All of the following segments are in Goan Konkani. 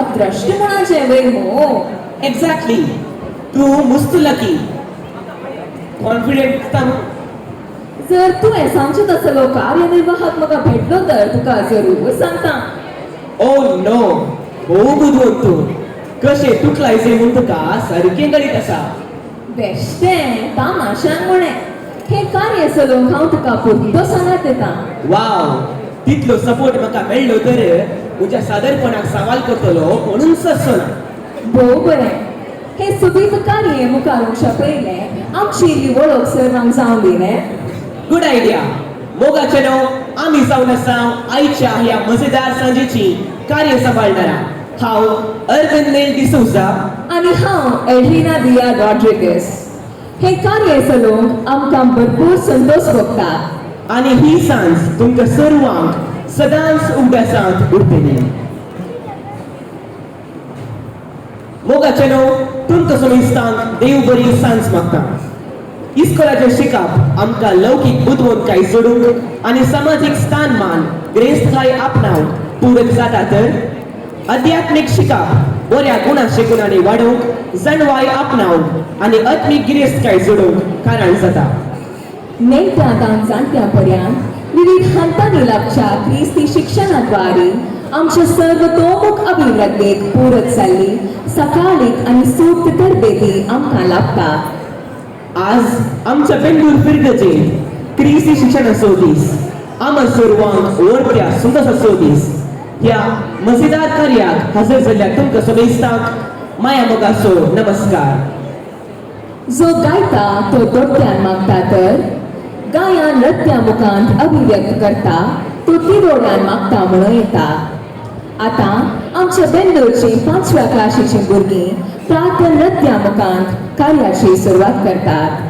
अद्रश्ट म्हणाचें वय मो. एक्झॅक्टली, तूं मुस्त लकी. कॉन्फिडंट दिसता न्हू. जर तुवें सांगचें तसलो कार्यनिर्वाहक म्हाका भेटलो तर तुका जरूर सांगता. ओ नो, भोव बुदवंत तूं. कशें तुकलायचें म्हूण तुका सारकें कळीत आसा. बेश्टें तामाशान म्हळें. हें कार्य चलोवंक हांव तुका पुरतो सांगात दिता. वाव, तितलो सपोर्ट म्हाका मेळ्ळो तर म्हज्या सादरपणाक सवाल करतलो कोणूच आसचो ना. भोव बरें. हें सोबीत कार्य मुखार वचच्या पयलें आमची इल्ली वळख सर्वांक जावन दी न्ही. Good idea. मोगाचे न्हू, आमी जावन आसा आयच्या ह्या मजेदार सांजेची कार्य सांबाळणारा. हांव अरविंद नेल डिसोजा. आनी हांव एडविना दिया रॉड्रिगस. हें कार्य चलोवंक आमकां भरपूर संतोश भोगता. आनी ही सांज तुमकां सर्वांक सदांच उगडासांत उरतली. मोगाचे न्हू, तुमकां समेस्तांक देव बरी सांज मागता. इस्कोलाचें शिकप आमकां लौकीक बुदवंतकाय जोडूंक आनी समाजीक स्थानमान गिरेस्तकाय आपणावंक पूरक जाता तर अध्यात्मीक शिकप बऱ्या गुणा शिकुणांनी वाडोवंक, जाणवाय आपणावंक आनी आत्मीक गिरेस्तकाय जोडूंक कारण जाता. नेण्ट्यां तावन जाणट्यां पर्यंत विविध हंतांनी लाभच्या क्रिस्ती शिक्षणाद्वारे आमच्या सर्वतोमुख अभिवृद्धीक पूरक जाल्ली सकाळीक आनी सूक्त तरबेती आमकां लाभता. आज आमच्या बेंगळूर फिरगजेंत क्रिस्ती शिक्षणाचो दीस, आमा सर्वांक वरत्या सुंदसाचो दीस. ह्या मजेदार कार्याक हजर जाल्ल्या तुमकां समेस्तांक माया मोगाचो नमस्कार. जो गायता तो दोट्यान मागता तर गायान नृत्या मुखांत अभिव्यक्त करता तो तिरोड्यान मागता म्हणूं येता. आतां आमच्या बेंगलोरची पांचव्या क्लाशीचीं भुरगीं प्रार्थना नृत्या मुखांत कार्याची सुरवात करतात.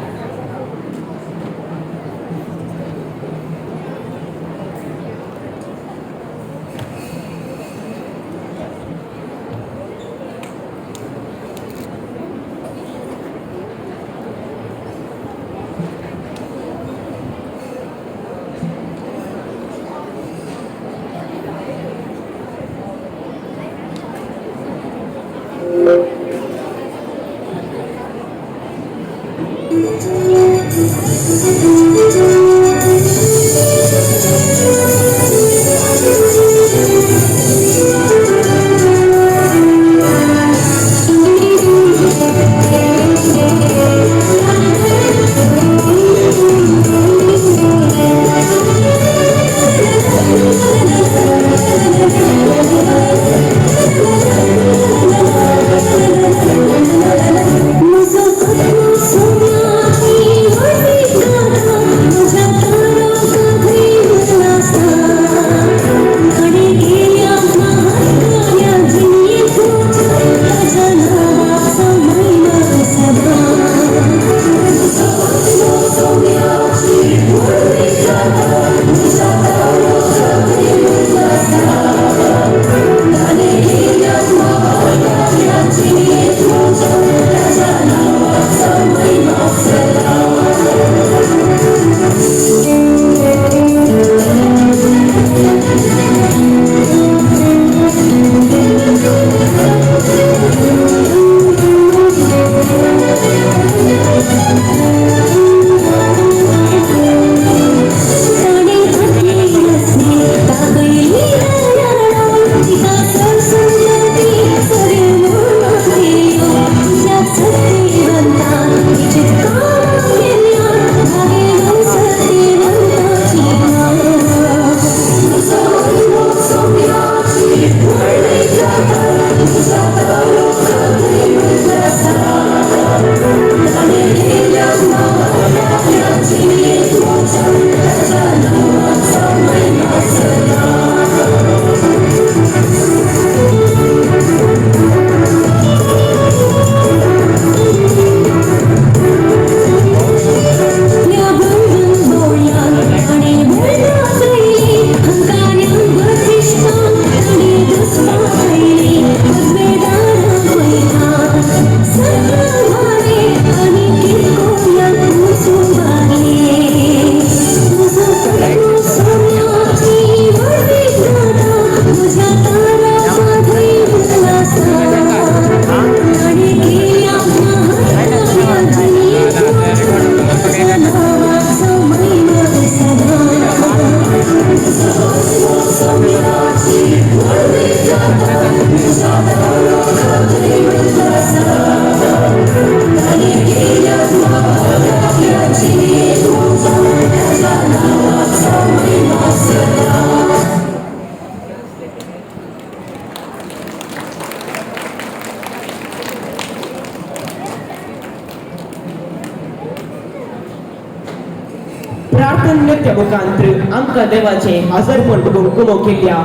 प्रार्थनेच्या मुखांत्र आमकां देवाचें हजरपण बघून कुमो केल्ल्या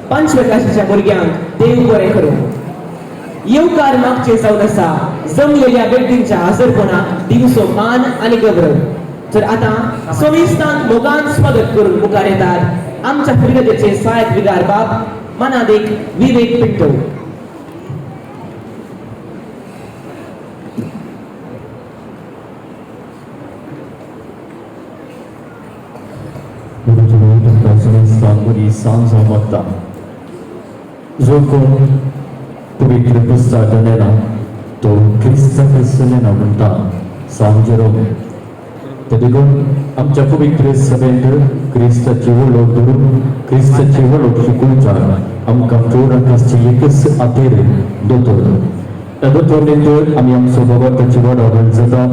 पांचव्या क्लासीच्या भुरग्यांक देव बरें करूं. येवकार मागचे जावन आसा जमलेल्या व्यक्तींच्या हजरपणाक दिवचो मान आनी गौरव. तर आतां सविस्तांक मोगान स्वागत करून मुखार येतात आमच्या फिर्गजेचे सहायक विगार बाब मनादेक विवेक पिंटो. सांज मागता जो कोण पवित्र पुस्तक नेना तो क्रिस्ताक नेना म्हणटा सांग जेरोम. ते देखून आमच्या पवित्र सभेंत क्रिस्ताची वळख धरून क्रिस्ताची वळख शिकोवच्या आमकां फुडाराक आसची एकच आतेर दोतोर. त्या दोतोरणींत आमी आमचो बाबाची वाडावळ जाता,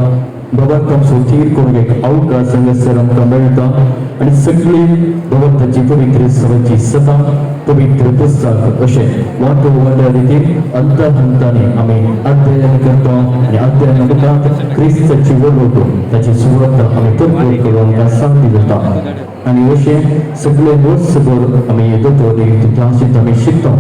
बाबाक आमचो थीर करूंक एक अवकाश हांगासर आमकां मेळटा आनी सगळी भगवंताची पवित्र सभाची सता पवित्र पुस्तक अशें वांटो वांट्या रितीन अंतहंताने आमी अध्ययन करता आनी अध्ययन उपरांत क्रिस्ताची वळख ताची सुवार्ता आमी परत करून आमकां सांगली जाता आनी अशें सगळे वर्सभर आमी दोतोरणी क्लासींत आमी शिकता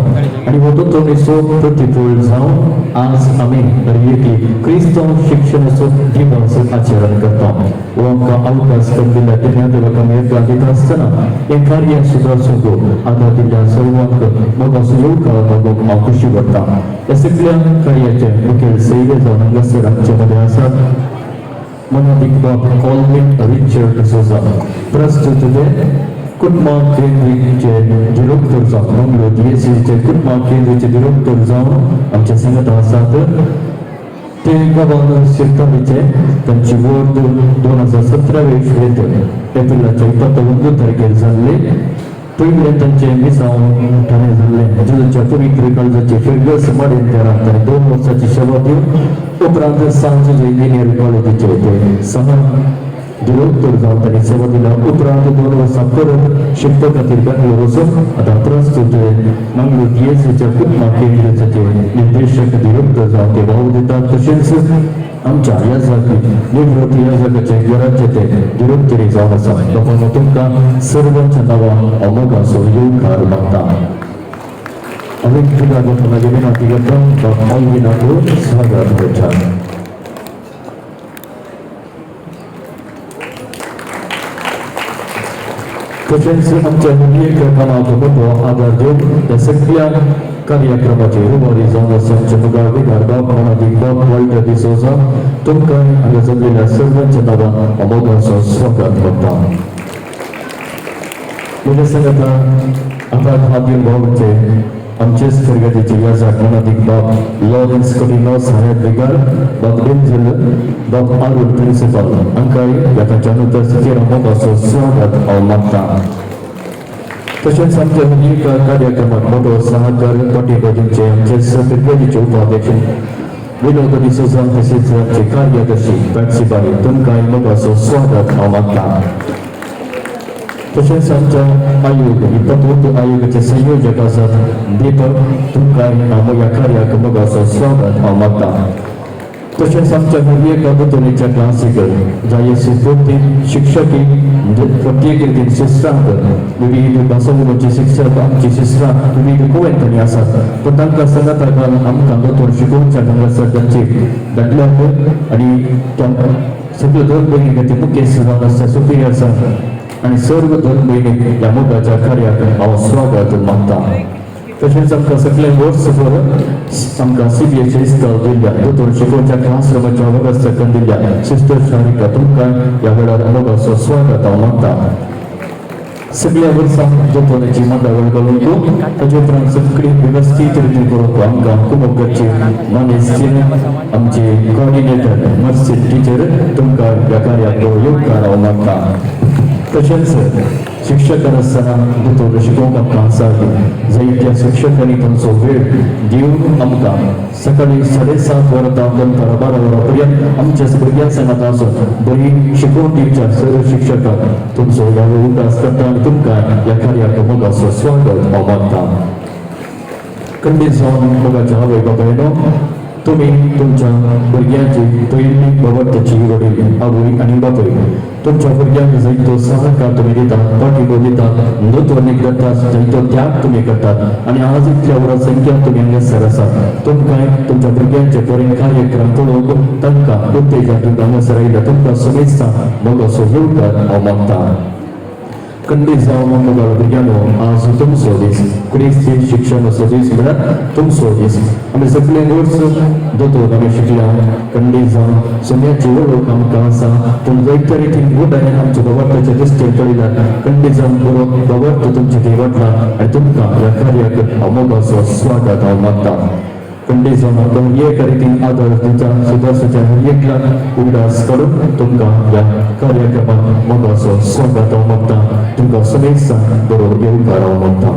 आनी हो दोतोरणीचो प्रतिफळ जावन आज आमी दरेकी क्रिस्तांव शिक्षणाचो दिवस आचरण करता. हो आमकां अवकाश करून दिल्या तेन्ना देवाक आमी येवकार दिता आसतना हें कार्य सुदारचो आदार दिल्ल्या सर्वांक मोगाचो येवकार मागूंक हांव खुशी करता. ह्या सगळ्या कार्याचे मुखेल सैरे जावन हांगासर आमचे मदें आसात मनादीक बाब कॉल्विन रिचर्ड सोजा, प्रस्तुत ते कुटुंब केंद्रीचे डिरेक्टर जावन मंगळूर डीएससीचे कुटुंब केंद्रीचे डिरेक्टर जावन आमच्या सांगता आसात. ते गांवान शिरतालीचे तांची वर्द 2017 इस्वेंत एप्रिलाच्या 21 तारखेर जाल्ले. पयलें तांचें मिसांव ठाणे जाल्लें जेजूच्या पवित्र काळजाचे फिर्गस माडेन तेरांत ताणें 2 वर्साची सेवा दिवन उपरांत सांजो इंजिनियर कॉलेजीचे ते सहा डिरेक्टर जावन तांणी सेवा दिल्या. उपरांत 2 वर्सां परत शिकपा खातीर बेंगलोर वचून आतां प्रस्तुत मंगळूर डीएससीच्या कुटुंब केंद्राचे निर्देशक डिरेक्टर जावन ते वावर दितात. तशेंच आमच्या ह्या जागी निवृत्त ह्या जाग्याचे घराचे ते डिरेक्टरी जावन आसा. बापानो तुमकां सर्वांच्या नांवान हांव मोगाचो येवकार मागता. हांवें तुका बापानागे विनंती करता बाप ऑलविनाक स्वागत करता. तशेंच आमच्या एक कामाक मोठो आदार दिवन ह्या सगळ्या कार्यक्रमाचे रुबारी जावन आसा आमचे मुखार विगार बाब मनादीक बाब वॉल्टर डिसोजा, तुमकां हांगा जमलेल्या सर्वांच्या नांवान हांव मोगाचो स्वागत करता. म्हज्या सांगता आतां हात दिवन भावाचे आमचेच फिर्गजेचे याजक मनादीक बाब लॉरेन्स कोटिनो सहायक विगार, बाब डेन्झल, बाब आरुण प्रिन्सिपल हांकांय ह्या तांच्या अनुपस्थितीर मोगाचो स्वागत हांव मागता. तशेंच आमच्या एका कार्यक्रमाक मोठो सहकार पाठिंबो दिवचे आमचेच फिर्गजेचे उपाध्यक्ष विनोद डिसोजा तशेंच आमचे कार्यदर्शी पॅट्सी बाई, तुमकांय मोगाचो स्वागत हांव मागता. तशेंच आमच्या आयोग 21 आयोगाचे संयोजक आसात दीपक, तुमकांय हांव ह्या कार्याक मोगाचो स्वागत हांव मागता. तशेंच आमच्या हर एका दोतोरणीच्या क्लासीक जायसी प्रत्येक शिक्षकी प्रत्येक रितीन शिस्त्रांक विविध भासोवपाचे शिक्षक आमची शिस्त्रां विविध कुवेंतांनी आसात पूण तांकां सांगाता घालून आमकां दोतोर शिकोवच्या हांगासर तांची धाडल्यात आनी सगळ्यो 2 भयणी खातीर मुखेल जावन आसता सुपिरियर आनी सर्व 2 भयणी ह्या मोगाच्या कार्याक हांव स्वागत मागता. तशेंच आमकां सगळें वर्सभर आमकां CBS इस्कॉल दिल्ल्या दोतोर शिकोवच्या क्लासरुमाच्या वेवस्थापन दिल्ल्या सिस्टर शारिका, तुमकां ह्या वेळार मोगाचो स्वागत हांव मागता. सगळ्या वर्सां दोतोराची मांडावळ घालून ताचे उपरांत सगळी वेवस्थीत रितीन करूंक आमकां कुमक करची मानेस्त आमचे कोऑर्डिनेटर मर्सी टिचर, तुमकां ह्या कार्याक येवकार हांव मागता. तशेंच शिक्षक आसतना दोतोर शिकोवंक आमकां आसा जायत्या शिक्षकांनी तांचो वेळ दिवन आमकां सकाळी 7:30 वरां दनपारां 12 वरां पर्यंत आमच्या भुरग्यां सांगात आसून बरी शिकोवन दिवच्या सर्व शिक्षकांक तुमचो ह्या वेळ उगडास करता आनी तुमकां ह्या कार्याक मोगाचो स्वागत हांव मागता. खंडीत जावन मोगाच्या आवय बापायनो, तुमी तुमच्या भुरग्यांची पयली बाबतीची वडील आवय आनी बापूय तुमच्या भुरग्यांक जायतो सहकार तुमी दितात, पाठिंबो दितात, नोतवणीक करतात, जायतो त्याग तुमी करतात आनी आज इतल्या व्हड संख्या तुमी हांगासर आसात. तुमकां तुमच्या भुरग्यांचे बरे कार्यक्रम पळोवंक तांकां उत्तेजन दिवंक हांगासर आयल्या तुमकां समेस्तां मोगाचो येवकार हांव मागता. खंडीत जावन मोगाळ भुरग्यांनो, आज तुमचो दीस, क्रिस्ती शिक्षणाचो दीस म्हळ्यार तुमचो दीस. आमी सगळे वर्स दोतोर आमी शिकल्या. खंडीत जावन सोम्याची वळख आमकां आसा, पूण जायते रितीन गुणांनी आमच्या बाबर्थाचे दृश्टीन पळयल्यार खंडीत जावन बरो बाबर्थ तुमचे थंय वाडला आनी तुमकां ह्या कार्याक हांव मोगाचो स्वागत हांव मागता. खंडीत जावन आमकां एक रितीन आदर दिता सुदारसाच्या एकल्यान उगडास काडून तुमकां ह्या कार्यक्रमाक मोगाचो स्वागत हांव मागता. तुमकां समेस्तांक बरो येवकार हांव मागता.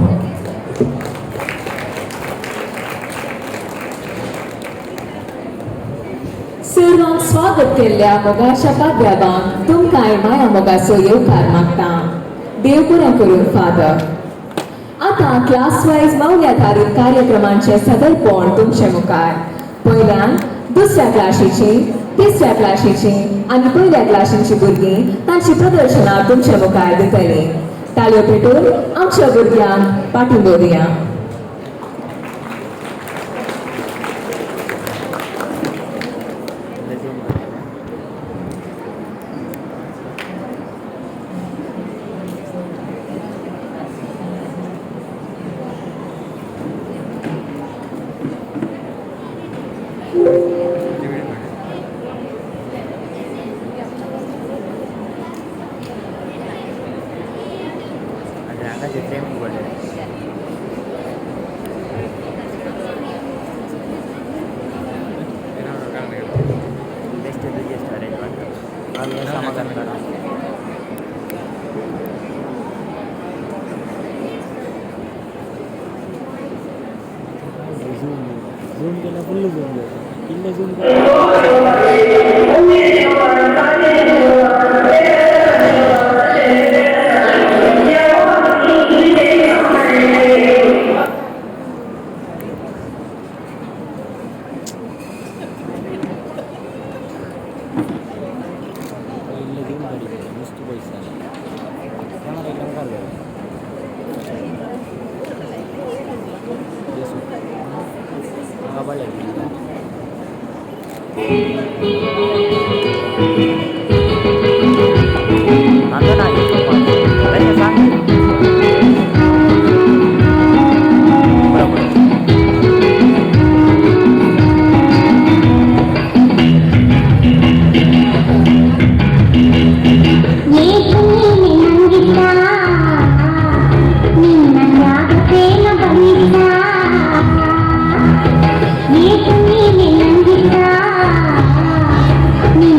सर्वांक स्वागत केल्ल्या मोगाच्या पाद्याबांक तुमकांय माया मोगाचो येवकार मागता. देव बरें करूं फादर. आतां क्लास वायज मौल्याधारीत कार्यक्रमांचे सदरपण तुमचे मुखार. पयल्यान दुसऱ्या क्लाशीची, तिसऱ्या क्लाशीची आनी पयल्या क्लाशींची भुरगीं तांची प्रदर्शनां तुमचे मुखार दितलीं. ताळयो पेटून आमच्या भुरग्यांक पाठिंबो दिया. ನೀ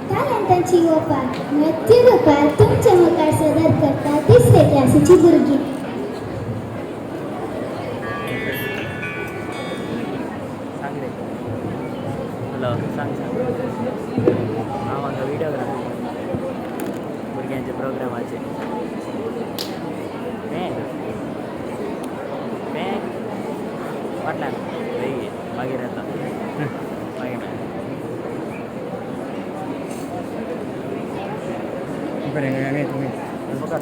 टॅलंटाची ओपार नृत्य रुपार तुमच्या मुखार सादर करता तिसरे क्लासीची भुरगीं. सांग रे. हॅलो, सांग सांग. हांव हांगा व्हिडियोग्राफी भुरग्यांच्या प्रोग्रामाचे. बॅग बॅग फाटल्यान बेगीन मागीर येता, मागीर. मुखार.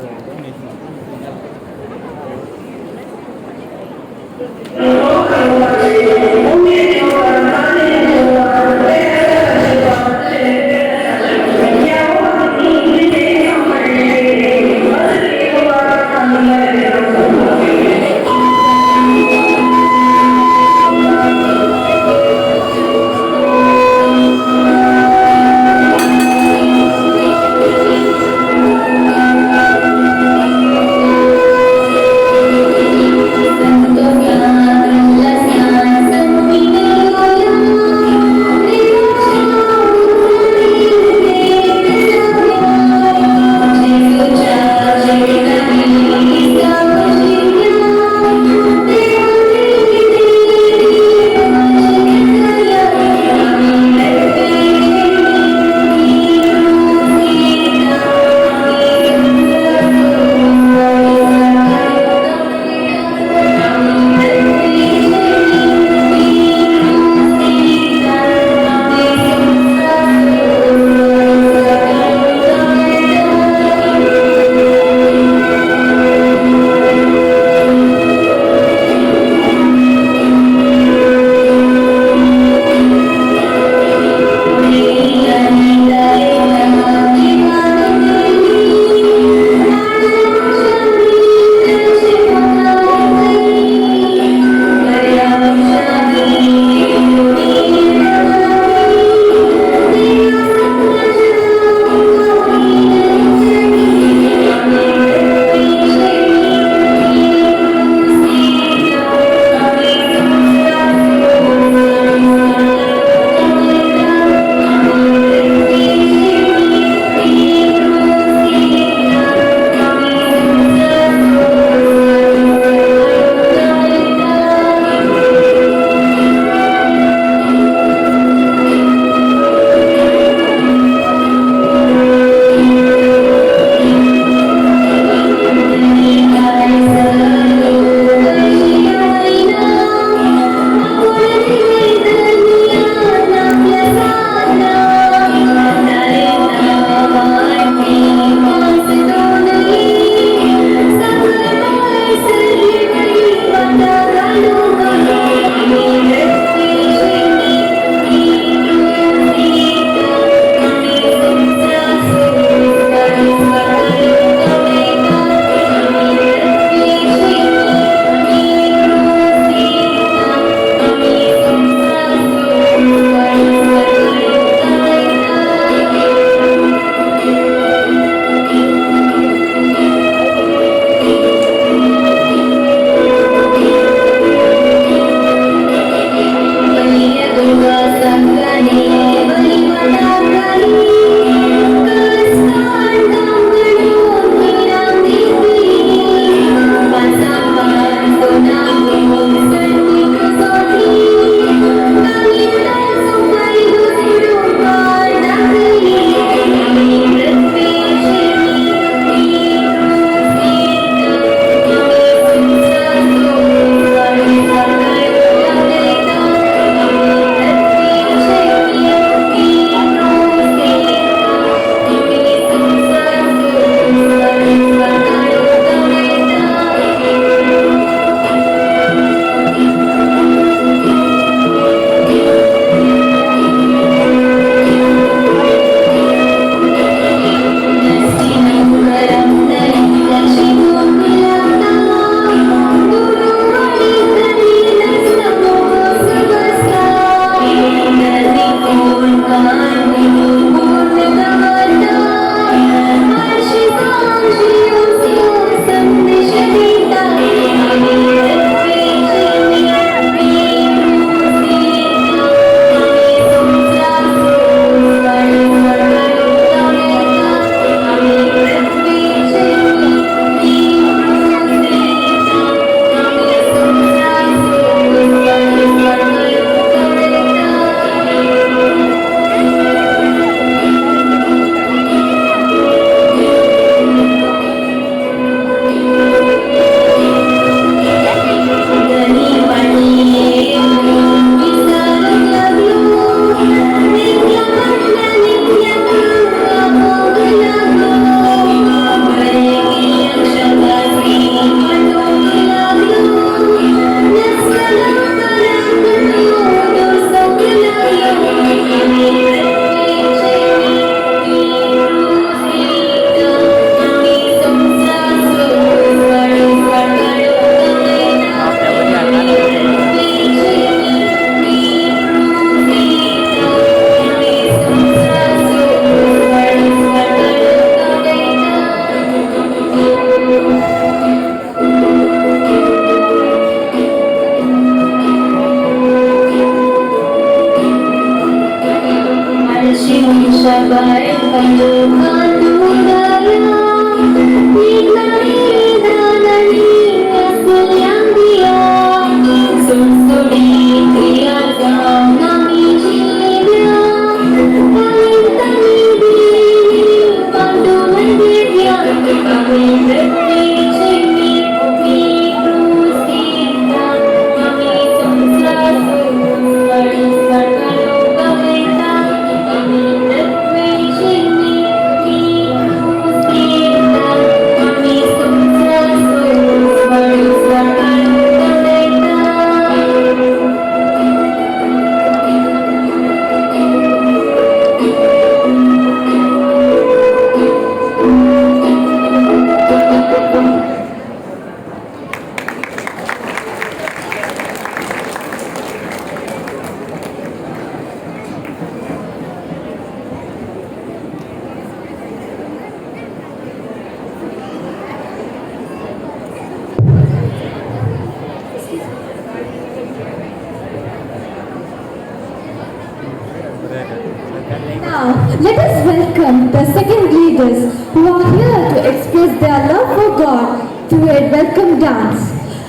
Now, let us welcome the second leaders who are here to express their love for God through a welcome dance.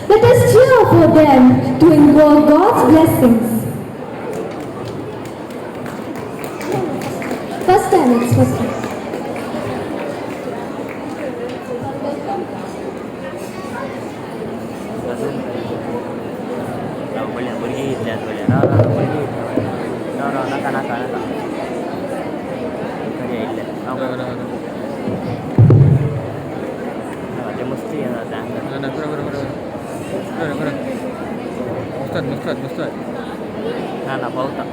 Let us cheer for them to invoke God's blessings. First time, it's first time. राव पळया भुरगीं कितल्यात पळया. राव राव भुरगीं कितल्या पळया. राव राव नाका नाका नाका तरी आयिल्ले. राव राव राव राव. राव, ते मस्ती येता ते हांगा. ना ना, बरोबर बरोबर बरोबर बरोबर. मस्त मस्त मस्त. ना ना, पावता.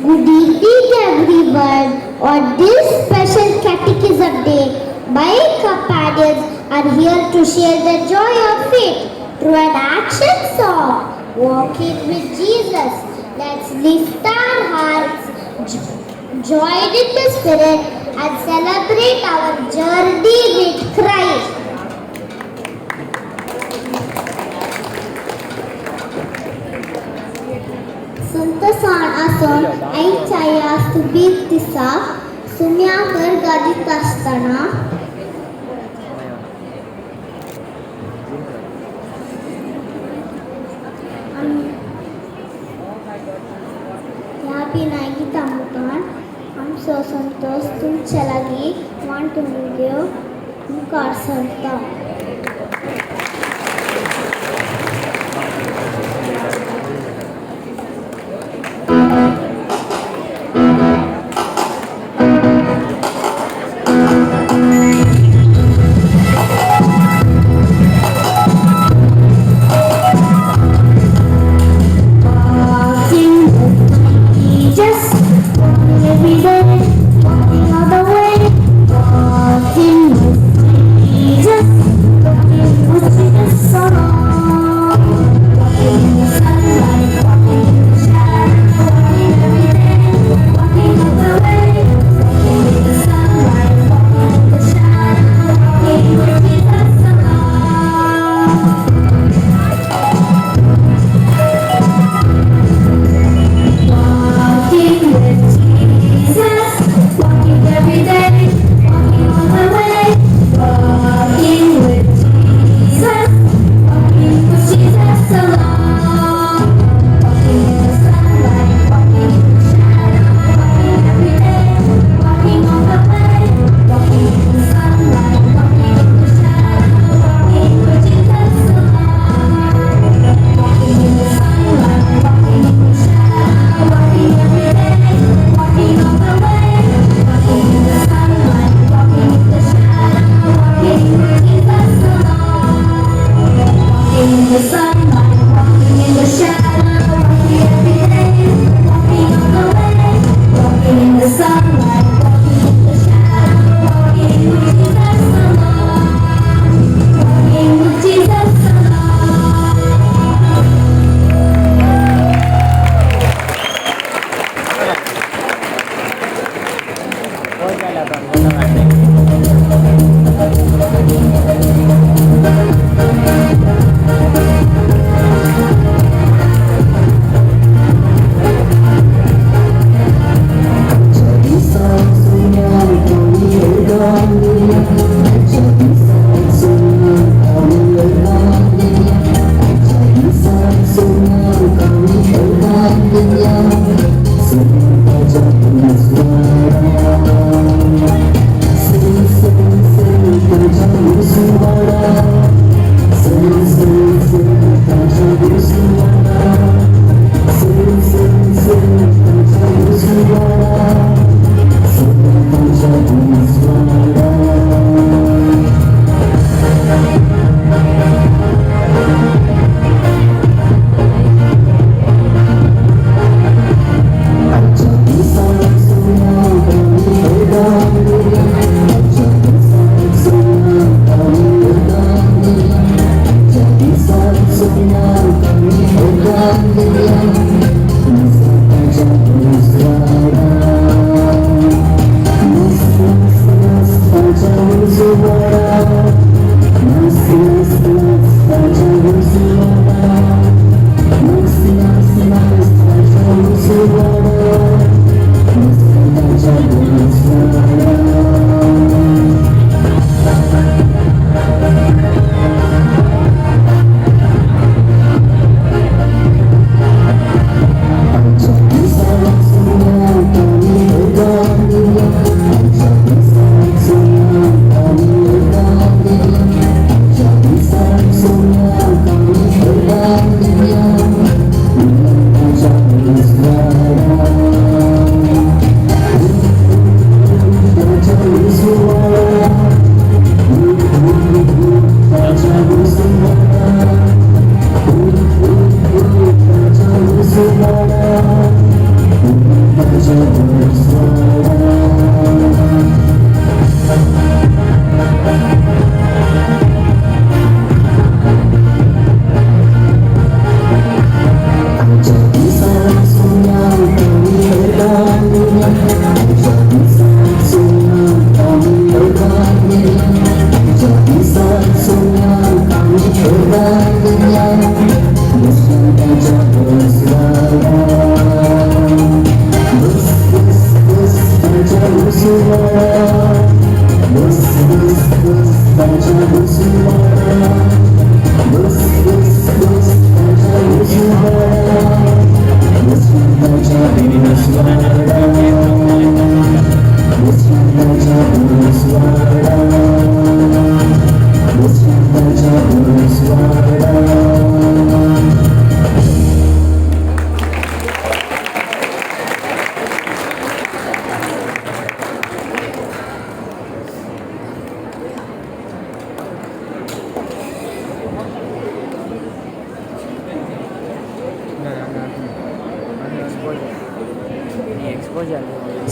Good evening, everyone. On this special Catechism Day, my companions are here to share the joy of faith through an action song, Walking with Jesus. Let's lift our hearts, join in the Spirit, and celebrate our journey with Christ. संत साण आसोन आईच्या ह्या सुबीर दिसा सुम्याकर गाजीत आसतना आमी ह्या बिनाय गितां मुखार आमचो संतोश तुमच्या लागीं वांटून घेवन मुखार सरता. Walking with Jesus, walking every day, walking all the way. Walking with Jesus, walking with Jesus alone. Walking in the sunlight, walking in the shadow, walking every day, walking all the way. Walking in the sunlight, walking in the shadow, walking with Jesus alone. Walking with Jesus, walking every day, walking all the way. Walking with Jesus, walking with Jesus alone. Walking in the sunlight, walking in the shadow, walking every day, walking all the way. Walking in the sunlight, walking in the shadow, walking with Jesus alone. Walking in the sunlight, walking in the shadow, walking every day, walking all the way. Walking in the sunlight, walking in the shadow, walking with Jesus alone. Walking in the sunlight, walking in the shadow, walking every day, walking all the way. Walking in the sunlight, walking in the shadow, walking with Jesus alone. Walking with Jesus alone. Phone जाल्या आतां फोटो काडले.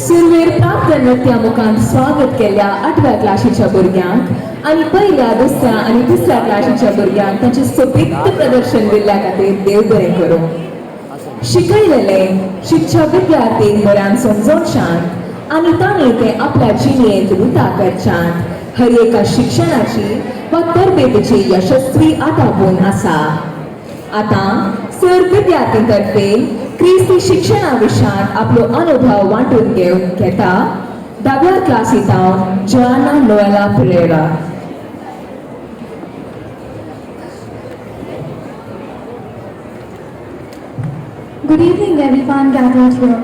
सुरवेर प्राप्त नृत्या मुखांत स्वागत केल्ल्या आठव्या क्लासीच्या भुरग्यांक आनी पयल्या, दुसऱ्या आनी तिसऱ्या क्लासीच्या भुरग्यांक तांचें सोबीत प्रदर्शन दिल्ल्या खातीर देव बरें करूं. शिकयलेलें शिकच्या विद्यार्थींक बऱ्यान समजोवच्यान आनी ताणें तें आपल्या जिणेंत रुता करच्यान हर एका शिक्षणाची वा तरबेतीची यशस्वी आटापून आसा. आतां सर विद्यार्थी तर्फे क्रिस्ती शिक्षणा विशयांत आपलो अनुभव वांटून घेवन घेता धाव्या क्लासींत Joanna Noela Pereira. Good evening everyone gathered here.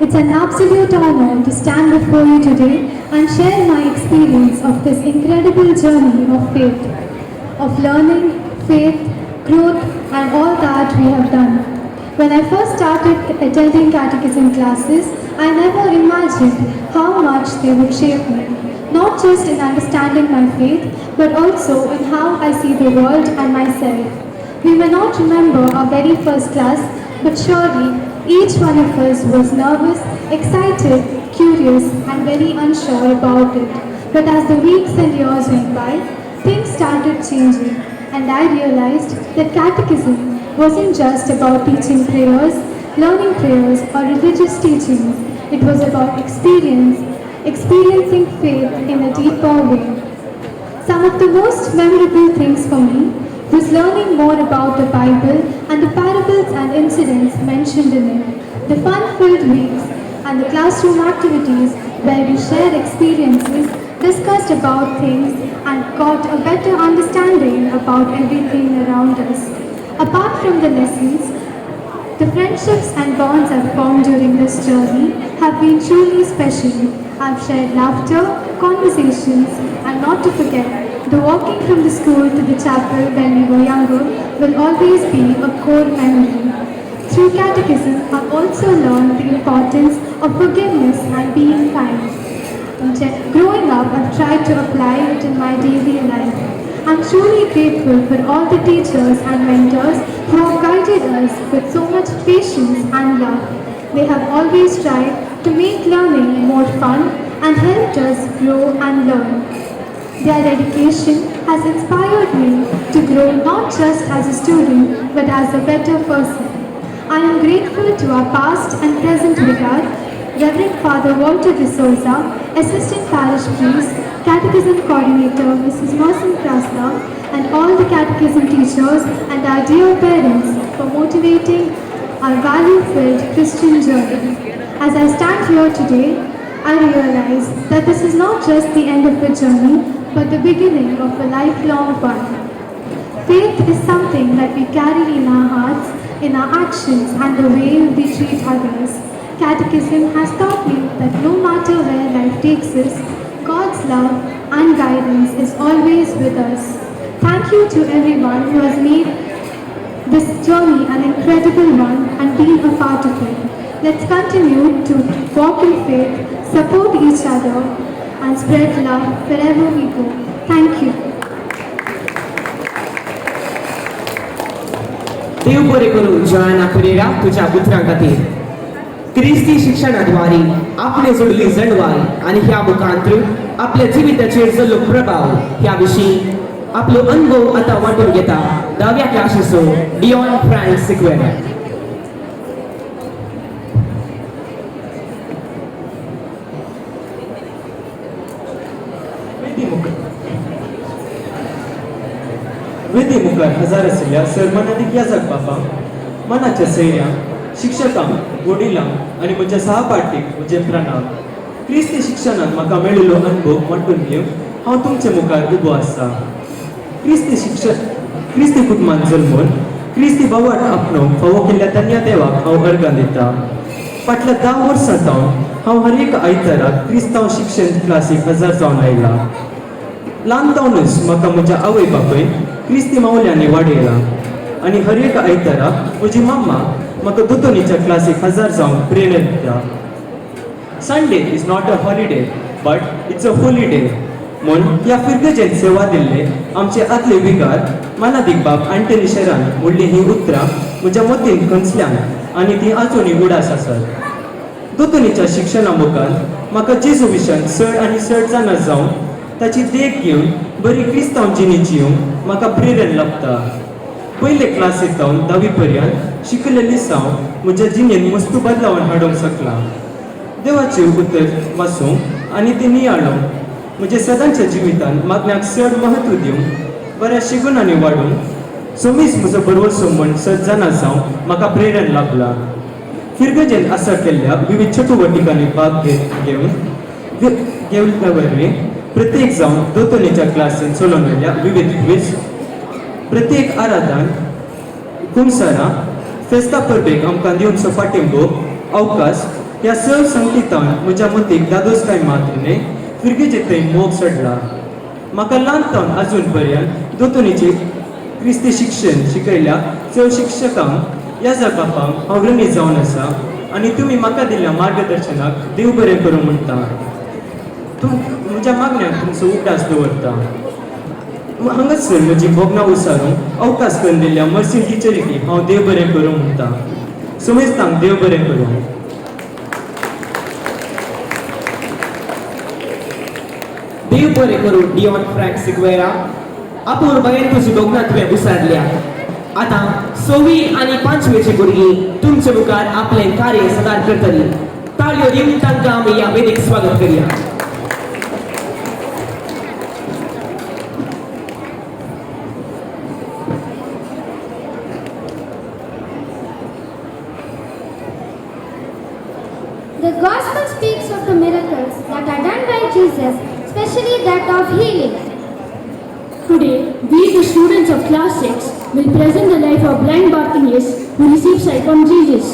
It's an absolute honor to stand before you today and share my experience of this incredible journey of faith, of learning, faith, growth and all that we have done. When I first started attending catechism classes, I never imagined how much they would shape me, not just in understanding my faith, but also in how I see the world and myself. We may not remember our very first class, but surely each one of us was nervous, excited, curious, and very unsure about it. But as the weeks and years went by, things started changing, and I realized that catechism wasn't just about teaching prayers, learning prayers, or religious teachings. It was about experiencing faith in a deeper way. Some of the most memorable things for me was learning more about the Bible and the parables and incidents mentioned in it, the fun-filled weeks and the classroom activities where we shared experiences, discussed about things and got a better understanding about everything around us. Apart from the lessons, the friendships and bonds I've formed during this journey have been truly special. I've shared laughter, conversations, and not to forget, the walking from the school to the chapel when we were younger will always be a core memory. Through catechism, I've also learned the importance of forgiveness and being kind. Growing up, I've tried to apply it in my daily life. I'm truly grateful for all the teachers and mentors who have guided us with so much patience and love. They have always tried to make learning more fun and helped us grow and learn. Their dedication has inspired me to grow not just as a student but as a better person. I am grateful to our past and present vicar, Reverend Father Walter de Souza, Assistant Parish Priest, Catechism Coordinator Mrs. Merson Krasna, and all the catechism teachers and our dear parents for motivating our value-filled Christian journey. As I stand here today, I realize that this is not just the end of a journey, but the beginning of a lifelong one. Faith is something that we carry in our hearts, in our actions, and the way we treat others. Catechism has taught me that no matter where life takes us, God's love and guidance is always with us. Thank you to everyone who has made this journey an incredible one and been a part of it. Let's continue to walk in faith, support each other, and spread love wherever we go. Thank you. देव बरें करूं जोआना परेरा तुझ्या उतरां खातीर. क्रिस्ती शिक्षणाद्वारे आपणे जोडली जणवाय आनी ह्या मुखांत आपल्या जिविताचेर जाल्लो प्रभाव ह्या विशीं आपलो अनुभव आतां वांटून घेता धाव्या क्लासीचो डिऑन फ्रँक सिक्वेरा. वेदी मुखार हजार आशिल्ल्या सरमानादीक याजक बापांक, मनाच्या सैऱ्यांक, शिक्षकांक, वडिलांक आनी म्हज्या सहपाठीक म्हजें प्रणाम. क्रिस्ती शिक्षणान म्हाका मेळिल्लो अनुभव वांटून घेवन हांव तुमचे मुखार उबो आसा. क्रिस्ती शिक्षक क्रिस्ती कुटुंबान जल्मून क्रिस्ती भावार्थ आपणोवंक फावो केल्ल्या धन्य देवाक हांव अर्गां दिता. फाटल्या 10 वर्सां सावन हांव हर एक आयताराक क्रिस्तांव शिक्षण क्लासीक हजर जावन आयला. ल्हान जावनूच म्हाका म्हज्या आवय बापूय क्रिस्ती मावल्यांनी वाडयला आनी हर एक आयताराक म्हजी मम्मा म्हाका दोतोनीच्या क्लासीक हजर जावंक प्रेरणा दिता. Sunday is not a holiday but it's a holy day म्हूण ह्या फिर्गजेन सेवा दिल्ले आमचे आदले विगार मानादीक बाब आंटनी शेरान म्हणली हीं उतरां म्हज्या मतीन खंचल्यान आनी तीं आजुनूय उडास आसात. दोतोनीच्या शिक्षणा मुखार म्हाका जेजू विशयान चड आनी चड जाणा जावन ताची देख घेवन बरी क्रिस्तांव जिणी जिवंक म्हाका प्रेरण लाभता. पयले क्लासीक जावन धावी पर्यंत शिकलेली सावन म्हज्या जिणेंत मस्तू बदलावन हाडूंक शकलां. देवाचें उतर वाचूंक आनी तें नियाळूंक म्हज्या सदांच्या जिवितांत मागण्याक चड म्हत्व दिवंक बऱ्या शिगुणांनी वाडूंक सोमीस म्हजो बरवसो म्हण सद जाणा जावंक म्हाका प्रेरण लाभलां. फिर्गजेन आसा केल्ल्या विविध चटुवटिकांनी भाग घेवन घेवल्या वरवीं प्रत्येक जावन दोतोनीच्या क्लासीन चलोवन व्हेल्ल्या विविध क्वीज, प्रत्येक आराधन, कुमसरां, फेस्ता परबेक आमकां दिवचो फाटिंबो अवकाश ह्या सर्व संकेतान म्हज्या मतीक दादोसकाय मात्र न्हय फिर्गेजे थंय मोग चडला. म्हाका ल्हान तावन आजून पर्यंत दोतोनीचे क्रिस्ती शिक्षण शिकयल्या चड शिक्षकांक याजक बापांक हांव ऋणी जावन आसा आनी तुमी म्हाका दिल्ल्या मार्गदर्शनाक देव बरें करूं म्हणटा. तूं म्हज्या मागण्याक तुमचो उगडास दवरता. हांगासर म्हजी भोगणां उसारूंक अवकाश करून दिल्ल्या मर्सी टिचरीक हांव देव बरें करूं म्हणटा. समेस्तांक देव बरें करूं. देव बरें करूं डिऑन फ्रँक सिक्वेरा. आपूण बायन तुजी भोगणां तुवें उसारल्या. आतां सवी आनी पांचवेची भुरगीं तुमचे मुखार आपलें कार्य सादर करतली. ताळयो दिवन तांकां आमी ह्या वेदीक स्वागत करया. The Gospel speaks of the miracles that are done by Jesus, especially that of healing. Today, we the students of class 6 will present the life of blind Bartimaeus who received sight from Jesus.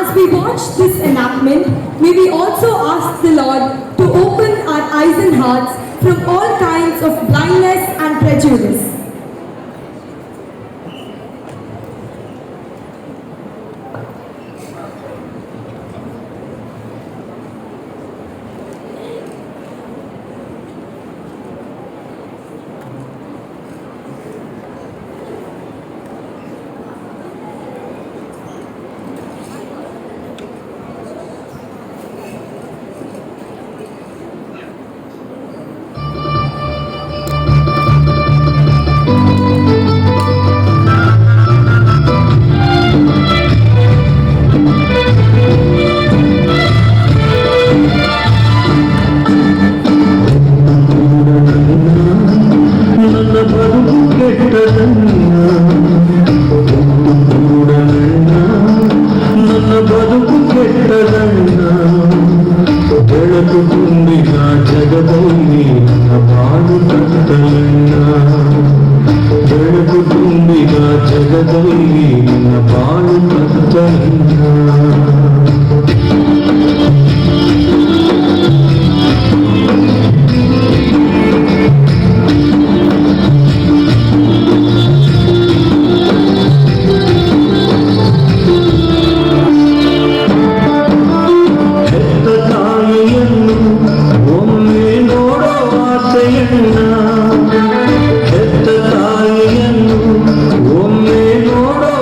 As we watch this enactment, may we also ask the Lord to open our eyes and hearts from all kinds of blindness and prejudice. ಹೆತ್ತ ತಾಯಿಯನ್ನು ಒಮ್ಮೆ ನೋಡೋ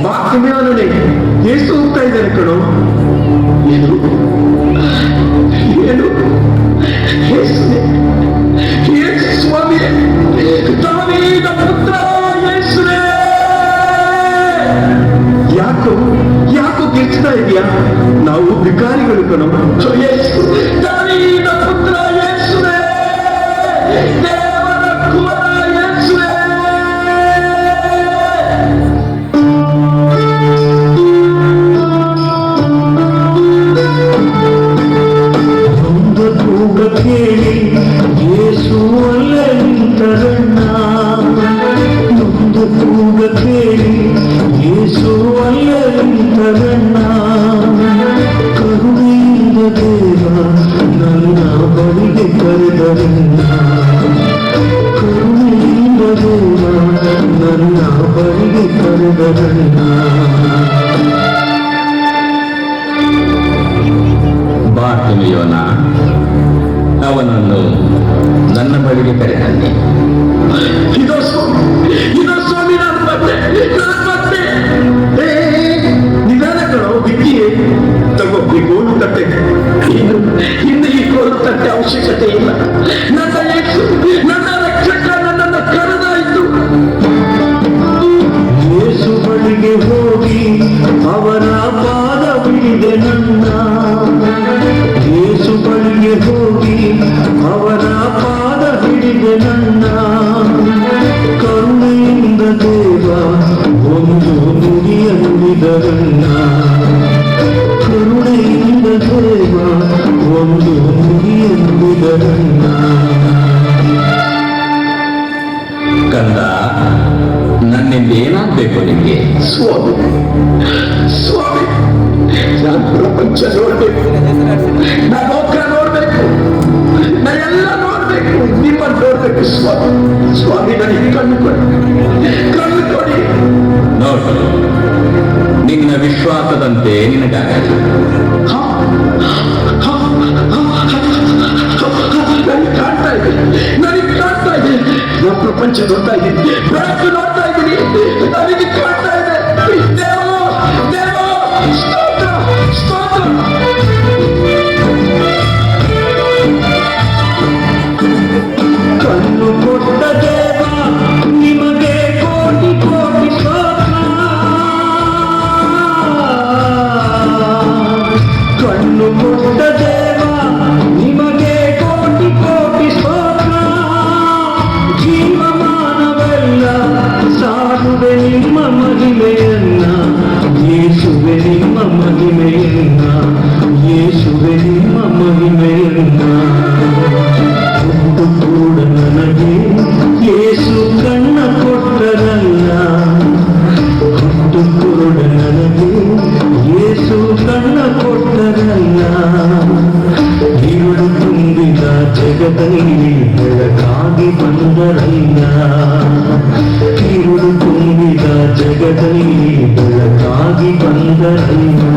ಬಾರ್ತಿಮೇಯನೇ, ಯೇಸು ಹೋಗ್ತಾ ಇದ್ದಾನೆ ಕಣೋ. ಏನು ಏನು? ಯೇಸುವೆ, ಯೇಸು ಸ್ವಾಮಿಯೇ, ದಾವೀದ ಪುತ್ರ ಯೇಸುವೇ! ಯಾಕೋ ಯಾಕೋ ಕಿರ್ಚ್ತಾ ಇದೆಯಾ? ನಾವು ಭಿಕಾರಿಗಳು ಕಣೋ. ಯೇಸು, ದಾವೀದ ಪುತ್ರ ಯೇಸುವೇ, ದೇವರ ಕುಮಾರ ಯೇಸುವೇ! ಒಂದು ಕೂಗ ಕೇಳಿ ಯೇಸು ಅಲ್ಲೇ ನಿಂತರಣ್ಣ. ಒಂದು ಕೂಗ ಕೇಳಿ ಯೇಸು ಅಲ್ಲೇ ನಿಂತರಣ್ಣ. ಕರುಣೆಯಿಂದ ದೇವ ನನ್ನ ಬಳಿಗೆ ಕರೆದರಣ್ಣ. ಕರುಣೆಯಿಂದ ದೇವ ನನ್ನ ಬಳಿಗೆ ಕರೆದರಣ್ಣ. ಬಾರ್ತಿಮೆಯೋನ, ಅವನನ್ನು ನನ್ನ ಬಳಿಗೆ ಕರೆತನ್ನಿ. ಇದೋ ಸ್ವಾಮಿ, ಇದೋ ಸ್ವಾಮಿ, ನಾನು ಬಂದೆ, ನಾನು ಬಂದೆ. ಏ, ನಿಧಾನ ಕಣೋ ಬಿಕ್ಕಿಯೇ. ತಗೋ ಈ ಗೋಲು ತಟ್ಟೆ. ಇನ್ನು ಇನ್ನು ಈ ಗೋಲು ತಟ್ಟೆ ಅವಶ್ಯಕತೆ ಇಲ್ಲ. ನನ್ನ ಯೇಸು, ನನ್ನ ರಕ್ಷಕ ನನ್ನನ್ನು ಕರೆದಾಯಿತು. ಯೇಸು ಬಳಿಗೆ ಹೋಗಿ ಅವರ ಪಾದ ಬಿಡಿದೆ ನನ್ನ. ಯೇಸು ಬಳಿಗೆ ಹೋಗಿ ಅವರ ಪಾದ ಹಿಡಿದೆ ನನ್ನ. ಕರುಣೆಯಿಂದ ದೇವ ಒಂದು ನುಡಿಯ ನುಡಿದರಣ್ಣ. ಕರುಣೆಯಿಂದ ದೇವ ಒಂದು ನುಡಿಯ ನುಡಿದರಣ್ಣ. ಕಂದ, ನನ್ನಿಂದ ಏನಾಗಬೇಕು ನಿಮಗೆ? ಸ್ವಾಮಿ, ಸ್ವಾಮಿ, ನಾನು ಪ್ರಪಂಚ ನೋಡ್ಬೇಕು, ನಾ ಲೋಕ ನೋಡ್ಬೇಕು, ನಾ ಎಲ್ಲ ನೋಡ್ಬೇಕು, ನಿಮ್ಮನ್ನು ನೋಡ್ಬೇಕು ಸ್ವಾಮಿ. ಸ್ವಾಮಿ, ನನಗೆ ಕಣ್ಣು ಕೊಡಿ, ಕಣ್ಣು ಕೊಡಿ. ನೋಡು, ನಿನ್ನ ವಿಶ್ವಾಸದಂತೆ ನಿನಗಾಗಲಿ. ನನಗೆ ಕಾಣ್ತಾ ಇದೆ, ನನಗೆ ಕಾಣ್ತಾ ಇದೆ. ನಾ ಪ್ರಪಂಚ ನೋಡ್ತಾ ಇದ್ದೀನಿ, ಬೆಳಕು ನೋಡ್ತಾ ಇದ್ದೀನಿ, ನನಗೆ ಕಾಣ್ತಾ ಇದೆ. ದೇವ, ದೇವ, ಸ್ತೋತ್ರ, ಸ್ತೋತ್ರ. ಕಣ್ಣು ಕೊಟ್ಟ ದೇವ ನಿಮಗೆ ಕೋಟಿ ಕೋಟಿ ಸ್ತೋತ್ರ. ಕಣ್ಣು ಕೊಟ್ಟ ದೇವ ನಿಮಗೆ ಕೋಟಿ ಕೋಟಿ ಸ್ತೋತ್ರ. ಜೀವಮಾನವೆಲ್ಲ ಸಾರುವೆ ನಿಮ್ಮ ಮಹಿಮೆಯನ್ನ. ಯೇಸುವೆ ನಿಮ್ಮ ಮಹಿಮೆಯನ್ನ, ಯೇಸುವೆ ನಿಮ್ಮ ಮಹಿಮೆಯನ್ನ. ಹುಟ್ಟು ಕೂಡ ನನಗೆ ಯೇಸು ಕಣ್ಣ ಕೊಟ್ಟರಲ್ಲ. ಹುಟ್ಟು ಕೂಡ ನನಗೆ ಯೇಸು ಕಣ್ಣ ಕೊಟ್ಟರಲ್ಲ. ഇരുಳು ತುಂಬಿದ ಜಗದಲ್ಲಿ ಬೆಳಕಾಗಿ ಬಂದರಲ್ಲ. ഇരുಳು ತುಂಬಿದ ಜಗದಲ್ಲಿ ಬೆಳಕಾಗಿ ಬಂದರಲ್ಲ.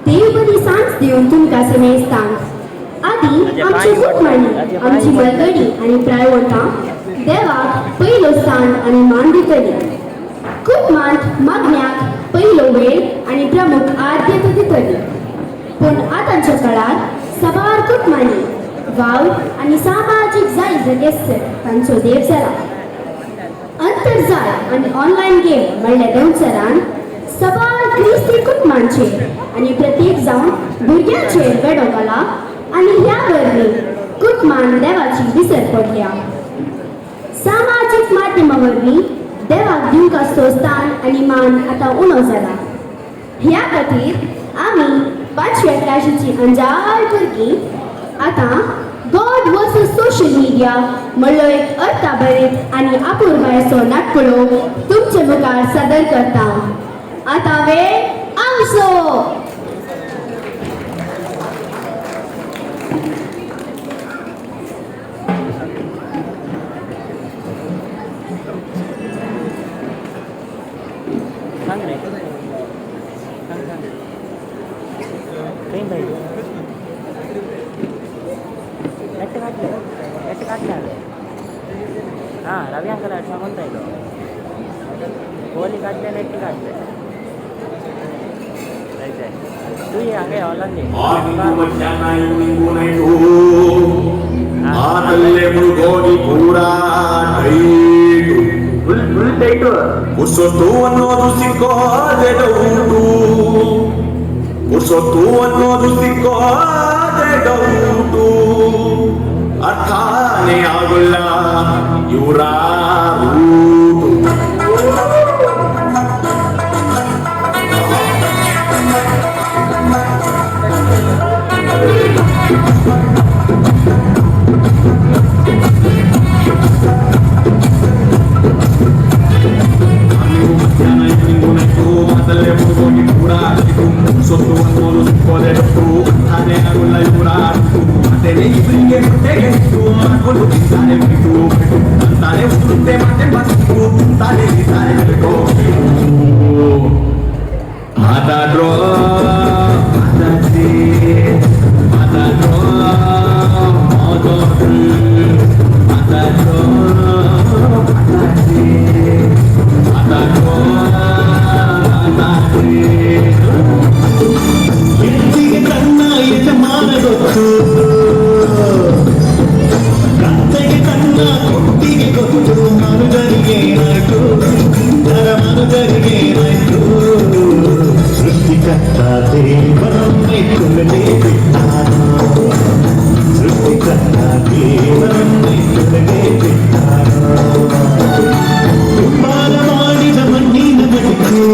देव बरी सांज दिवन तुमकां समेस्तांक. आदी आमची कुटमाणी, आमची मलगडी आनी प्रायवटां देवाक पयलो स्थान आनी मान दितली. कुटमांत मागण्याक पयलो वेळ आनी प्रमुख आद्यता दितली. पूण आतांच्या काळार साबार कुटमांनी वावर आनी सामाजीक जायज तांचो देव जाला. अंतर्जाल आनी ऑनलायन गेम म्हणल्या देंवचारान सबार क्रिस्ती कुटुंबांचेर आनी प्रत्येक जावन भुरग्यांचेर वेडो घाला आनी ह्या वरवीं कुटुंबान देवाची विसर पडल्या. सामाजीक माध्यमा वरवीं देवाक दिवंक आसतो स्थान आनी मान आतां उणो जाला. ह्या खातीर आमी पांचव्या क्लासीची अंजाळ भुरगीं आतां गॉड वर्सस सोशल मिडिया म्हणलो एक अर्थाभरीत आनी अपुरबायेचो नाटकुलो तुमचे मुखार सादर करता. आतां वेळ आमचो. सांग रे, सांग सांग खंय बाई नेट काडलें, नेट काडलें हांवें. हां, रवी अंकला सांगून आयलो, कोहली काडलें, नेट काडलें. जाय तूं ये हांगा हॉलान ये. ಮಾರ್ನಿಂಗು ಮಧ್ಯಾಹ್ನ ಈವ್ನಿಂಗು ನೈಟು ಮಾತಲ್ಲೇ ಮುಳುಗೋಗಿ ಪೂರಾ ಟೈಟು, ಫುಲ್ ಫುಲ್ ಟೈಟು. ಪುರ್ಸೊತ್ತು ಅನ್ನೋದು ಸಿಕ್ಕೋದೆ ಡೌಟು, ಪುರ್ಸೊತ್ತು ಅನ್ನೋದು ಸಿಕ್ಕೋದೆ ಡೌಟು, ಅರ್ಥಾನೇ ಆಗೋಲ್ಲ ಇವರ ರೂಟು. ಮಾರ್ನಿಂಗು ಮಧ್ಯಾಹ್ನ ಈವ್ನಿಂಗು ನೈಟು ಮಾತಲ್ಲೇ ಮುಳುಗೋಗಿ ಪೂರಾ ಟೈಟು, ಪುರ್ಸೊತ್ತು ಅನ್ನೋದು ಸಿಕ್ಕೋದೆ ಡೌಟು, ಅರ್ಥಾನೇ ಆಗೋಲ್ಲ ಇವರ ರೂಟು. ಮಾತೇನೆ ಇವರಿಗೆ ಹೊಟ್ಟೆಗೆ ಹಿಟ್ಟು, ಮಾಡ್ಕೊಂಡು ತಿಂತಾರೆ ಬಿಟ್ಟು ಬಿಟ್ಟು, ಅಂತಾನೆ ಉದುರುತ್ತೆ ಮಾತೆ ಬಸ್ತು, ತಾನೇ ತಾನೇ ಬಿಟ್ಟು. ಮಾತಾಡ್ರೋ ಮಾತಾಡ್ರಿ, ಮಾತಾಡ್ರೋ ಮಾತಾಡ್ರಿ, ಮಾತಾಡ್ರೋ ಮಾತಾಡ್ರಿ, ಮಾತಾಡ್ರೋ ಮಾತಾಡ್ರಿ. ಎತ್ತಿಗೆ ತನ್ನ ಯಜಮಾನ ಗೊತ್ತು, ಕತ್ತೆಗೆ ತನ್ನ ಕೊಟ್ಟಿಗೆ ಗೊತ್ತು, ಮನುಜರಿಗೇನಾಯ್ತು ನರ ಮನುಜರಿಗೇನಾಯ್ತು. ಸೃಷ್ಟಿಕರ್ತ ದೇವರನ್ನೇ ಕೊಲ್ಲದೆ ಬಿಟ್ಟಾನೋ, ಸೃಷ್ಟಿಕರ್ತ ದೇವರನ್ನೇ ಕೊಲ್ಲದೆ ಬಿಟ್ಟಾನೋ. ಕುಂಬಾರ ಮಾಡಿದ ಮಣ್ಣಿನ ಮಡಿಕೆ,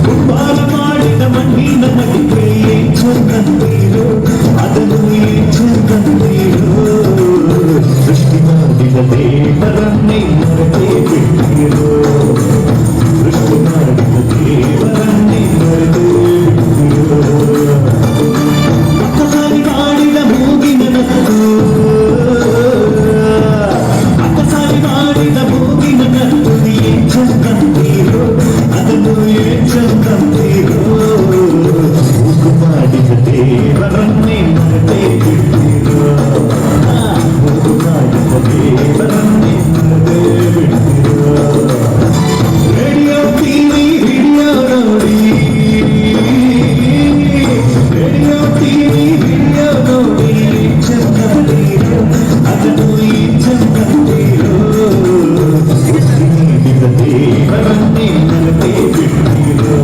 ಕುಂಬಾರ ಮಾಡಿದ ಮಣ್ಣಿನ ಮಡಿಕೆ ಏನ್ ಚಂದಂತೀರೋ, ಅದನ್ನು ಏನ್ ಚಂದಂತೀರೋ. ಸೃಷ್ಟಿ ಮಾಡಿದ ದೇವರನ್ನೇ ಮರೆತೇ ಬಿಟ್ಟಿರೋ, ಸೃಷ್ಟಿ ಮಾಡಿದ ದೇವರನ್ನೇ ಮರೆತೇ ಬಿಟ್ಟಿರೋ. ಅಕ್ಕಸಾರಿ ಮಾಡಿದ ಮೂಗಿನ ನಕ್ಕು, ಅಕ್ಕಸಾರಿ ಮಾಡಿದ ಮೂಗಿನ ನಕ್ಕು ಏನ್ ಚಂದಂತೀರೋ, ಅದನ್ನು ಏನ್ ಚಂದಂತೀರೋ. ಮೂಗು ಮಾಡಿದ ದೇವರನ್ನೇ ಮರೆತೇ ಬಿಟ್ಟಿರೋ, ಮೂಗು ಮಾಡಿದ ದೇವರನ್ನೇ ಮರೆತೇ ಬಿಟ್ಟಿರೋ. ರೇಡಿಯೋ ಟಿವಿ ವಿಡಿಯೋ ನೋಡಿ, ರೇಡಿಯೋ ಟಿವಿ ವಿಡಿಯೋ ನೋಡಿ ಏನ್ ಚಂದಂತೀರೋ, ಅದನ್ನು ಏನ್ ಚಂದಂತೀರೋ. ಸೃಷ್ಟಿ ನೀಡಿದ ದೇವರನ್ನೇ ಮರೆತೇ ಬಿಟ್ಟಿರೋ,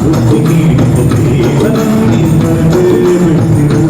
ಸೃಷ್ಟಿ ನೀಡಿದ ದೇವರನ್ನೇ ಮರೆತೇ ಬಿಟ್ಟಿರೋ.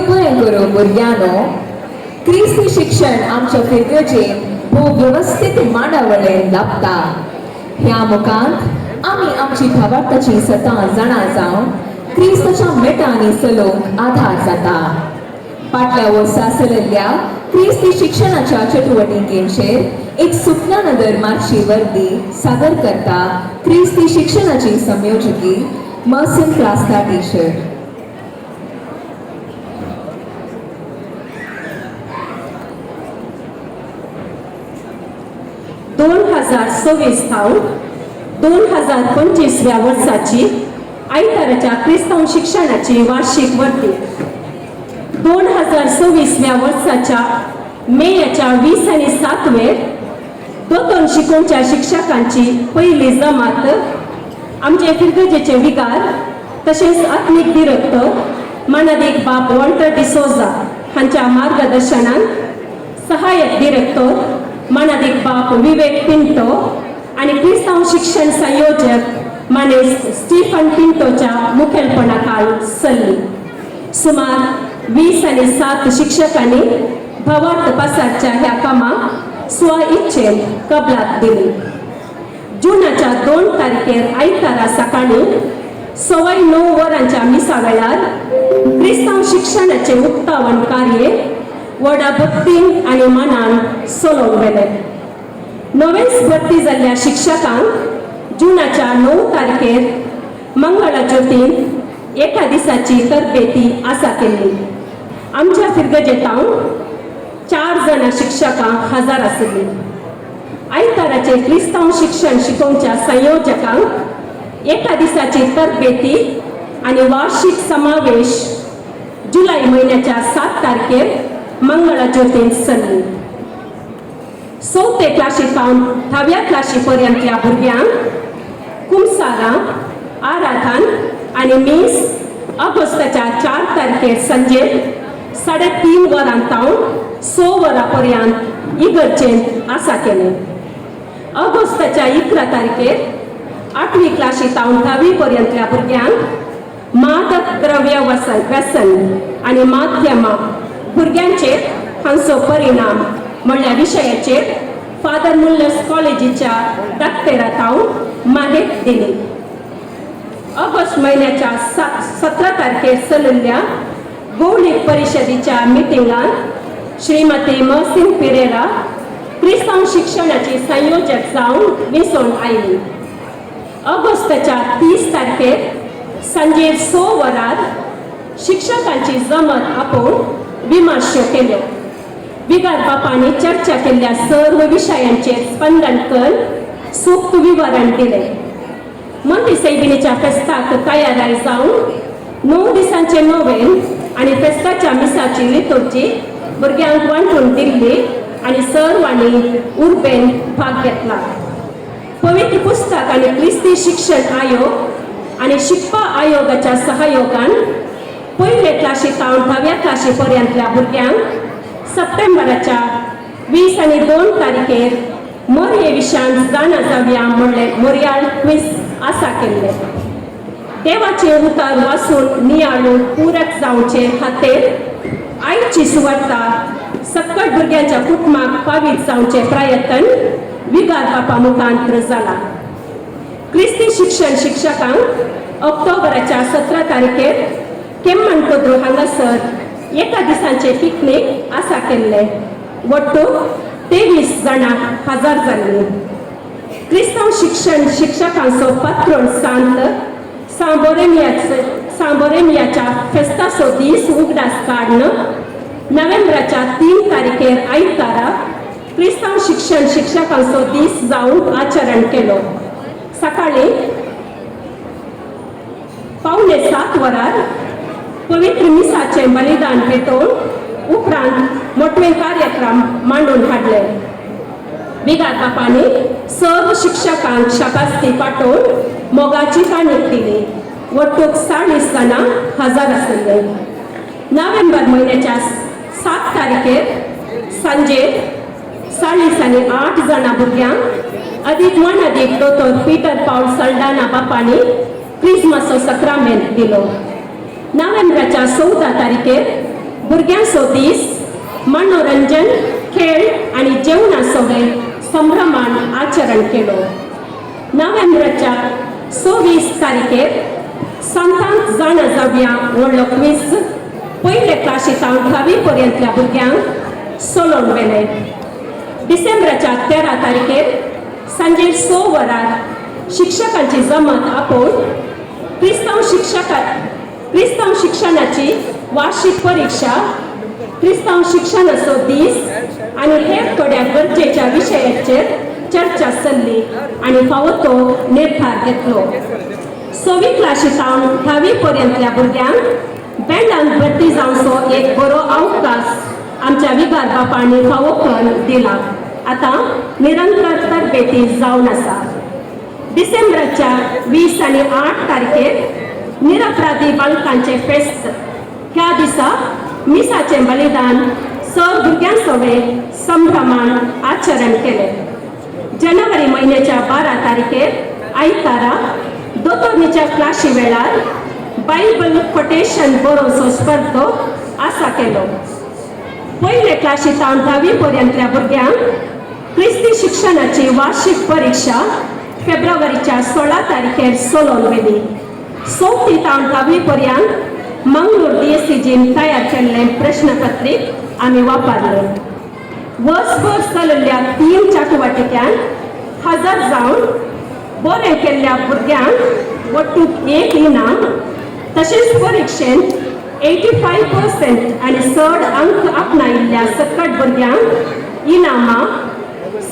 देव बरें करूं भुरग्यांनो. क्रिस्ती शिक्षण आमच्या फिरगजेन भोव वेवस्थीत मांडावळेन लाभता. ह्या मुखांत आमी आमची भावार्थाची सतां जाणा जावन क्रिस्ताच्या मेटांनी चलोवंक आधार जाता. फाटल्या वर्सा चलयल्ल्या क्रिस्ती शिक्षणाच्या चटुवटिकेंचेर एक सुपना नदर मार्ची वर्दी सादर करता क्रिस्ती शिक्षणाची संयोजकी मर्सिन क्रास्ता टीचर. 2026 थावन 2025 व्या वर्साची आयताराच्या क्रिस्तांव शिक्षणाची वार्षिक वर्दी. 2026 व्या वर्साच्या मेयाच्या 20 आनी 7 वेर दोतोन शिकोवच्या शिक्षकांची पयली जमात आमचे फिरगजेचे विगार तशेंच आत्मीक दिरक्त मानादीक बाप वॉल्टर डिसोजा हांच्या मार्गदर्शनान सहाय्यक दिरक्तोर मानादीक बाप विवेक पिंटो आनी क्रिस्तांव शिक्षण संयोजक मानेस्त स्टीफन पिंटोच्या मुखेलपणाखाल चल्ली. सुमार 20 आनी 7 शिक्षकांनी भावार्थ पासारच्या ह्या कामाक स्व इच्छेन कबलात दिली. जुनाच्या 2 तारखेर आयतारा सकाळीं 9:15 वरांच्या मिसा वेळार क्रिस्तांव शिक्षणाचें उक्तावण कार्य व्हडा भक्तीन आनी मनान चलोवन व्हेलें. नवेंच भरती जाल्ल्या शिक्षकांक जुनाच्या 9 तारखेर मंगळा ज्योतीन एका दिसाची तरबेती आसा केल्ली. आमच्या फिरगजेतावन 4 जाणां शिक्षकां हजर आशिल्लीं. आयताराचे क्रिस्तांव शिक्षण शिकोवच्या संयोजकांक एका दिसाची तरबेती आनी वार्षिक समावेश जुलय म्हयन्याच्या 7 तारखेर मंगळा ज्योतीन चल्ली. 4थे क्लाशी सावन 10व्या क्लाशी पर्यंतल्या भुरग्यांक कुमसारां, आराधन आनी मीस ऑगस्टाच्या 4 तारखेर सांजे 3:30 वरां तावन 6 वरां पर्यंत इगर्जेंत आसा केलें. ऑगस्टाच्या 11 तारखेर 8वी क्लाशी तावन 10वी पर्यंतल्या भुरग्यांक मादक द्रव्य व्यसन आनी माध्यमां भुरग्यांचेर हांचो परिणाम म्हणल्या विशयाचेर फादर मुल्लर्स कॉलेजीच्या डाक्टरा तावन माहिती दिली. ऑगस्ट म्हयन्याच्या 17 तारखेर चलिल्ल्या भौलीक परिशदेच्या मिटिंगांत श्रीमती मर्सिन पिरेरा क्रिस्तांव शिक्षणाची संयोजक जावन वेंचून आयली. ऑगस्टाच्या 30 तारखेर सांजे 6 वरार शिक्षकांची जमत आपोवन विमर्श केल्यो. विगार बापांनी चर्चा केल्ल्या सर्व विशयांचेर स्पंदन कर सूक्त विवरण दिलें. मंत्री सैबिणीच्या फेस्ताक तयाराय जावन 9 दिसांचे नोवेन आनी फेस्ताच्या मिसाची लितुर्जी भुरग्यांक वांटून दिल्ली आनी सर्वांनी उर्बेन भाग घेतला. पवित्र पुस्तक आनी क्रिस्ती शिक्षण आयोग आनी शिकपा आयोगाच्या सहयोगान पयले क्लाशी सावन 10व्या क्लाशी पर्यंतल्या भुरग्यांक सप्टेंबराच्या 20 आनी 2 तारखेर मोरये विशांत जाणा जावया म्हणलें मोरयाळ क्वीज आसा केल्लें. देवाचें उतर वाचून नियाळून पूरक जावचे खातीर आयची सुवार्ता सक्कट भुरग्यांच्या कुटुंबाक पावीत जावचे प्रयत्न विगार बापा मुखांत जाला. क्रिस्ती शिक्षण शिक्षकांक ऑक्टोबराच्या 17 तारखेर केम्मन कोद्रू हांगासर एका दिसांचे पिकनीक आसा केल्लें. वट्टू 23 जाणां हजर जाल्लीं. क्रिस्तांव शिक्षण शिक्षकांचो पात्रोण सांत सांबोरेमियाच्या फेस्ताचो दीस उगडास काडून नोव्हेंबराच्या 3 तारखेर आयतारा क्रिस्तांव शिक्षण शिक्षकांचो दीस जावन आचरण केलो. सकाळीं 6:45 वरार पवित्र मिसाचें बलिदान भेटोवन उपरांत मोटवे कार्यक्रम मांडून हाडले. विगार बापांनी सर्व शिक्षकांक शाबासकी पाठोवन मोगाची काणीक दिली. वट्टूक 40 जाणां हजर आशिल्ले. नोव्हेंबर म्हयन्याच्या 7 तारखेर सांजे 40 आनी 8 जाणां भुरग्यांक अदीक मानादीक दोतोर पीटर पावल सल्डाना बापांनी क्रिस्मसो सक्रामेंत दिलो. नोव्हेंबराच्या 14 तारखेर भुरग्यांचो दीस मनोरंजन खेळ आनी जेवणा सवे संभ्रमान आचरण केलो. नोव्हेंबराच्या 26 तारखेर संतांक जाणा जावया व्हडलो क्वीज पयले क्लासींत 10वी पर्यंतल्या भुरग्यांक सोलोवन व्हेले. डिसेंबराच्या 13 तारखेर सांजे 6 वरार शिक्षकांची जमात आपोवन क्रिस्तांव शिक्षणाची वार्षिक परीक्षा, क्रिस्तांव शिक्षणाचो दीस आनी हेर थोड्या गरजेच्या विशयाचेर चर्चा चल्ली आनी फावो तो निर्धार घेतलो. 6वी क्लासी सावन 10वी पर्यंतल्या भुरग्यांक बँडान भरती जावचो एक बरो अवकाश आमच्या विगार बापांनी फावो करून दिला. आतां निरंतर तरबेती जावन आसा. डिसेंबराच्या 20 आनी 8 तारखेर निरपराधी बालकांचे फेस्त. ह्या दिसा मिसाचें बलिदान सर भुरग्यां सवे संभ्रमान आचरण केलें. जानेवारी म्हयन्याच्या 12 तारखेर आयतारा दोतोरणीच्या क्लाशी वेळार बायबल कोटेशन बरोवचो स्पर्धो आसा केलो. पयले क्लाशी सावन 10वी पर्यंतल्या भुरग्यांक क्रिस्ती शिक्षणाची वार्षिक परीक्षा फेब्रुवारीच्या 16 तारखेर सोलोवन व्हेली. 4थी सावन 10वी पर्यंत मंगळूर DSCजीन तयार केल्लें प्रश्नपत्रीक आमी वापरलें. वर्सभर चलयल्ल्या 3 चाटुवाटिक्यांत हजर जावन बरें केल्ल्या भुरग्यांक वट्टूक 1 इनाम तशेंच परिक्षेंत 85% आनी चड अंक आपणायिल्ल्या सकट भुरग्यांक इनामां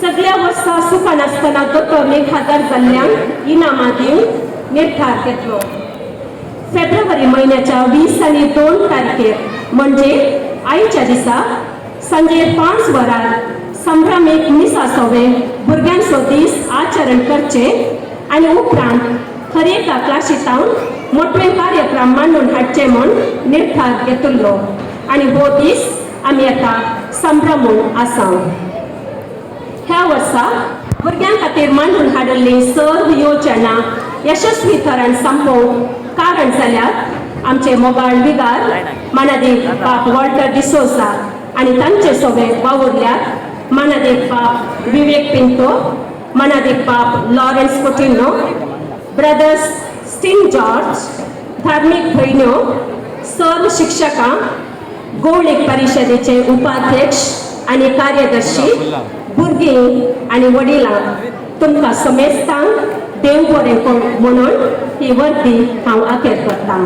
सगळ्या वर्सा सुखानासतना दोतोरणीक हजर जाल्ल्यांक इनामां दिवंक निर्धार घेतलो. फेब्रुवारी म्हयन्याच्या 20 आनी 2 तारखेर म्हणजे आयच्या दिसा सांजे 5 वरार संभ्रमीक मिसा सोवे भुरग्यांचो दीस आचरण करचे आनी उपरांत हर एका क्लासी सावन मोटवे कार्यक्रम मांडून हाडचे म्हूण निर्धार घेतिल्लो आनी हो दीस आमी आतां संभ्रमून आसा. ह्या वर्सा भुरग्यां खातीर मांडून हाडिल्ली सर्व योजना यशस्वी थरान संपोवंक कारण जाल्यार आमचे मोगाळ विगार मानादीक बाप वॉल्टर डिसोजा आनी तांचे सोबे वावुरल्यात मानादीक बाप विवेक पिंटो, मानादीक बाप लॉरन्स कुटिन्हो, ब्रदर्स स्टीन जॉर्ज, धार्मीक भयण्यो, सर्व शिक्षकां, गोवळीक परिशदेचे उपाध्यक्ष आनी कार्यदर्शी, भुरगीं आनी वडिलां, तुमकां समेस्तांक देव बरें करूं म्हणून ही वर्दी हांव अखेर करतां.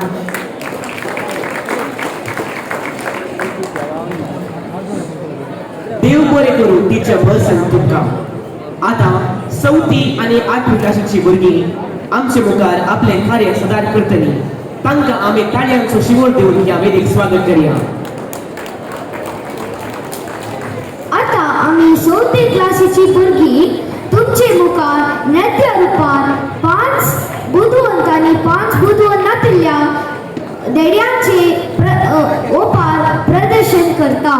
देव बरें करूं टिचर बसन तुमकां. आतां 4थी आनी 8वी क्लासीची भुरगीं आमचे मुखार आपलें कार्य सादर करतलीं. तांकां आमी ताळयांचो शिवोर दिवन ह्या वेदीक स्वागत करया. आतां आमी 4थी क्लासीची भुरगीं तुमचे मुखार नृत्य रुपान 5 बुदवंत आनी 5 बुदवंत नातिल्ल्या देड्यांचे ओपार प्रदर्शन करता.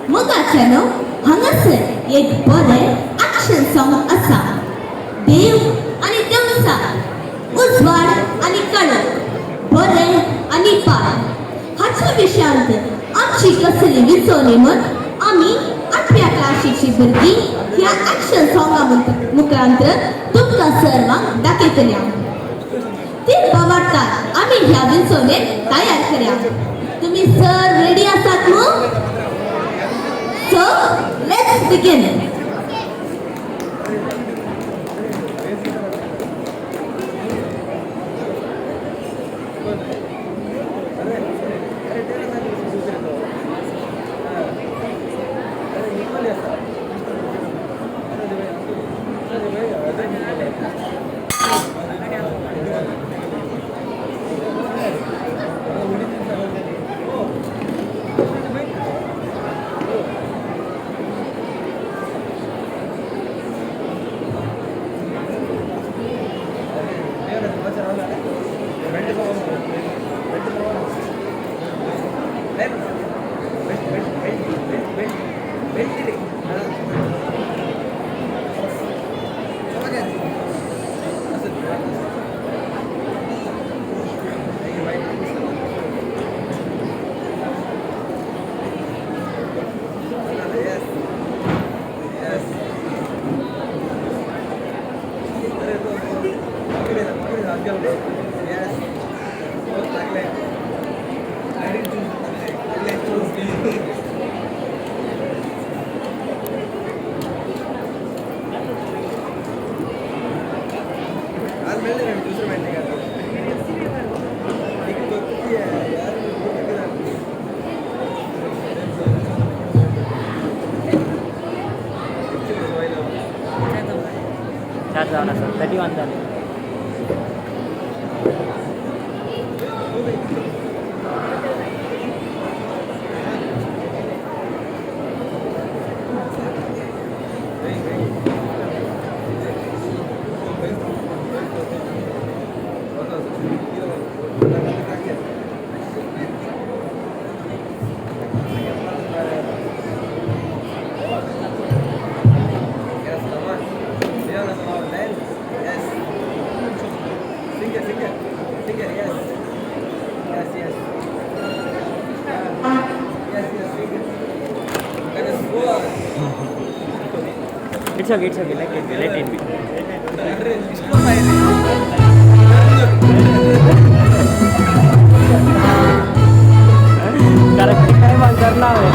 मोगाचें हांगासर एक बरें एक्शन सॉंग आसा. देव आनी देवसा, उजवाड आनी काळोख, बरें आनी पाड हाच्या विशयांत आमची कसली विचोवणी म्हण आमी आठव्या क्लासीची भुरगीं ह्या एक्शन सॉंगा मुखांत तुमकां सर्वांक दाखयतल्या. ती बाबाडटात आमी ह्या विचोवणेक तयार करया. तुमी सर रेडी आसात मू? So let's begin. स्टार्ट जावन आसा 31 जाले. It's okay, let it be, let it be. Correct time on करना है.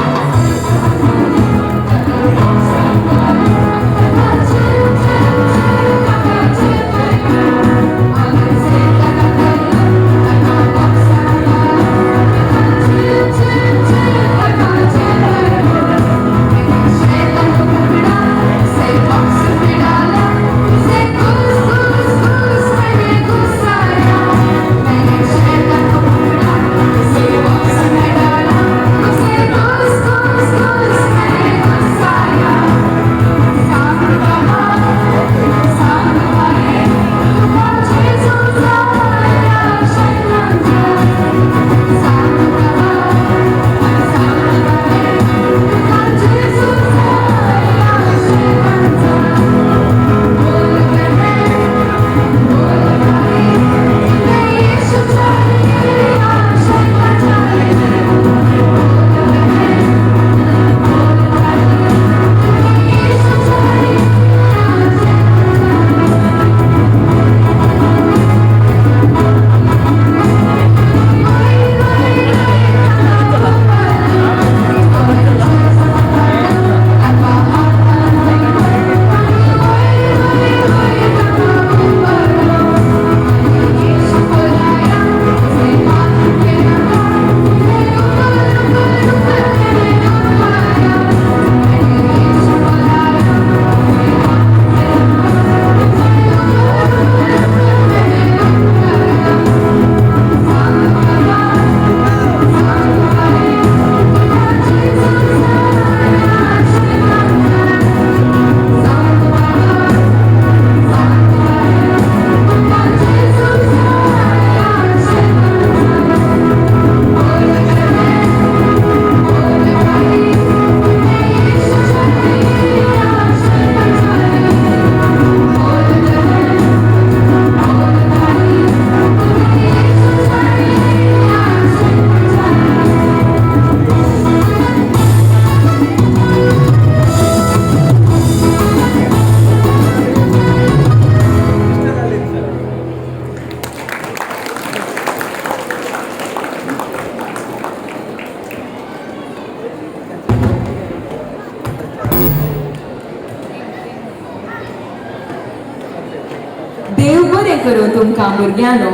देव बरें करूं तुमकां भुरग्यांनो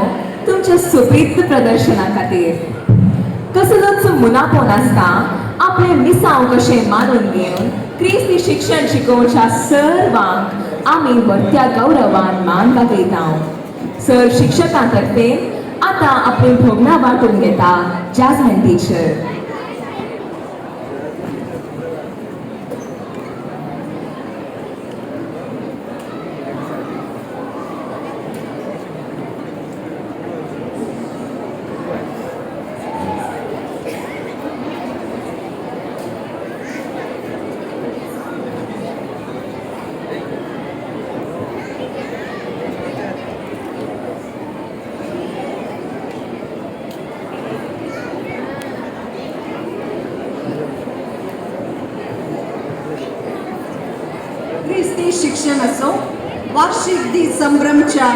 तुमच्या सोबीत प्रदर्शना खातीर. कसलोच मुनाफो नासता आपलें मिसांव कशें मानून घेवन क्रिस्ती शिक्षण शिकोवच्या सर्वांक आमी व्हडत्या गौरवान मान दाखयता. सर शिक्षकां तर्फे आतां आपली भोगणां वांटून घेता जास्मिन टिचर. क्रिस्ती शिक्षणाचो वार्षिक दीस संभ्रमच्या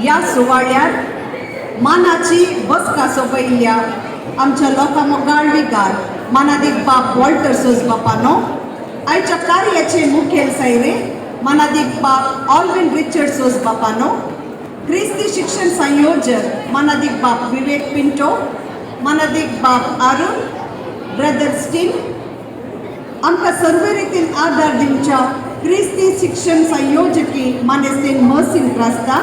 ह्या सुवाळ्यार मानाची बसका सोपयिल्ल्या आमच्या लोकां मोगाळ विकार मानादीक बाप वॉल्टर सोज बापानो, आयच्या कार्याचे मुखेल सायरे मानादीक बाप ऑल्विन रिचर्ड सोज बापानो, क्रिस्ती शिक्षण संयोजक मानादीक बाप विवेक पिंटो, मानादीक बाप अरुण, ब्रदर स्टीन, आमकां सर्व रितीन आदार दिवच्या क्रिस्ती शिक्षण संयोजकी मानेस्तीन महसीन क्रास्ता,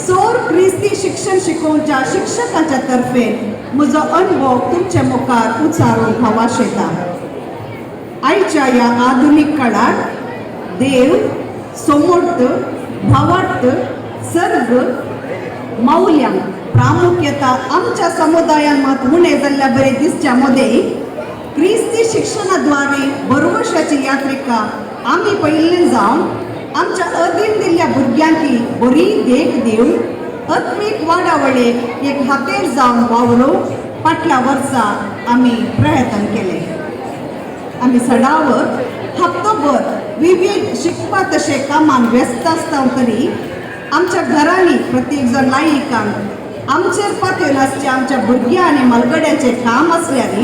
सोर क्रिस्ती शिक्षण शिकोवच्या शिक्षकाच्या तर्फे म्हजो अनुभव तुमचे मुखार उचारूंक हांव आशेता. आयच्या ह्या आधुनीक काळार देव, समर्थ, भावार्थ, सर्ग मौल्यांक प्रामुख्यता आमच्या समुदायान मात उणें जाल्ल्या बरें दिसच्या मदें क्रिस्ती शिक्षणाद्वारे बरवशाची यात्रिका आमी पयिल्ले जावन आमच्या अधीन दिल्ल्या भुरग्यांकी बरी देख दिवन आत्मीक वाडावळेक एक हातेर जावन वावरूंक फाटल्या वर्सा आमी प्रयत्न केले. आमी सडावत हप्तोभर विविध शिकपा तशें कामान व्यस्त आसता तरी आमच्या घरांनी प्रत्येक जण लायिकांक आमचेर पातयेवन आसचें आमच्या भुरग्यां आनी मालगड्यांचें काम आसल्यार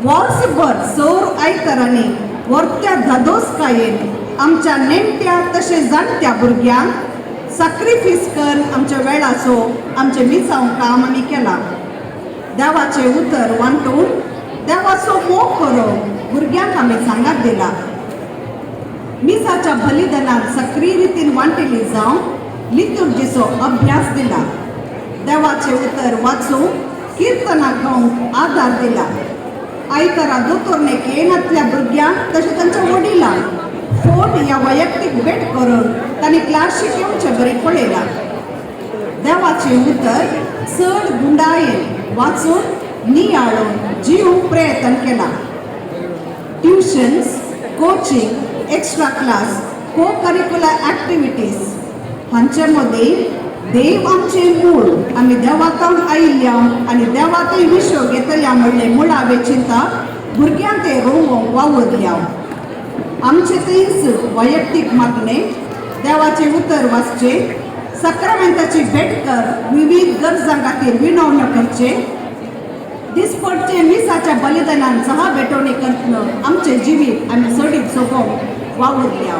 वर्सभर सौर आयतरांनी वर्त्या धादोसकायेन आमच्या नेणट्या तशें जाणट्या भुरग्यांक साक्रिफीस करून आमच्या वेळाचो आमचें मिसांव काम आमी केलां. देवाचें उतर वांटून देवाचो मोग करून भुरग्यांक आमी सांगात दिला. मिसाच्या बलिदानान सक्रीय रितीन वांटिल्ली जावन लितुर्जीचो अभ्यास दिला. देवाचें उतर वाचूंक किर्तनां गावंक आदार दिला. आयतारा दोतोरनेक येनातल्या भुरग्यांक तशें तांच्या वडिलांक फोन या वैयक्तीक भेट करून तांणी क्लासीक येवचें बरें पळयलां. देवाचें उतर चड गुंडायेन वाचून नियाळून जिवूंक प्रयत्न केला. Tuitions, coaching, extra class, co curricular activities हांचे मदीं देव आमचें मूळ आमी देवातावन आयिल्ल्या आनी देवातय विशय घेतल्या म्हणलें मुळावें चिंतप भुरग्यांक तें रोवंक वावुरल्या. आमचें थंयच वैयक्तीक मागणें, देवाचें उतर वाचचें, सक्रामेंताची भेट कर विविध गरजां खातीर विनवण्यो करचें, दिसपडचें मिसाच्या बलिदानान सहा भेटवणी करतना आमचें जिवीत आमी चडीत सोबोवंक वावुरल्या.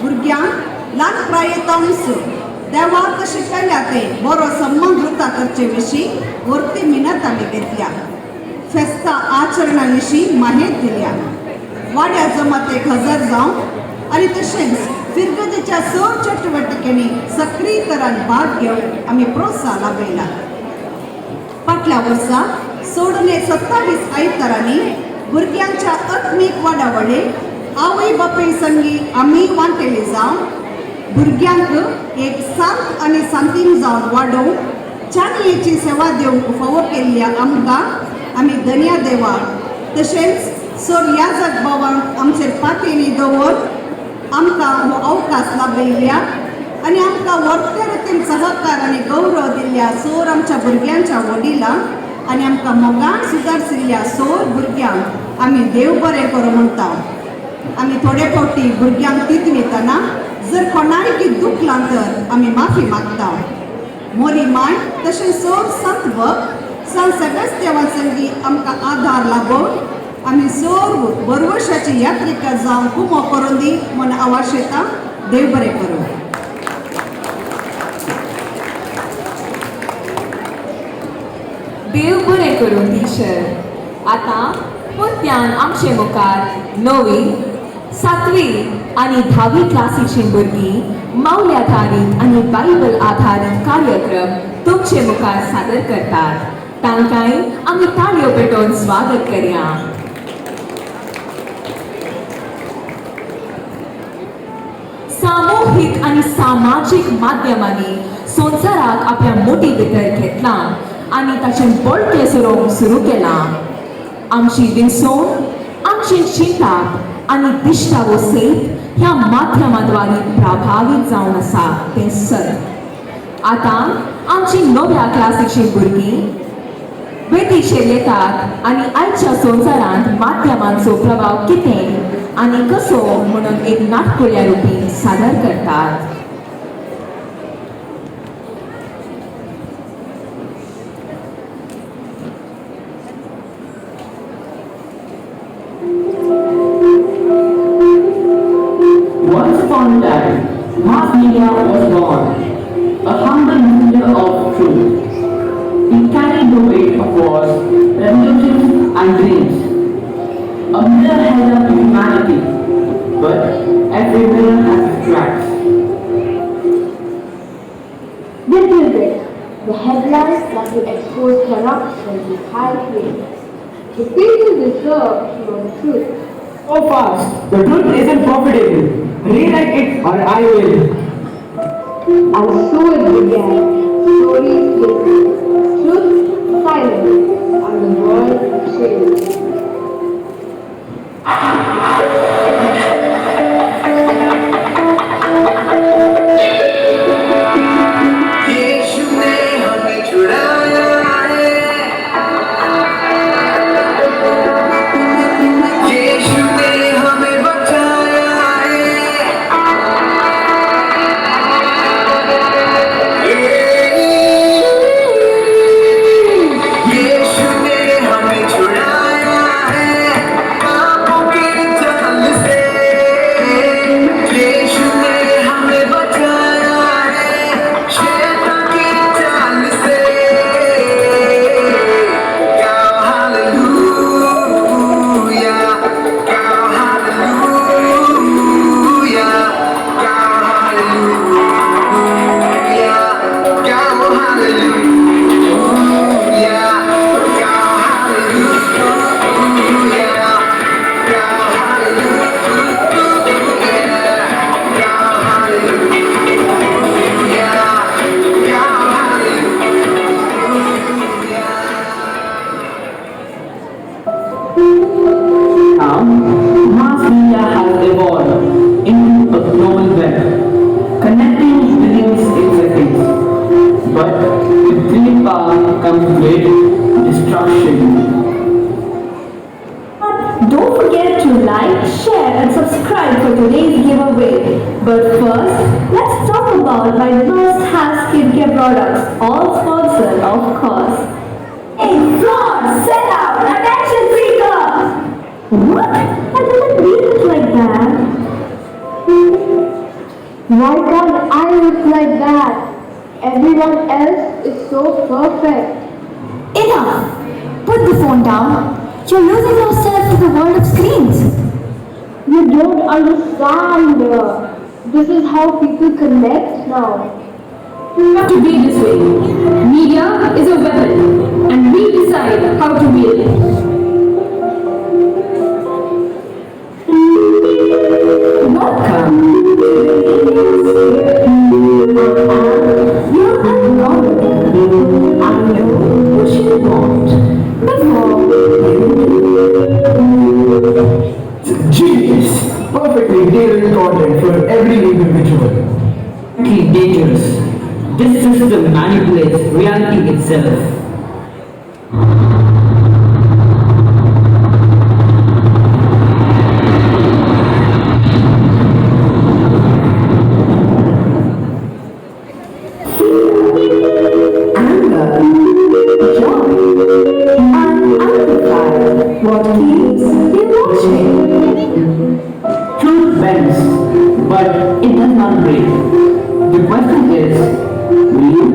भुरग्यांक ल्हान प्रायेतावनच देवाक तशें केल्या तें बरो संबंद वृता करचे विशीं व्हरती मिनत आमी घेतल्या. फेस्ता आचरणा विशीं माहेत दिल्या. वाड्या जमातेक हजर जावन आनी तशेंच फिरगजेच्या सर चटुवटिकेंनी सक्रीय तरान भाग घेवन आमी प्रोत्साहन लाभयला. फाटल्या वर्सा सोडणे 27 आयतारांनी भुरग्यांच्या आत्मीक वाडावळेक आवय बापूय संगी आमी वांटेली जावन भुरग्यांक एक सांत आनी सांतीन जावन वाडोवंक चानयेची सेवा दिवंक फावो केल्ल्या आमकां आमी धन्या देवाक तशेंच सर याजक बाबांक आमचेर पातयेनी दवर आमकां हो अवकाश लाभयिल्ल्या आनी आमकां वर्ते रितीन सहकार आनी गौरव दिल्ल्या सोर आमच्या भुरग्यांच्या वडिलांक आनी आमकां मोगान सुदारशिल्ल्या सोर भुरग्यांक आमी देव बरें करूं म्हणटा. आमी थोडे फावटी भुरग्यांक तितवितना जर कोणायकी दुखलां तर आमी माफी मागता. मोरी माय तशें सोर संत भक्त संत सेबेस्त्यावा संगी आमकां आदार लागून आमी सर्व बरवशाची यात्रिका जावन कुमो करून दी म्हूण आवाज येता. देव बरें करूं. देव बरें करूं टिचर. आतां परत्यान आमचे मुखार 9वी, 7वी आनी 10वी क्लासीची भुरगीं मावल्या आधारीत आनी बायबल आधारीत कार्यक्रम तुमचे मुखार सादर करतात. तांकांय आमी ताळयो पेटोवन स्वागत करया. सामुहीक आनी सामाजीक माध्यमांनी संवसाराक आपल्या मोटी भितर घेतला आनी ताचें बळकें सरोवंक सुरू केलां. आमची विनसवण, आमची चिंताप आनी दिश्टावो सयत ह्या माध्यमाद्वारे प्रभावीत जावन आसा तें सत. आतां आमची नव्या क्लासीची भुरगीं वेदीचेर येतात आनी आयच्या संवसारांत माध्यमांचो प्रभाव कितें आनी कसो म्हणून एक नाटकुल्या रुपी सादर करतात. Once upon a time, mass media was born, a humble messenger of truth. It carried the weight of wars, revolutions, and dreams. A mirror held up to humanity, But every mirror has its cracks. This is it. The headlines that will expose corruption to high places. The people deserve to know the truth. So fast, the truth isn't profitable. Rewrite it or I will. And so it began. Stories whispered, truth silent, and the world changed. यीशु ने हमें छुड़ाया है, यीशु ने हमें बचाया है। यीशु ने हमें छुड़ाया है पापों के जाल से, यीशु ने हमें बचाया है शैतान की चाल से। गाओ हालेलुया, गाओ हालेलुया, गाओ हालेलुया, गाओ हालेलुया, गाओ हालेलुया, गाओ हालेलुया, गाओ हालेलुया, गाओ hallelujah. Now, mass media has evolved into a global web, connecting billions in seconds. But with great power comes great destruction. Don't forget to like, share and subscribe for today's giveaway. But first, let's talk about my must-have skincare products, all sponsored of course. Hey, fraud, sell out, attention seeker! What? I didn't mean it like that. Why can't I look like that? Everyone else is so perfect. Enough! Put the phone down. You're losing yourself to the world of screens. You don't understand. This is how people connect now. Not to be this way. Media is a weapon, and we decide how to wield it. Welcome to the Your algorithm. I know what you want before you do. Genius! Perfectly tailored content for every individual. Dangerous. This system manipulates reality itself. Anger, joy, and amplify what keeps you watching. Truth bends, but it does not break. The question is, will you?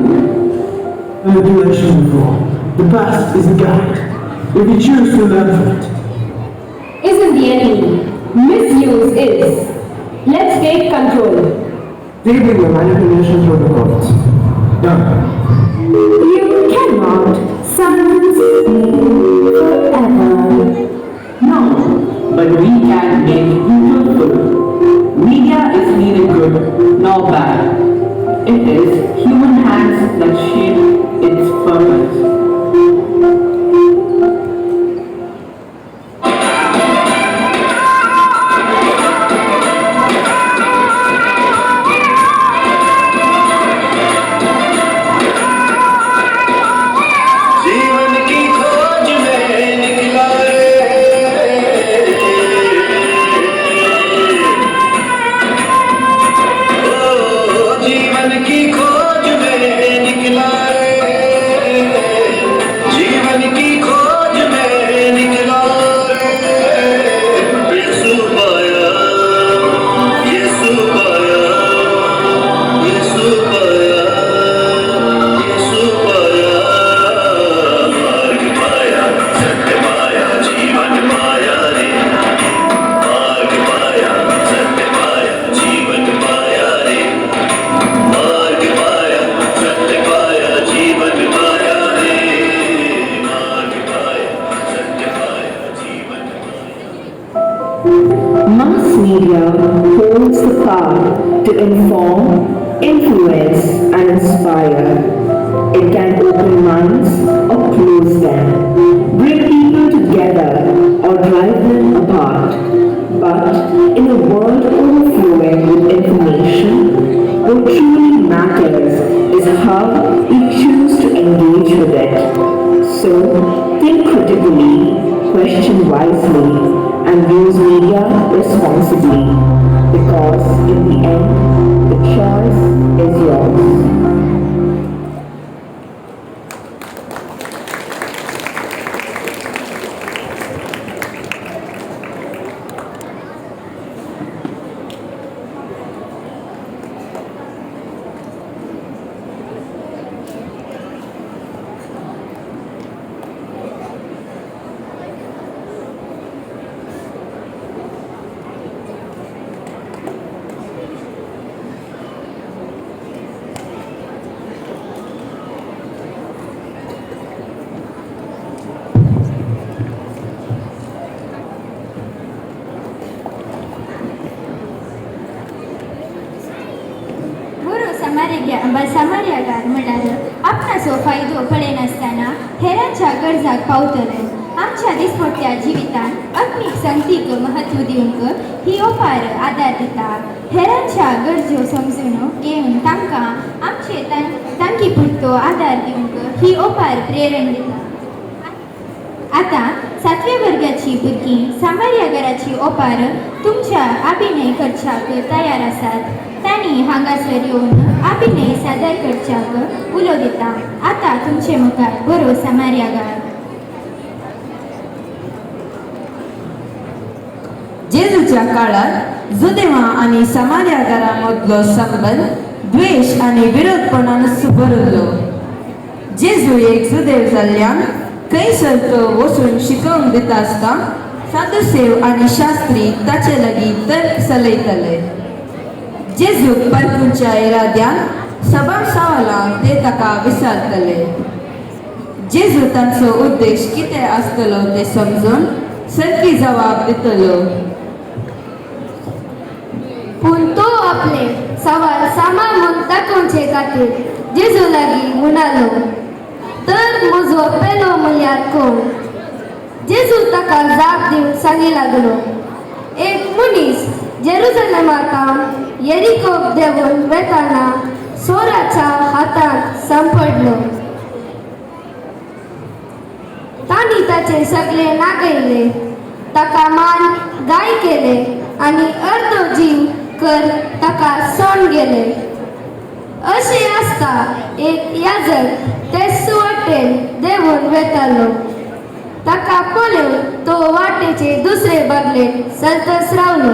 The direction before. The past is a guide. If you choose to learn from it. Isn't the enemy. Misuse is. Let's take control. Disabling your manipulation protocols. Done. You cannot silence me forever. No, but we can make you truthful. Media is neither good nor bad. It is human hands that shape its purpose. जीवन की खोज में निकला रे, ओ, power to inform, influence, and inspire. It can open minds or close them, bring people together or drive them apart. But in a world overflowing with information, what truly matters is how we choose to engage with it. So, think critically, question wisely, and use media responsibly, because in the end, the choice is yours. सामार्यागार म्हळ्यार आपणाचो फायदो पळयनासतना हेरांच्या गरजाक पावतलो. आमच्या दिसपट्ट्या जिवितांत आत्मीक संगतीक म्हत्व दिवंक ही ओपार आदार दिता. हेरांच्या गरजो समजून घेवन तांकां आमचे तांकी पुरतो आदार दिवंक ही ओपार प्रेरण दिता. आतां सातव्या वर्गाची भुरगीं सामार्यागाराची ओपार तुमच्या अभिनय करच्याक तयार आसात. तांणी हांगासर येवन अभिनय सादर करच्याक उलो दिता. आतां तुमचे मुखार बरो सामार्यागार. जेजूच्या काळार जुदेवा आनी सामार्यागारा मदलो संबंद द्वेश आनी विरोधपणान भरिल्लो. जेजू एक जुदेव जाल्ल्यान खंयसर तो वचून शिकोवन दिता आसता सादुसेव आनी शास्त्री ताचे लागीं तर्क चलयताले. जेजूक परकुंच्या इराद्यान सबार सवालां ते ताका विचारतले. जेजू तांचो उद्देश कितें आसतलो तें समजून सारकी जबाब दितलो. पूण तो आपले सवाल सामान म्हूण दाखोवचे खातीर जेजू लागीं म्हणालो, तर म्हजो पेलो म्हणल्यार कोण? जेजू ताका जाप दिवन सांगी लागलो, एक मनीस जेरुजलेमाक येरिकोक देंवून वेताना सोराच्या हातांत सांपडलो. तांणी ताचे सगळे नागयले, ताका मान गाय केले आनी अर्दो जीव कर ताका सोड गेले. अशें आसता एक याजक ते सुवाटेन देंवून वेतालो. ताका पळोवन तो वाटेचे दुसरे बागलेन चलतच रावलो.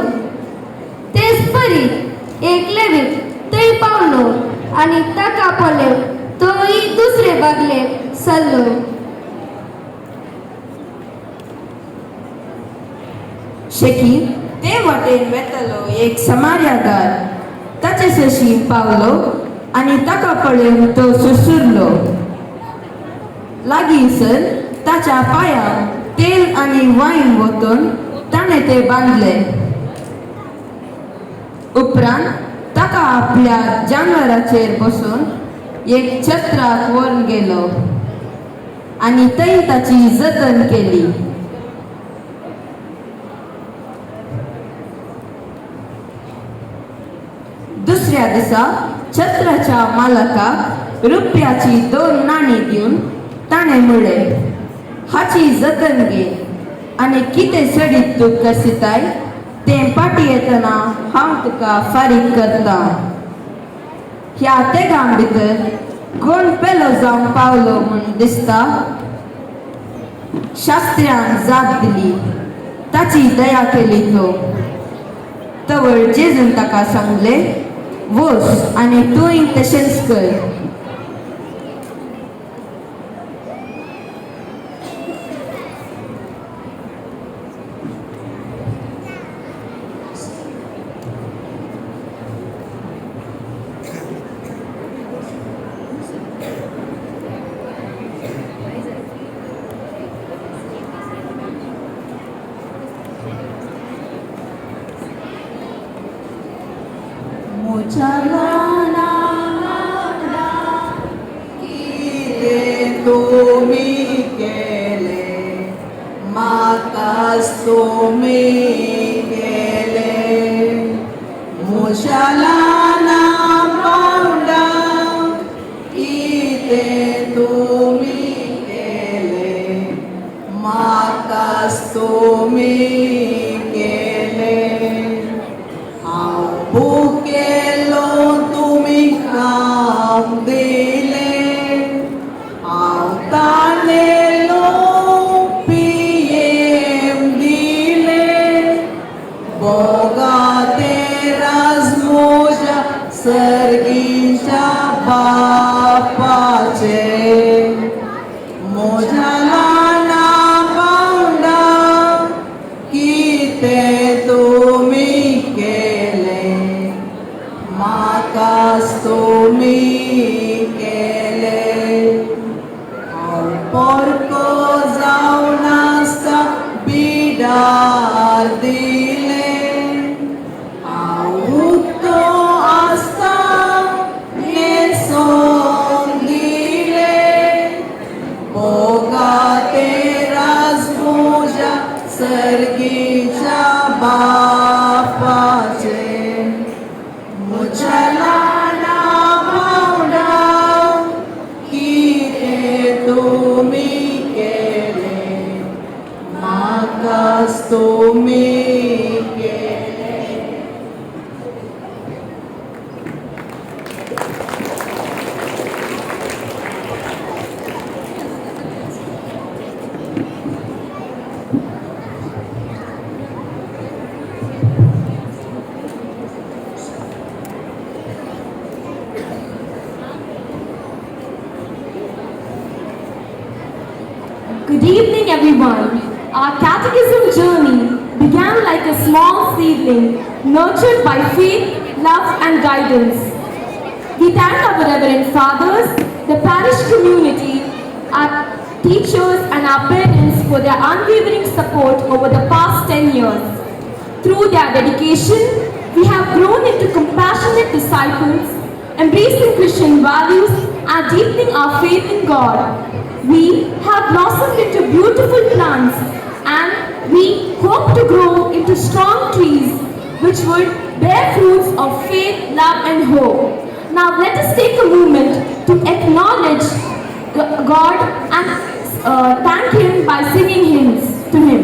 तेच परी एक लेवीत थंय पावलो आनी ताका पळोवन तोय दुसरे बागलेन सरलो. शेकी ते वाटेन वेतलो एक समार्यागार ताचे सरशी पावलो आनी ताका पळोवन तो सुसुरलो. लागीं सर ताच्या पांयांक तेल आनी वायन वतून ताणें तें बांदलें. उपरांत ताका आपल्या जानवराचेर बसून एक छत्राक व्हरून गेलो आनी थंय ताची जतन केली. दुसऱ्या दिसा छत्राच्या मालकाक रुपयाची 2 नाणी दिवन ताणें म्हणलें, हाची जतन घे आनी कितें सडीत तूं करसिताय तें पाटी येतना हांव तुका फारीक करता. ह्या तेगां भितर कोण पेलो जावंक पावलो म्हूण दिसता? शास्त्र्यान जाप दिली, ताची दया केली तो. तवळ जेजून ताका सांगलें, वच आनी तूंय तशेंच कर. मुचलाना कितें तुमी केलें म्हाकाच तुमी केलें मुशालाना पावंडा कितें तुमी केलें म्हाकाच तुमी केलें हांव भुकेलो तुमी खावंक दिलें हांव तानेलो पियेवंक दिलें भोगाते राज म्हज्या सर्गीच्या बापाचें म्हज्या ल्हाना पावंडा कितें तुमी केलें म्हाकाच तुमी केलें हांव पोरको जावन आसता बिडार दिलें हांव उक्तो आसता न्हेसोन दिलें भोगाते राज म्हज्या सर्गीच्या बापाचें म्हज्या ल्हाना पावंडा कितें तुमी केलें म्हाकाच तुमी केलें. Good evening, everyone. Our catechism journey began like a small seedling, nurtured by faith, love, and guidance. We thank our Reverend Fathers, the parish community, our teachers, and our parents for their unwavering support over the past 10 years. Through their dedication, we have grown into compassionate disciples, embracing Christian values and deepening our faith in God. We have blossomed into beautiful plants and we hope to grow into strong trees which would bear fruits of faith, love and hope. Now let us take a moment to acknowledge God and thank Him by singing hymns to Him.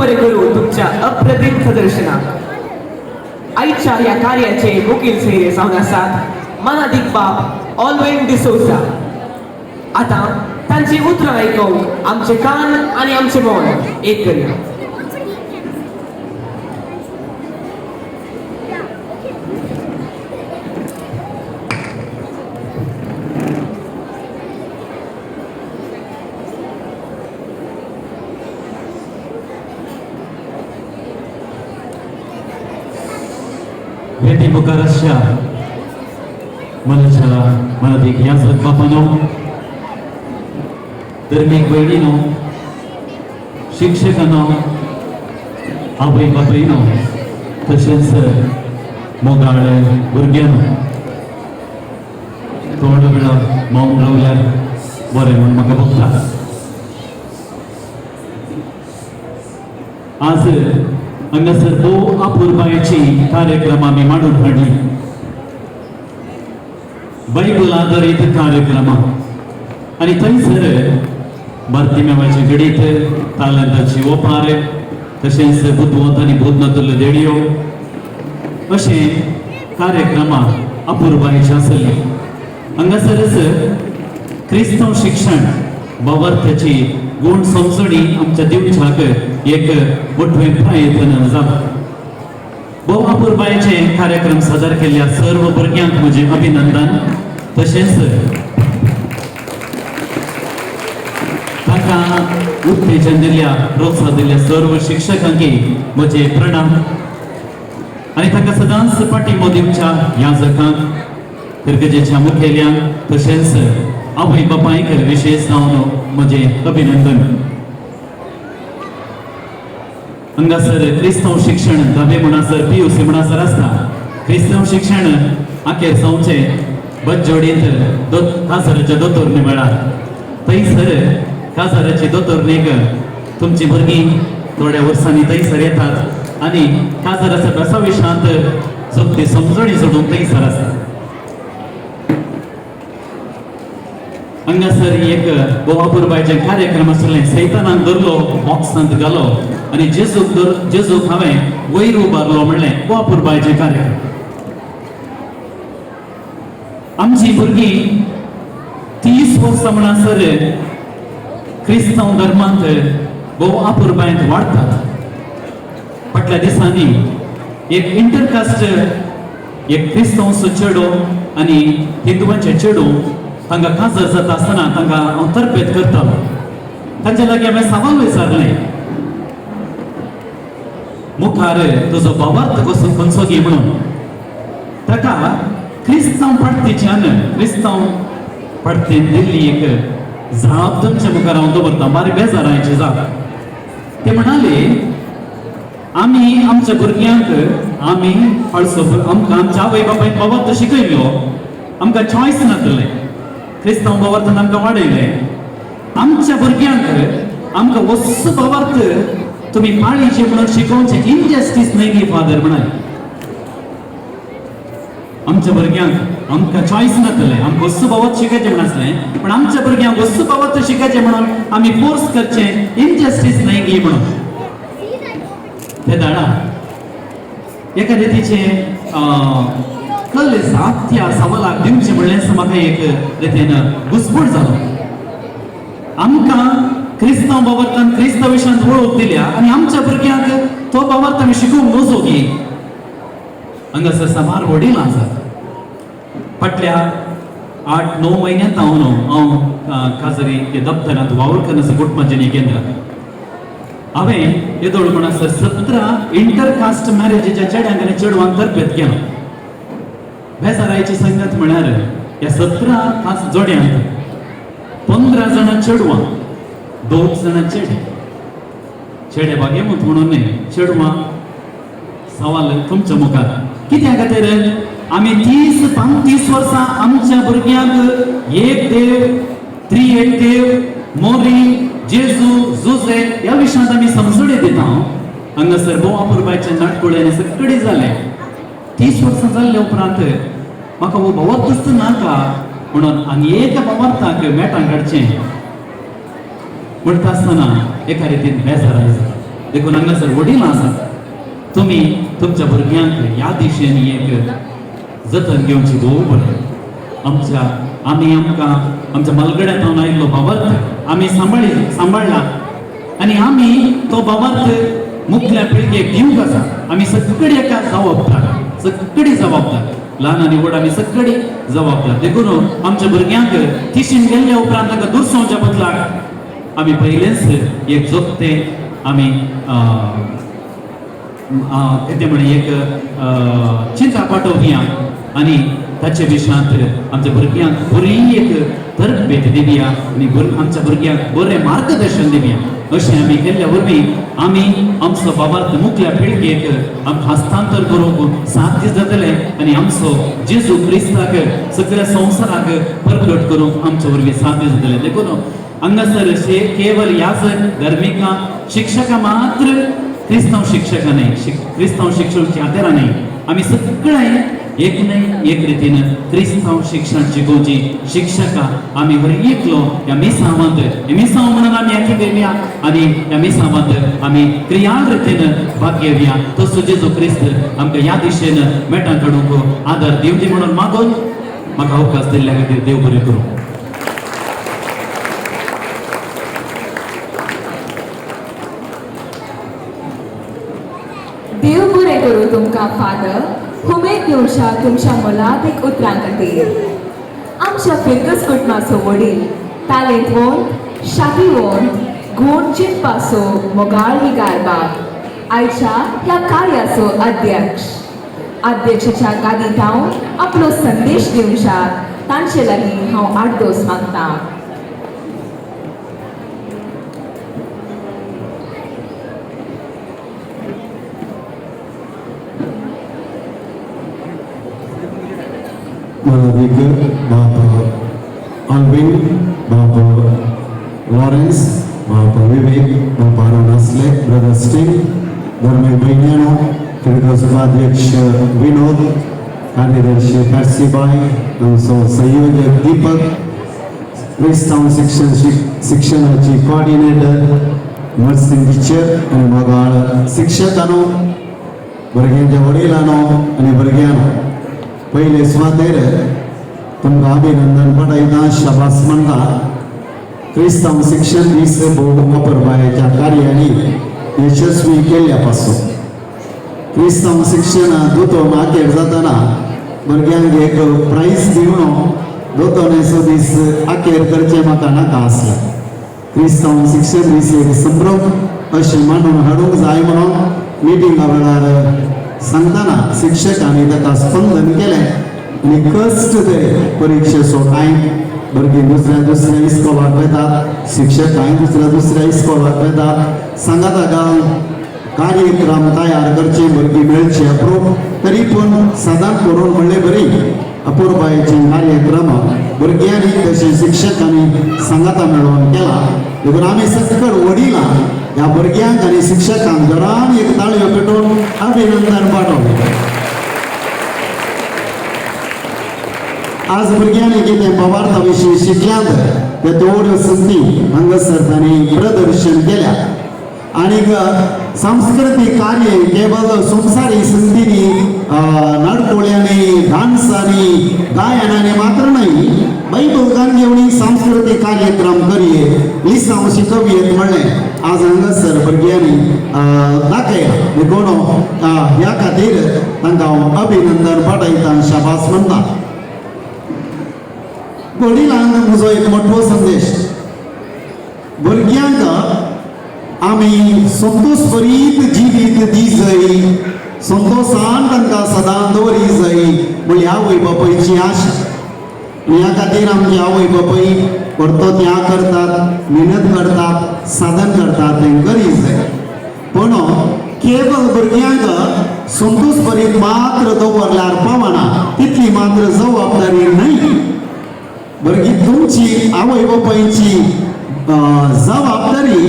बरें करूं तुमच्या अप्रतिम प्रदर्शनाक. आयच्या ह्या कार्याचे मुखेल सोयरे जावन आसात मानादीक बाब ऑलवेन डिसोजा. आतां तांची उतरां आयकूंक आमचे कान आनी आमचें मन एक करया. वेदी मुखार आसच्या मनाच्या मनादीक याजक बापानो, धर्मीक भयणीनो, शिक्षकांनो, आवय बापायनो, तशेंच मोगाळ भुरग्यांनो, थोडो वेळ मौन रावल्यार बरें म्हूण म्हाका भोगता. आज हांगासर भोव अपुरबायेची कार्यक्रम आमी मांडून हाडली. बायबल आदारीत कार्यक्रमां आनी थंयसर बार्तिमेवाचे घडीत तालंताची ओपार, तशेंच बुदवंत आनी बुदनातल्यो देणयो अशें कार्यक्रमां अपुरबायेची आसली. हांगासरच क्रिस्तांव शिक्षण बाबार्थाची गुण समजणी आमच्या दिवच्याक एक मोठें प्रयत्न जाला. भोव अपुरबायेचे कार्यक्रम सादर केल्ल्या सर्व भुरग्यांक म्हजें अभिनंदन. तशेंच तांकां उत्तेजन दिल्ल्या, प्रोत्साहन दिल्ल्या सर्व शिक्षकांक म्हजे प्रणाम आनी तांकां सदांच पाठिंबो दिवच्या याजकांक, फिरगजेच्या मुखेल्यांक, तशेंच आवय बापायक विशेष जावन म्हजें अभिनंदन. हांगासर क्रिस्तांव शिक्षण धावे म्हणसर PUC म्हणसर आसता. क्रिस्तांव शिक्षण अखेर जावचें बज्जोडींत काजाराच्या दोतोरणी मेळा. थंयसर काजाराची दोतोरणीक तुमची भुरगीं थोड्या वर्सांनी थंयसर येतात आनी काजाराच्या बेसाविशांत सोगली समजणी सोडून थंयसर आसता. हांगासर एक गोवा पुरबायचे कार्यक्रम आशिल्लें. सैतानाक धरलो, बॉक्सांत घालो आनी जेजूक हांवें वयर उबारलो म्हणलें गोवा पुरबायचे कार्यक्रम. आमची भुरगीं 30 वर्सां म्हणसर क्रिस्तांव धर्मांत भोव अपुरबायेंत वाडटात. फाटल्या दिसांनी एक इंटरकास्ट एक क्रिस्तांवचो चेडो आनी हिंदुवांचे चेडू तांकां काजर जाता आसतना तांकां हांव तरबेत करतालो. तांचे लागीं हांवें सवाल विचारलें, मुखार तुजो भावार्थ कसो खंयचो गी म्हणून. ताका क्रिस्तांव पार्टीच्यान क्रिस्तांव पार्टीन दिल्ली एक जाप तुमच्या मुखार हांव दवरतां, बारी बेजारायची जाप. ते म्हणाले, आमी आमच्या भुरग्यांक आमी हळसो आमकां आमच्या आवय बापायन भावार्थ शिकयल्लो, आमकां चॉयस नासलें, क्रिस्तांव भावार्थान आमकां वाडयलें. आमच्या भुरग्यांक आमकां वस्त भावार्थ तुमी पाळीचे म्हणून शिकोवचें इनजस्टीस न्हय गी फादर म्हणाले. आमच्या भुरग्यांक आमकां चॉयस नासलें, आमकां वस्तू भावार्थ शिकायचें म्हण आसलें, पण आमच्या भुरग्यांक वस्तू भावार्थ शिकायचें म्हणून आमी फोर्स करचें इनजस्टीस न्हय गी म्हणून. ते दाडा एका रितीचें कल जाप त्या सवालाक दिवचें म्हणल्यार म्हाका एक रितीन घुसपूट जालो. आमकां क्रिस्तांव भावार्थान क्रिस्तांव विशयांत वळख दिल्या आनी आमच्या भुरग्यांक तो भावार्थ आमी शिकोवंक नजो की. हांगासर साबार वडील आसात. फाटल्या 8-9 म्हयन्यांत हांव हांव काजरी दप्तरांत वावर करनासो कुटुंबाजनी केंद्रांत हांवें येदोळ म्हणसर 17 इंटरकास्ट मॅरेजीच्या चेड्यांक आनी चेडवांक तरबेत केलो. बेजारायची संगत म्हळ्यार ह्या 17 खास जोड्यांत 15 जाणां चेडवां, 2 जाणां चेडे. चेडे बागेमूत म्हणून न्हय, चेडवां सवाल तुमच्या मुखार. कित्या खातीर आमी 30-35 वर्सां आमच्या भुरग्यांक एक देव, त्रिएक देव, मोरी, जेजू, जुजे ह्या विशयांत आमी समजणी दिता. हांगासर भोव अपुरबायचे नाटकुळे सगळे जाले. 30 वर्सां जाल्ले उपरांत म्हाका हो भावार्थूच नाका म्हणून आनी एका भावार्थाक मेटां काडचें म्हणटा आसतना एका रितीन बेजार जाता. देखून हांगासर वडील आसात, तुमी तुमच्या भुरग्यांक ह्या दिशेन एक जतन घेवची भोव बरें. आमच्या आमी आमकां आमच्या मालगड्यांत हांव आयिल्लो भावार्थ आमी सांबाळ्ळा आनी आमी तो भावार्थ मुखल्या पिळगेक दिवंक आसा. आमी सगळी एका जबाबदार, सगळी जबाबदार, ल्हान आनी व्हड आमी सगळी जबाबदार. देखून आमच्या भुरग्यांक तिशीन गेल्ल्या उपरांत तांकां दुरसोवच्या बदलाक आमी पयलेंच एक जोगते आमी कितें म्हण एक चिंता पाठोवया आनी ताचे विशयांत आमच्या भुरग्यांक बरी एक तरबेत दिवया आनी आमच्या भुरग्यांक बरें मार्गदर्शन दिवया. अशें आमी केल्ल्या वरवीं आमी आमचो बाबार्थ मुखल्या पिळगेक आमकां हस्तांतर करूंक साध्य जातलें आनी आमचो जेजू क्रिस्ताक सगळ्या संवसाराक प्रकट करूंक आमचे वरवीं साध्य जातलें. देखून हांगासर केवल ह्याच धार्मिकां शिक्षकां मात्र क्रिस्तांव शिक्षकां न्हय, क्रिस्तांव शिक्षक आदारां न्हय, आमी सगळे एक न्हय एक रितीन क्रिस्तांव शिक्षण शिकोवची शिक्षकां आमी हर एकलो ह्या मिसांवांत, हे मिसांव म्हणून आमी याकी घेवया आनी ह्या मिसांवांत आमी क्रियाळ रितीन भाग घेवया. तसो जेजू क्रिस्त आमकां ह्या दिशेन मेटां काडूंक आदार दिवची म्हणून मागून म्हाका अवकाश दिल्ल्या खातीर देव बरें करूं. देव बरें करूं तुमकां फादर, हुमेद दिवच्या तुमच्या मोलादीक उतरां खातीर. आमच्या फिरगस कुटुंबाचो वडील तालेंतवंत, शातीवंत, गूण चिंतपाचो मोगाळ विगार बाब आयच्या ह्या कार्याचो अध्यक्ष, अध्यक्षाच्या गादीत हांव आपलो संदेश दिवच्या तांचे लागीं हांव आडदोस मागतां. मोलादीक बाप ऑलविन, बाप लॉरेन्स, बाप विवेक, बाप अरुण आसले, ब्रदर स्टीव, धर्मीक भयण्यानो, फिरगस उपाध्यक्ष विनोद, कार्यदर्शी कार्सीबाय, आमचो संयोजक दीपक, क्रिस्तांव शिक्षणाची कॉर्डिनेटर नर्सिंग टिचर आनी मोगाळ शिक्षकांनो, भुरग्यांच्या वडिलांनो आनी भुरग्यांनो, पयले सुवातेर तुमकां अभिनंदन पाठयता, शाबास म्हणटा. क्रिस्तांव शिक्षण दीस भोव अपुरबायेच्या कार्यांनी यशस्वी केल्ल्या पासून क्रिस्तांव शिक्षण दोतोन आखेर जातना भुरग्यांक एक प्रायज दिवन दोतोनेचो दीस आखेर करचें म्हाका नाका आसलें. क्रिस्तांव शिक्षण दीस एक संभ्रम अशें मांडून हाडूंक जाय म्हणून मिटिंगा वेळार सांगतना शिक्षकांनी ताका स्पंदन केलें आनी कश्ट तरी परिक्षेचो टायम भुरगीं दुसऱ्या दुसऱ्या इस्कोलाक वेतात, शिक्षकांय दुसऱ्या दुसऱ्या इस्कोलाक वेतात, सांगाता गांव कार्यक्रम तयार करचे, भुरगीं मेळचे अप्रूप, तरी पूण सदांच करून म्हणले बरी अपुरबायेचे कार्यक्रम भुरग्यांनी तशें शिक्षकांनी सांगाता मेळोवन केला. देखून आमी सकळ वडिलां ह्या भुरग्यांक आनी शिक्षकांक जोरान एक ताळयो पेटोवन अभिनंदन पाठोवया. आज भुरग्यांनी कितें भावार्था विशीं शिकल्यात ते थोड्यो संदी हांगासर तांणी प्रदर्शन केल्या आनीक सांस्कृतीक कार्य केवल संवसारी संदींनी नाडकोळ्यांनी, डान्सांनी, गायनांनी मात्र न्हय, बायबल गान घेवन सांस्कृतीक कार्यक्रम करये, लिसांव शिकोवयेत म्हणलें आज हांगासर भुरग्यांनी दाखयलां. देखून ह्या खातीर तांकां हांव अभिनंदन पाठयता, शाबास म्हणटा. वडिलांक म्हजो एक मोठो संदेश, भुरग्यांक आमी संतोष भरीत जिवीत दी जाय, संतोषान तांकां सदां दवरी जाय म्हळ्यार आवय बापायची आशा. ह्या खातीर आमची आवय बापाय परतो त्याग करतात, मेहनत करतात, साधन करतात, तें करी जाय. पूण केवल भुरग्यांक संतोष भरीत मात्र दवरल्यार पावना, तितली मात्र जबाबदारी न्हय. भुरगीं तुमची आवय बापायची जबाबदारी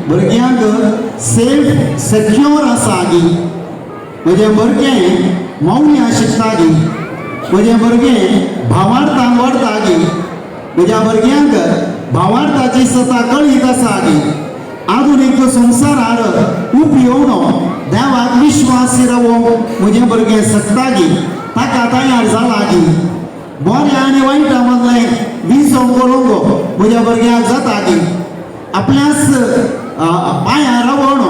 भुरग्यांक सेफ सेक्योर आसा गी, म्हजें भुरगें मौल्यां शिकता गी, म्हजें भुरगें भावार्थान व्हरता गी, म्हज्या भुरग्यांक भावार्थाची सता कळीत आसा गी, आधुनीक संवसारार उपयोगनो देवाक विश्वास रावोंक म्हजें भुरगें शकता गी, ताका तयार जाला गी, बरें आनी वायटा मदलें विसव करूंक म्हज्या भुरग्याक जाता गी, आपल्याच पांयार रावोन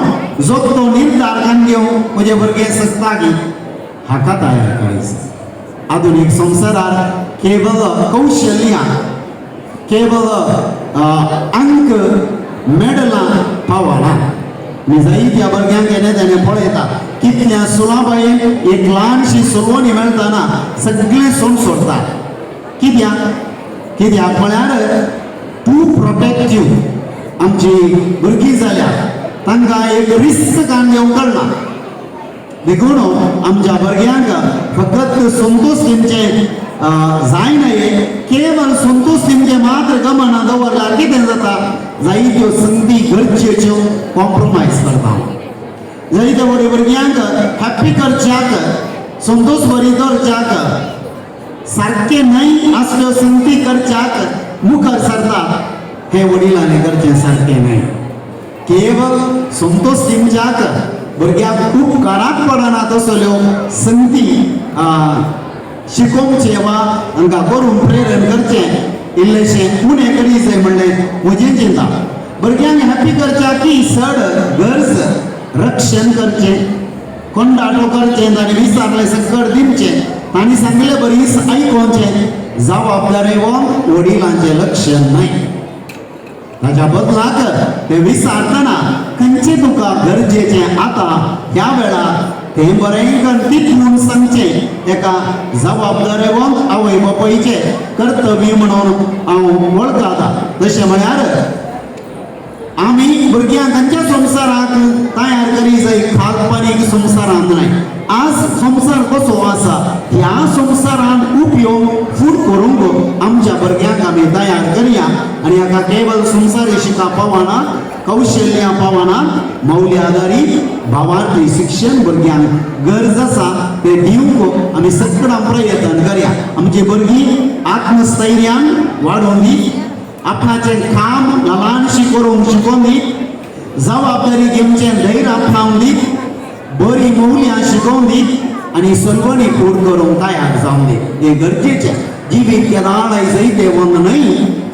जो तो निर्धार कान घेवंक म्हजें भुरगें शकता गी, हाका तयार करायचो. आधुनीक संवसारार केवल कौशल्यां, केवल अंक मेडलां पावना. मी जायत्या भुरग्यांक येणे तेणें पळयता कितल्या सुलाबायेन एक ल्हानशी सलोनी मेळटना सगळें सोड सोडटा. कित्याक? कित्याक म्हळ्यार टू प्रोटेक्टीव आमची भुरगीं जाल्या तांकां एक रिस्क कान घेवंक कळना. देखून आमच्या भुरग्यांक फकत संतोष दिवचें जायना, केवल संतोष दिवचें मात्र गमना दवरल्यार कितें जाता, जायत्यो संदी गरजेच्यो कॉम्प्रोमायज करता. जायत्या व्हडे भुरग्यांक हॅप्पी करच्याक, संतोष बरी दवरच्याक, सारकें न्हय असल्यो संदी करच्याक मुखार सरता. हे वडिलांनी करचें सारकें न्हय. केवल संतोष दिवच्याक भुरग्यांक उपकाराक पडना तसल्यो संदी शिकोवचें वा तांकां करूंक प्रेरण करचें इल्लेशें उणें करी जाय म्हणलें म्हजें चिंता. भुरग्यांक हॅप्पी करच्याक की चड गरज रक्षण करचें, कोंडाटो करचें, ताणें विचारलें सकट दिवचें, तांणी सांगलें बरीच आयकोवचें, जबाबदारी हो वडिलांचें लक्ष न्हय. ताच्या बदलाक ते विचारतना खंयचें तुका गरजेचें आतां ह्या वेळार तें बरें कर तितून सांगचें एका जबाबदारेवन आवय बापायचें कर्तव्य म्हणून हांव वळखता. तशें म्हळ्यार आमी भुरग्यांक खंयच्या संवसाराक तयार करी जाय, काल्पनीक संवसारांत न्हय. आज संवसार कसो आसा ह्या संवसारांत उपयोग फूड करूंक आमच्या भुरग्यांक आमी तयार करया आनी हाका केवल संवसारी शिका पावना, कौशल्यां पावना, मौल्य आदारीत भावार्थी शिक्षण भुरग्यांक गरज आसा तें दिवंक आमी सगळ्यां प्रयत्न करया. आमची भुरगीं आत्मस्थैर्यान वाडोवन दी, आपणाचें काम ल्हानशी करूंक शिकोवन दी, जबाबदारी घेवचें धैर्य आपणावन दी, बरी मौल्यां शिकोवन दी आनी सलवणी फूड करूंक तयार जावन दी. हें गरजेचें. जिवीत केदाळाय जैते वंद न्हय,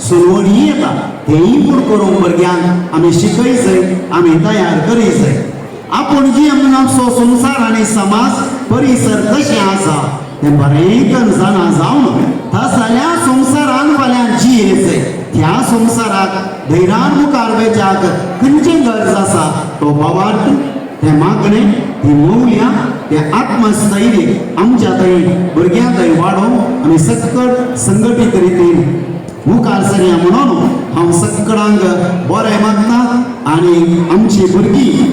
सलवणी येता तेंय फूड करूंक भुरग्यांक आमी शिकय जाय, आमी तयार करी जाय. आपूण जी आमचो संवसार आनी समाज परिसर कशें आसा तें बरें करून जाणा जावन तसल्या संवसारान फाल्यां जिये जाय. ह्या संवसाराक धैर्यान मुखार वेच्याक खंयचें गरज आसा तो भावार्थ, तें मागणें, ती मौल्यां, तें आत्मस्थैर्य आमच्या थंय भुरग्यां थंय वाडोवंक आमी सकट संघटीत रितीन मुखार सरया म्हणून हांव सकडांक बरें मागता आनी आमची भुरगीं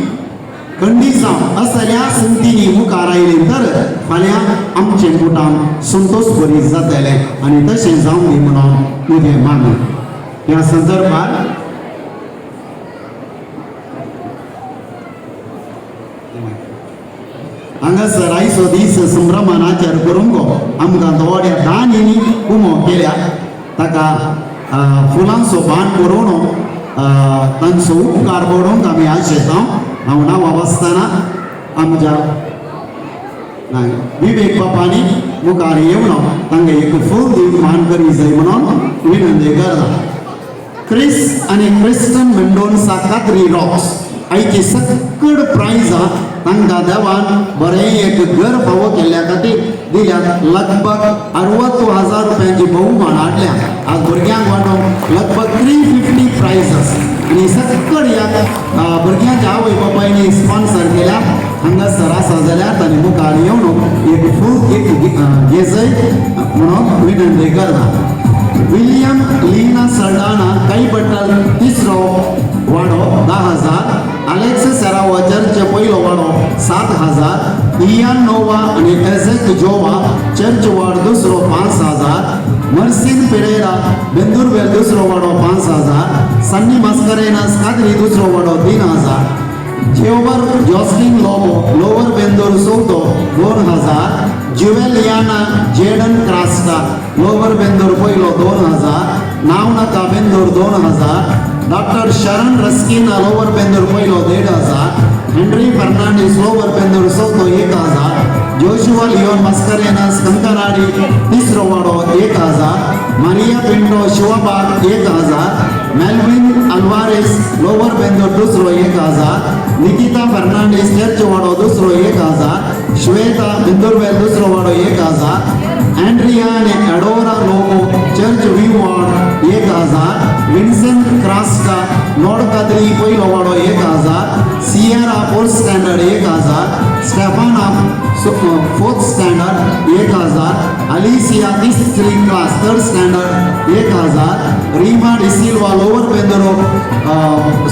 खंडीत जावं असल्या संदींनी मुखार आयली तर फाल्यां आमचें कुटुंब संतोष बरी जातलें आनी तशें जावं दी म्हणून म्हजें मागणें. ह्या संदर्भार हांगासर आयचो दीस संभ्रमान आचार करूंक आमकां थोड्या दांनी उमो केल्या. ताका फुलांचो बाण करून तांचो उपकार पडोवंक आमी आशेता. हांव नांवां वाचतना आमच्या विवेक बापांनी मुखार येवन तांकां एक फूल दिवन मान करी जाय म्हणून विनंती करता. क्रिस आनी क्रिस्टन मेंडोन्सा कात्री रॉक्स आयची सकड प्रायजां तांकां देवान बरें एक घर फावो केल्ल्या खातीर दिल्यात. लगभग 60,000 रुपयांची बहुमान हाडल्या. आज भुरग्यांक वांटूंक लगभग 350 प्रायज आनी सकड ह्या भुरग्यांच्या आवय बापायनी स्पॉन्सर केल्या. हांगासर आसा जाल्यार तांणी मुखार येवन एक फूल घेजय म्हणून विनंती करता. विलियम लीना सल्डाना काईबट्टल तिसरो वाडो 10,000, अलेक्स सेरावो चर्च पयलो वाडो 7,000, इयान नोवा आनी एझेक जोवा चर्च वाड दुसरो 5,000, मर्सीन पेरेरा बेंदुरवेल दुसरो वाडो 5,000, सन्नी मास्करेनास कादरी दुसरो वाडो 3,000, जेवर जॉस्लिन लोबो लोवर बेंदूर चवथो 2,000, ज्युवेलियाना जेडन क्रास्टा लोवर बेंदूर पयलो 2,000, नावनका बेंदूर 2000, डॉक्टर शरण रस्किना लोवर बेंदूर पयलो 1500, हेनरी फर्नांडीस लोवर बेंदूर चवथो 1000, जोशुआ लियोन मस्करेनस कंकराडी तिसरो वाडो 1000, Maria Pinto Shivbagh 1000, Melvin Alvares lower Bendur दुसरो 1000, निकिता फर्नांडीस चर्च वाडो दुसरो 1000, श्वेता बेंदुरवेल दुसरो वाडो 1000, एंड्रिया आनी Adora Lobo church view ward 1000, Vincent Crasta Nodkadri पयलो वाडो 1000, Sierra fourth standard 1000, Stefana fourth standard 1000, Alicia तिसरी class third standard 1000, Rima D'Silva lower बेंदरो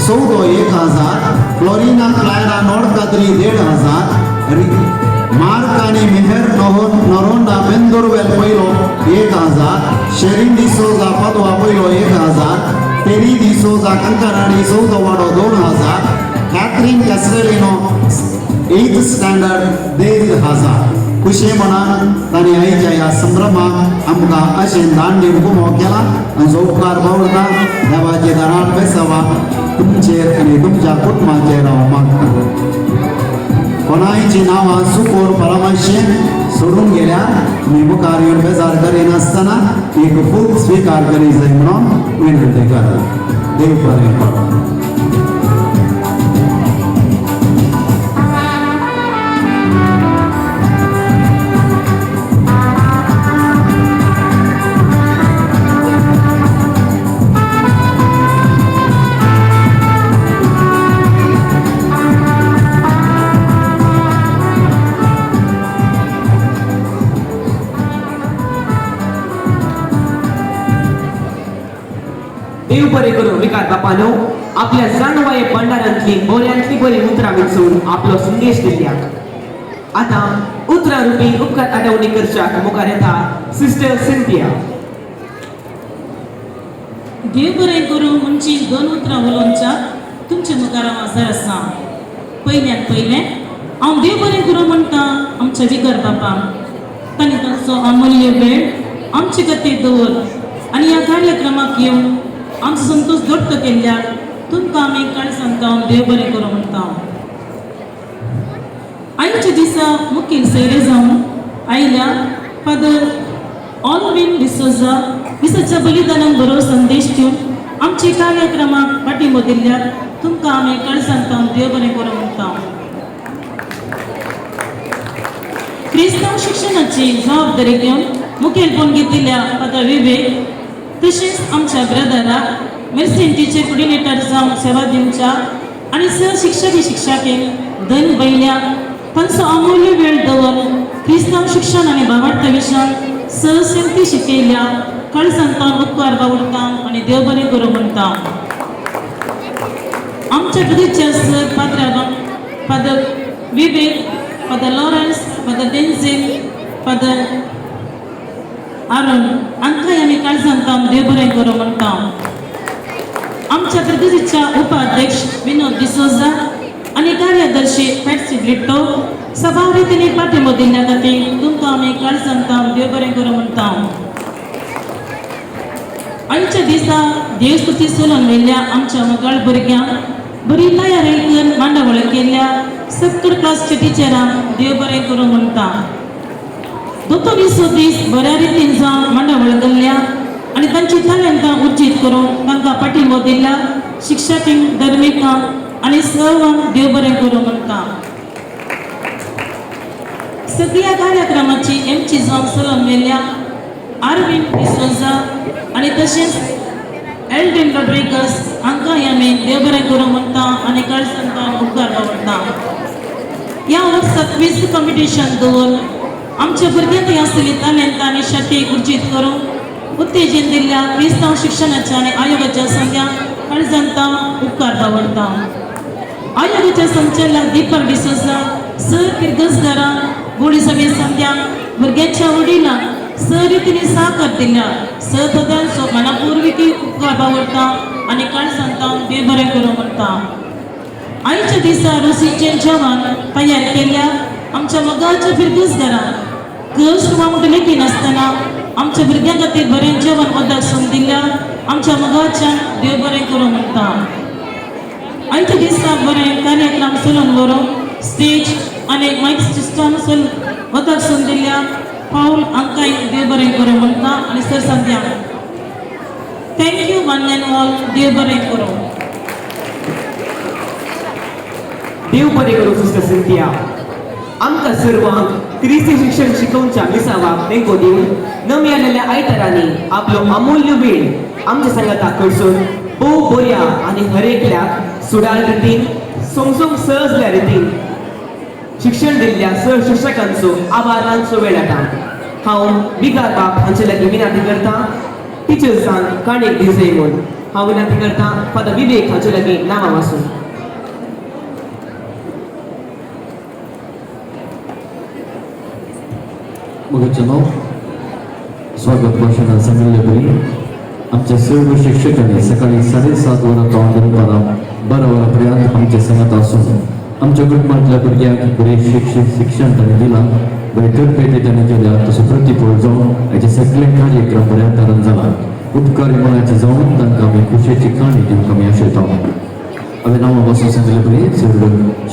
चवथो 1000, फ्लोरिना क्लायरा नोडकाद्री 1500, मार्क आनी मेहर नरोंडा बेंदुरवेल पयलो 1000, शेरीन डिसोजा पदवा पयलो 1000, टेरी डिसोजा कंकराडी चवथो वाडो 2000, कॅथरीन कॅस्टेलिनो 8th standard 1500. खुशे मनान तांणी आयच्या ह्या संभ्रमाक आमकां अशें दान दिवन गुमो केला आनी जो उपकार बावडटा देवाचे दारान बेसावा तुमचेर आनी तुमच्या कुटुंबाचेर हांव मागता. कोणायची नांवां चुकून परामर्शेन सोडून गेल्या तुमी मुखार येवन बेजार करिनासतना एक फूल स्विकार करी जाय म्हणून विनंती करता. देव बरें करूं. देव बरें करूं विकार बापानो आपल्या जाणवाये भंडारांतली बऱ्यांतली बरी उतरां विचून आपलो संदेश दिल्याक. आतां उतरां रुपी उपकार आठवणी करच्याक मुखार येता सिस्टर सिंथिया. देव बरें करूं म्हणची दोन उतरां उलोवच्या तुमच्या मुखार हांव हजर आसा. पयल्यान पयलें हांव देव बरें करूं म्हणटा आमच्या विगर बापाक, तांणी तांचो अमूल्य वेळ आमचे खातीर दवर आनी ह्या कार्यक्रमाक येवन आमचो संतोश दोट्ट केल्ल्याक तुमकां आमी काळजांत देव बरें करूं म्हणटा. आयच्या दिसा मुखेल सयरे जावन आयल्या फादर ऑलविन डिसोजा दिसाच्या बलिदानान बरो संदेश दिवन आमचे कार्यक्रमाक पाठिंबो दिल्ल्याक तुमकां आमी काळजांत देव बरें करूं म्हणटा. क्रिस्तांव शिक्षणाची जबाबदारी घेवन मुखेलपण घेतिल्ल्या फादर विवेक तशेंच आमच्या ब्रदराक मेर्सीन टिचर कोर्डिनेटर जावन सेवा दिवच्या आनी सह शिक्षकी शिक्षकेक धन बैल्या तांचो अमूल्य वेळ दवरून क्रिस्तांव शिक्षण आनी भावार्थ विशयान सहसेंती शिकयल्या काळजांत उपकार बावडटा आनी देव बरें करूं म्हणटा. आमच्या प्रदेशाचे sir Padre father Vivek, father Lawrence, father Denzil, father Arun हांकांय आमी काळजांत देव बरें करूं म्हणटा. आमच्या प्रदेशाच्या उपाध्यक्ष विनोद डिसोजा आनी कार्यदर्शी पॅट्सी ब्रिट्टो सभाव रितीन पाठिंबो दिल्ल्या खातीर तुमकां आमी काळजांत देव बरें करूं म्हणटा. आयच्या दिसा देवस्तुती चलोवन व्हेल्ल्या आमच्या मगाळ भुरग्यांक बरी तयारी करून मांडावळ केल्ल्या 70 क्लासच्या टिचरांक देव बरें करूं म्हणटा. दोतोरीचो दीस बऱ्या रितीन जावन मांडावळ केल्ल्या आनी तांची तालंतां उर्जीत करून तांकां पाठिंबो दिल्ल्या शिक्षकांक, धर्मिकांक आनी सर्वांक देव बरें करूं म्हणटा. सगळ्या कार्यक्रमाची एमची जावन चलोवन व्हेल्ल्या आरविंद डिसोजा आनी तशेंच एल्डन रॉड्रिगस हांकांय आमी देव बरें करूं म्हणटा आनी काळजांत उपकार बावडटा. ह्या वर्साक क्वीज कॉम्पिटिशन दवरून आमच्या भुरग्यांक आसलेली तालंतां आनी शक्ती उर्जीत करून उत्तेजन दिल्ल्या क्रिस्तांव शिक्षणाच्या आनी आयोगाच्या संध्या काळजांत उपकार बावडटा. आयोगाच्या संचालक दीपक डिसोजा सर किर्गजदारां गोडी सभे संध्या भुरग्यांच्या वडिलांक सर रितीने साकर दिल्या सर तदांचो मनापूर्विकी उपकार बावडटा आनी काळजांत देव बरें करूं म्हणटा. आयच्या दिसा रोसीचें जेवण तयार केल्ल्या आमच्या मोगाच्या फिरगजदारांक कश्ट वा लेखी नासतना आमच्या भुरग्यां खातीर बरें जेवण वदासून दिल्या आमच्या मोगाच्यान देव बरें करूं म्हणटा. आयच्या दिसा बरें कार्यक्रम चलून व्हरूंक स्टेज आनी मायक सिस्टम चल वदासून दिल्या पावल हांकांय देव बरें करूं म्हणटा आनी sir Sandhya. Thank you one and all. देव बरें करूं. देव बरें करूं सिस्टर सिंथिया. आमकां सर्वांक क्रिस्ती शिक्षण शिकोवच्या मिसावाक तेंको दिवन नवी आयिल्ल्या आयतारांनी आपलो अमूल्य वेळ आमच्या सांगाता कडसून भोव बऱ्या आनी हरेकल्याक सुडाळ रितीन समजूंक सहजल्या रितीन शिक्षण दिल्ल्या सर शिक्षकांचो आभारांचो वेळ आतां. हांव बिगार बाब हांचे लागीं विनंती करता टिचर्सान काणयेक दिवचें म्हूण. हांव विनंती करता फादर विवेक हांचे लागीं नांवां वाचून. मोगाचें नांव स्वागत भाशणान सांगिल्ले परी आमच्या सर्व शिक्षकांनी सकाळी 7:30 वरां पावन दनपारां 12 वरां पर्यंत आमच्या सांगात आसून आमच्या कुटुंबांतल्या भुरग्यांक बरें शिक्षण तांणी दिलां, बरे तरबेती तांणी दिल्या, तसो प्रतिफळ जावन हाचे सगळे कार्यक्रम बऱ्या तरान जाला. उपकार मनाचे जावन तांकां आमी खुशयेची काणी दिवंक आमी आशयता. हांवें नांवां बसून सांगिल्ले परी सर्व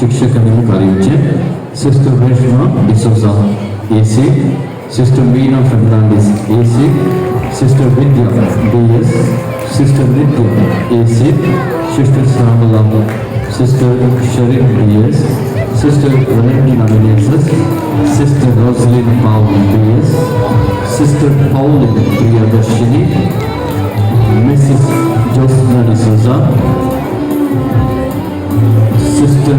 शिक्षकांनी मुखार येवचें. Sister Reshma D'Souza AC, Sister Meena Fernandez AC, Sister Vidya DS, Sister Nitya AC, Sister Samala, Sister Sharin DS, Sister Valentina Menezes, Sister Rosaline Paul DS, Sister Pauline Priyadarshini, Mrs. Josna D'Souza, Sister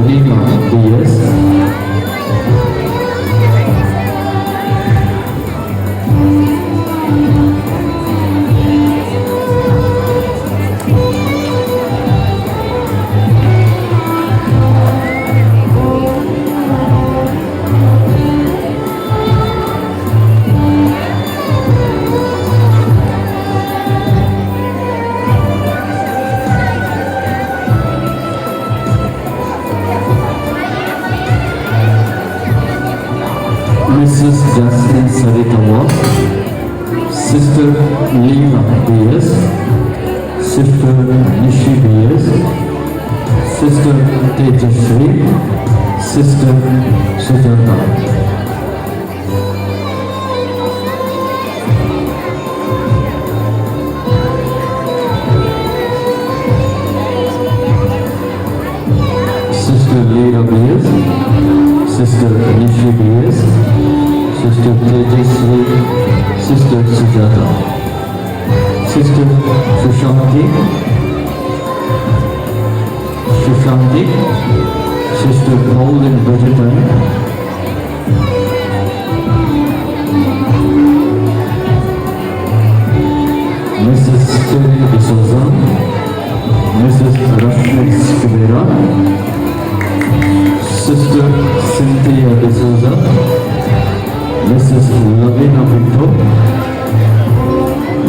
Lima DS, Mrs. Jasmine Sarita Wong, Sister Lina B.S., Sister Nishi B.S., Sister Tejashri, Sister Sujata. Sister Lina B.S., Sister Nishi B.S., Sister Tejasri, Sister Sujata, Sister Sushanti, Sister Pauline Bridgerton, Mrs. Terry D'Souza, Mrs. Rashmi Skibera, Sister Cynthia D'Souza, Mrs. Lavina Pinto,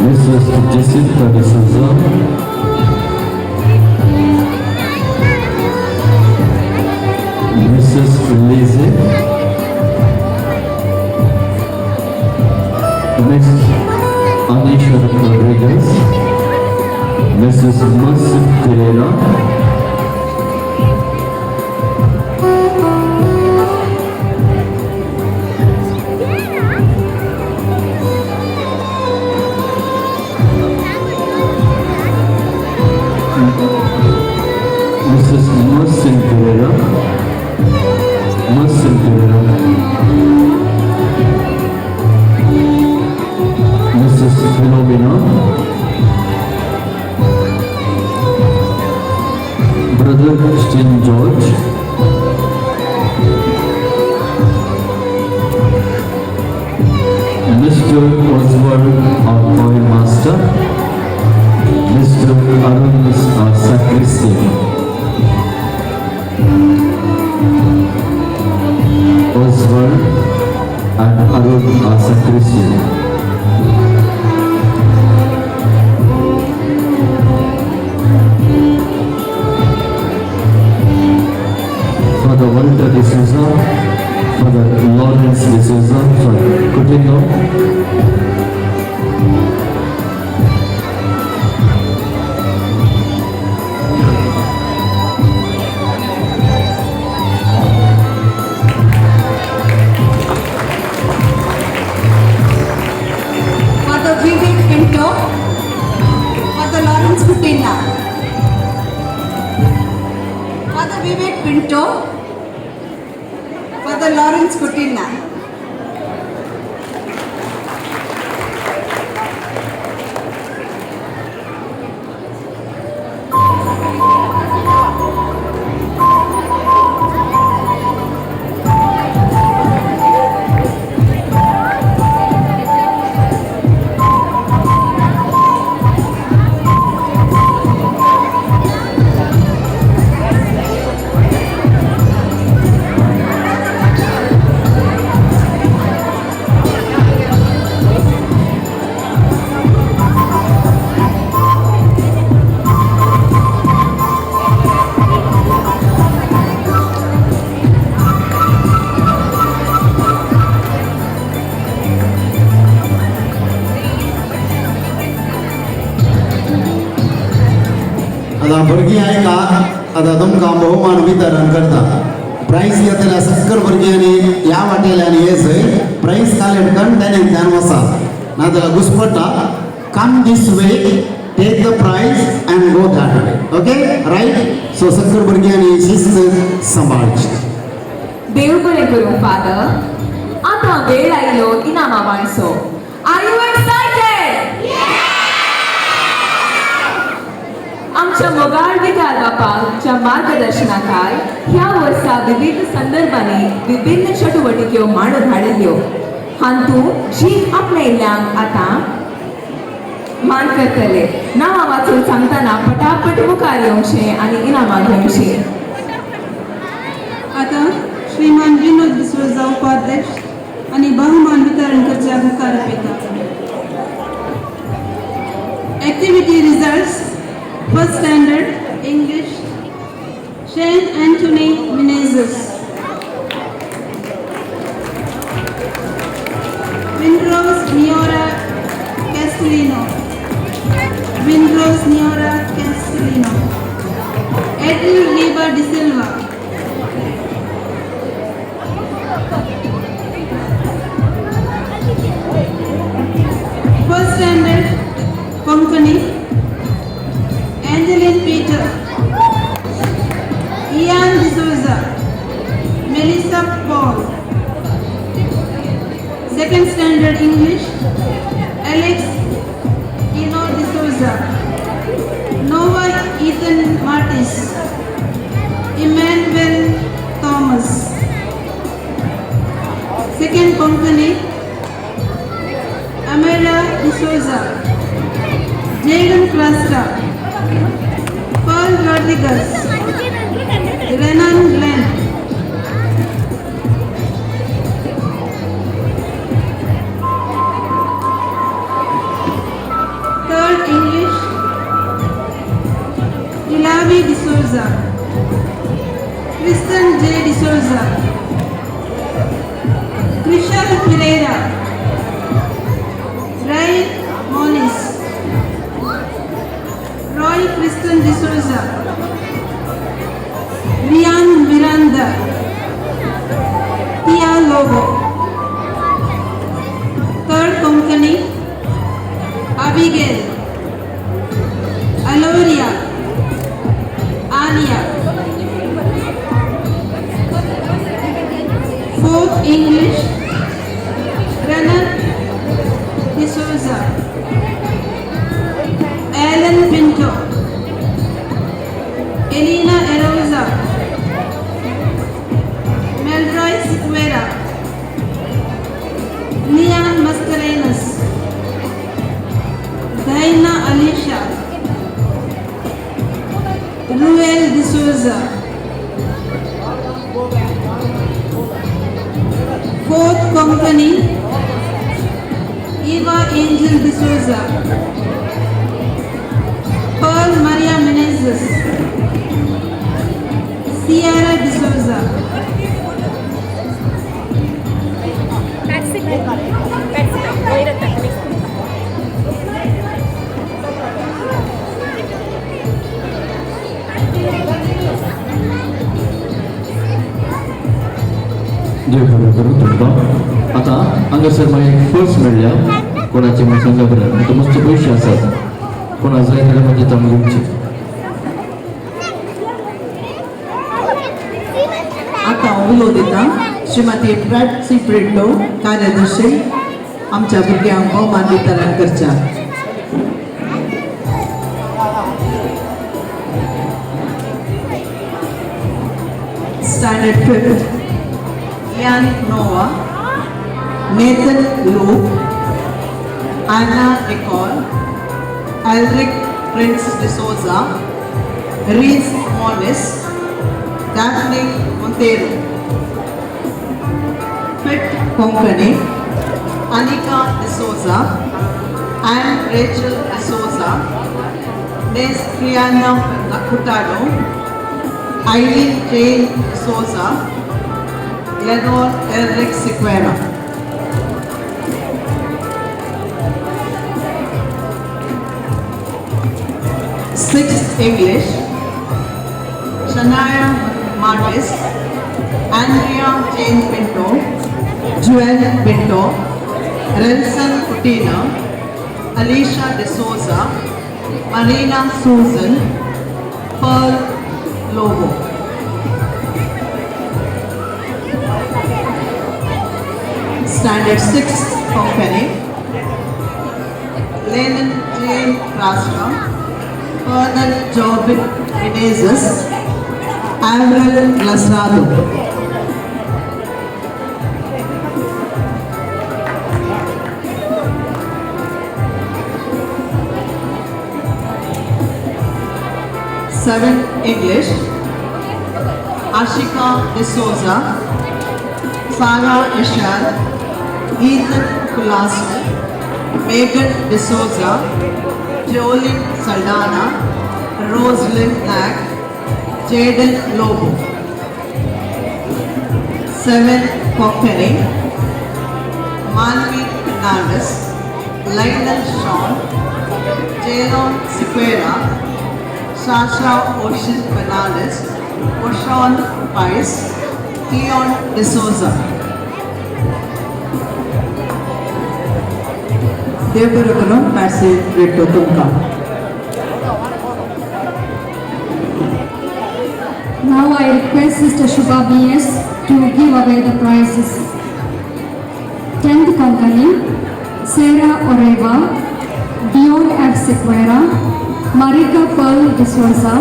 Mrs. Jacinta D'Souza, Mrs. Lizzie, Miss Anisha Rodriguez, Mrs. Mercy Pereira, Mrs. Mercy Pereira, Mrs. Philomena, Brother Christian George, Mr. Oswald, our choir master, Mr. Arun, our sacristan, Oswald and Arun, our sacristan. Father Walter D'Souza, Father Lawrence D'Souza, sorry, Coutinho, Coutinho. Father Lawrence Coutinho. आतां भुरगीं आयका आतां तुमकां बहुमान वितरण करता. प्रायज घेतल्या सक्कर भुरग्यांनी ह्या वाटेल्यान ये जंय प्रायज कलेक्ट करून तेणेंतल्यान वचा, नाजाल्यार घुसपडटा. Come this way, take the prize and go that way. Okay, right? So सक्कर भुरग्यांनी शिस्त सांबाळची. देव बरें करूं फादर. आतां वेळ आयलो इनामां वांटचो. Are you excited? आमच्या मोगाळ विकार बापाच्या मार्गदर्शनाखाल ह्या वर्सा विविध संदर्भांनी विभिन्न चटुवटिक्यो मांडून हाडिल्ल्यो. हातूंत जीव आपणायिल्ल्यांक आतां मान करतले. नांवां वाचून सांगतना पटापट मुखार येवचें आनी इनामां घेवचीं. आतां श्रीमान विनोद डिसोजा उपाध्यक्ष आनी बहुमान वितरण करच्या मुखार आपयता. Activity results. First standard English, Shane Anthony Menezes. Windrose Miora Castellino. Windrose Miora Castellino. Edil Reba De Silva. First standard Konkani, Angeline Peter, Ian D'Souza, Melissa Paul. Second standard English, Alex Eno D'Souza, Nova Ethan Martis, Emmanuel Thomas. Second Konkani, Amara D'Souza, Jaden Crasta, Paul Rodriguez, Renan Glenn. Third English, Ilavi D'Souza, Kristen J. D'Souza, Krishal Pereira, Ray Moniz, Roy Kristen D'Souza, Rian Miranda, Tia Lobo. Third Konkani, Abigail, Aloria, Ania. Fourth English, Renan D'Souza, Alan Pinto, Elena Erosa, Melroy Sequeira, Lian Mascarenas, Daina Alicia, Ruel D'Souza. Fourth Konkani, Eva Angel D'Souza, Pearl Maria Menezes, Sierra D'Souza. देव बरें करूं तुमकां. आतां हांगासर मागीर एक पर्स मेळ्ळ्या कोणाचे म्हूण सांगता बरें, आतां मस्त पयशे आसात, कोणा जाय जाल्यार मागीर आमी घेवचे. आतां हांव उलो दिता श्रीमती प्रॅट सी ब्रिटो कार्यदर्शी आमच्या भुरग्यांक भोवमान वितरण करच्या. Standard 5th, Ian Noah, Nathan Luke, Anna Nicole, Alric Prince D'Souza, Reese Morris, Daphne Monteiro. Fit Konkani, Anika D'Souza, Anne Rachel D'Souza, Nes Triana Hurtado, Eileen Jane D'Souza, Lenore Eric Sequeira. Sixth English, Shania Martis, Andrea Jane Pinto, Joel Pinto, Relson Coutinho, Alicia D'Souza, Marina Susan, Pearl Lobo. Standard 6 Konkani, Lennon Jane Crasta, Colonel Jobin Menezes, Avril Lasrado. Seventh English, Ashika D'Souza, Sarah Ishal, Ethan Kulasu, Megan D'Souza, Jolene Saldana, Rosalind Knack, Jaden Lobo. Seventh Konkani, Manvi Fernandez, Lionel Shawn, Jalon Sequeira, Sasha Ocean Fernandez, Oshon Pais, Keon D'Souza. देव बरो करूं Patsy Brito तुमकां. Now I request Sister Shubha B.S. to give away the prizes. 10th Konkani, Sarah Oreva, Dion F. Sequeira, Marika Pearl D'Souza,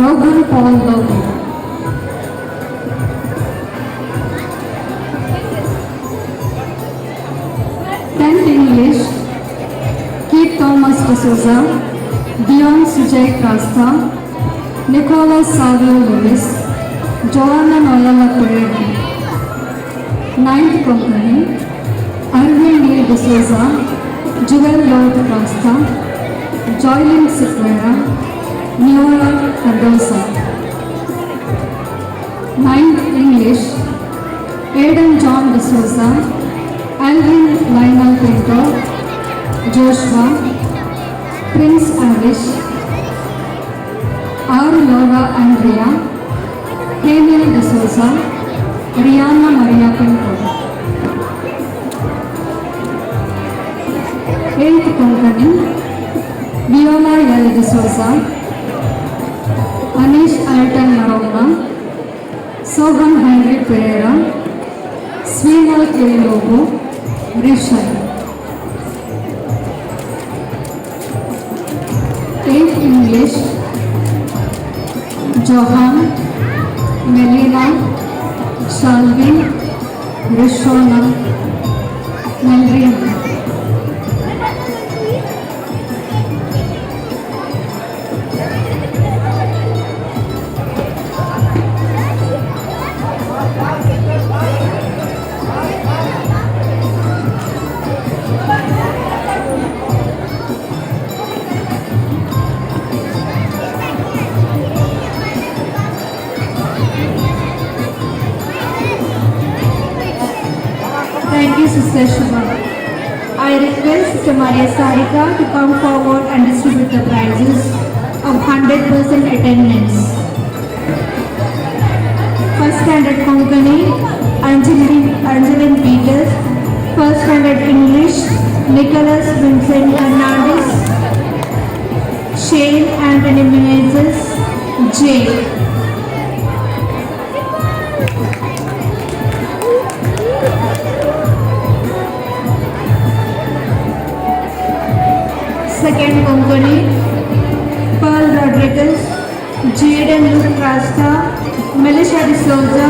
Rohan Paul Lobo. 10th English, Keith Thomas D'Souza, Dion Sujay Krasta, Nicolas Savio Lewis, Joanna Noyala Pereira. 9th Konkani, Arvind Neil D'Souza, Jewel Lord Krasta, Joylyn Sequeira, Neora Cardosa. 9th English, Aidan John D'Souza, Alvin Lionel Pinto, Joshua, Prince Avish, R. Laura Andrea, Hemel D'Souza, Rihanna Maria Pinto. 8th Konkani, Viola L. D'Souza, Anish Alton Marona, Sohan Henry Pereira, Sweenal K. Lobo, Rishan. 8th English, Johan, Melina, Shalvi, Rishona, Melrina. Thank you, Sister Shubha. I request Sister Maria Sarika to come forward and distribute the prizes of 100% attendance. First Standard Konkani, Angeline Peters. First Standard English, Nicholas Vincent Hernandez, Shane Anthony Menezes, J. Konkani, Pearl Rodriguez, Jaden Luke Rasta, Melisha D'Souza,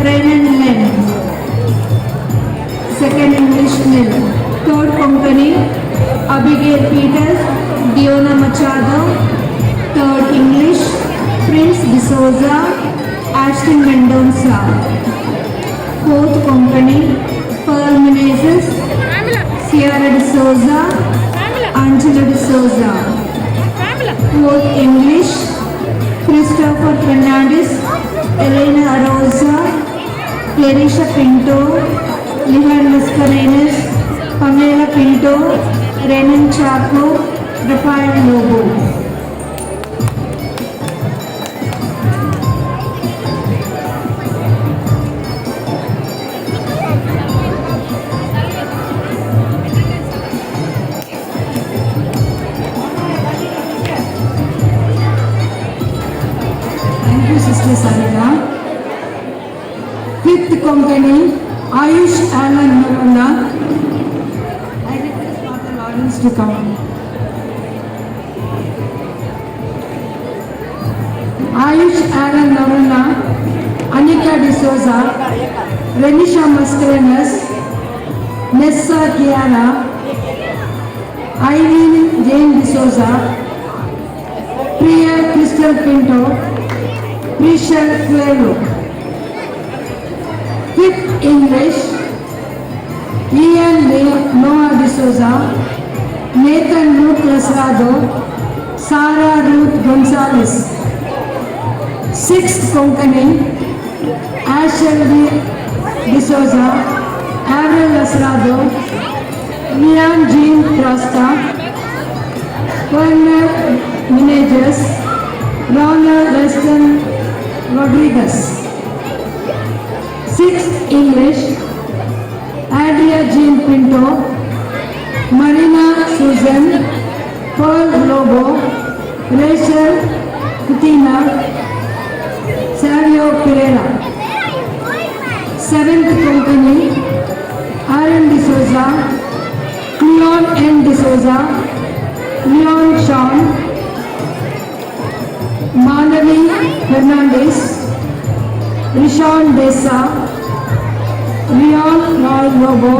Renan Len. Second English nil. Third Konkani, Abigail Peters, Diona Machado. Third English, Prince D'Souza, Ashton Mendonca. Fourth Konkani, Pearl Menezes, Sierra D'Souza, Angela D'Souza. Fourth English, Christopher Fernandez, Elena Arosa, Clarisha Pinto, Lihan Mascarenas, Pamela Pinto, Renan Chaco, Rafael Lobo. Thank you, Sister Sarita. Fifth Konkani, Ayush Alan Muranda. I request Father Lawrence to come. Ayush Alan Muranda, Anika D'Souza, Renisha Mascarenas, Nessa Kiara, Irene Jane D'Souza, Priya Crystal Pinto, Prisha Coelho. Fifth English, Ian Noah D'Souza, Nathan Luke Lasrado, Sarah Ruth Gonzalez. Sixth Konkani, Asher D'Souza, Avril Lasrado, Leon Jean Costa, Werner Meneges, Ronald Weston Rodriguez. Sixth English, Adria Jean Pinto, Marina Susan, Pearl Lobo, Rachel Kutina, Savio Pereira. Seventh Konkani, Aaron D'Souza, Cleon N. D'Souza, Leon Sean, Manavi Fernandez, Rishon Desa, Leon Roy Lobo,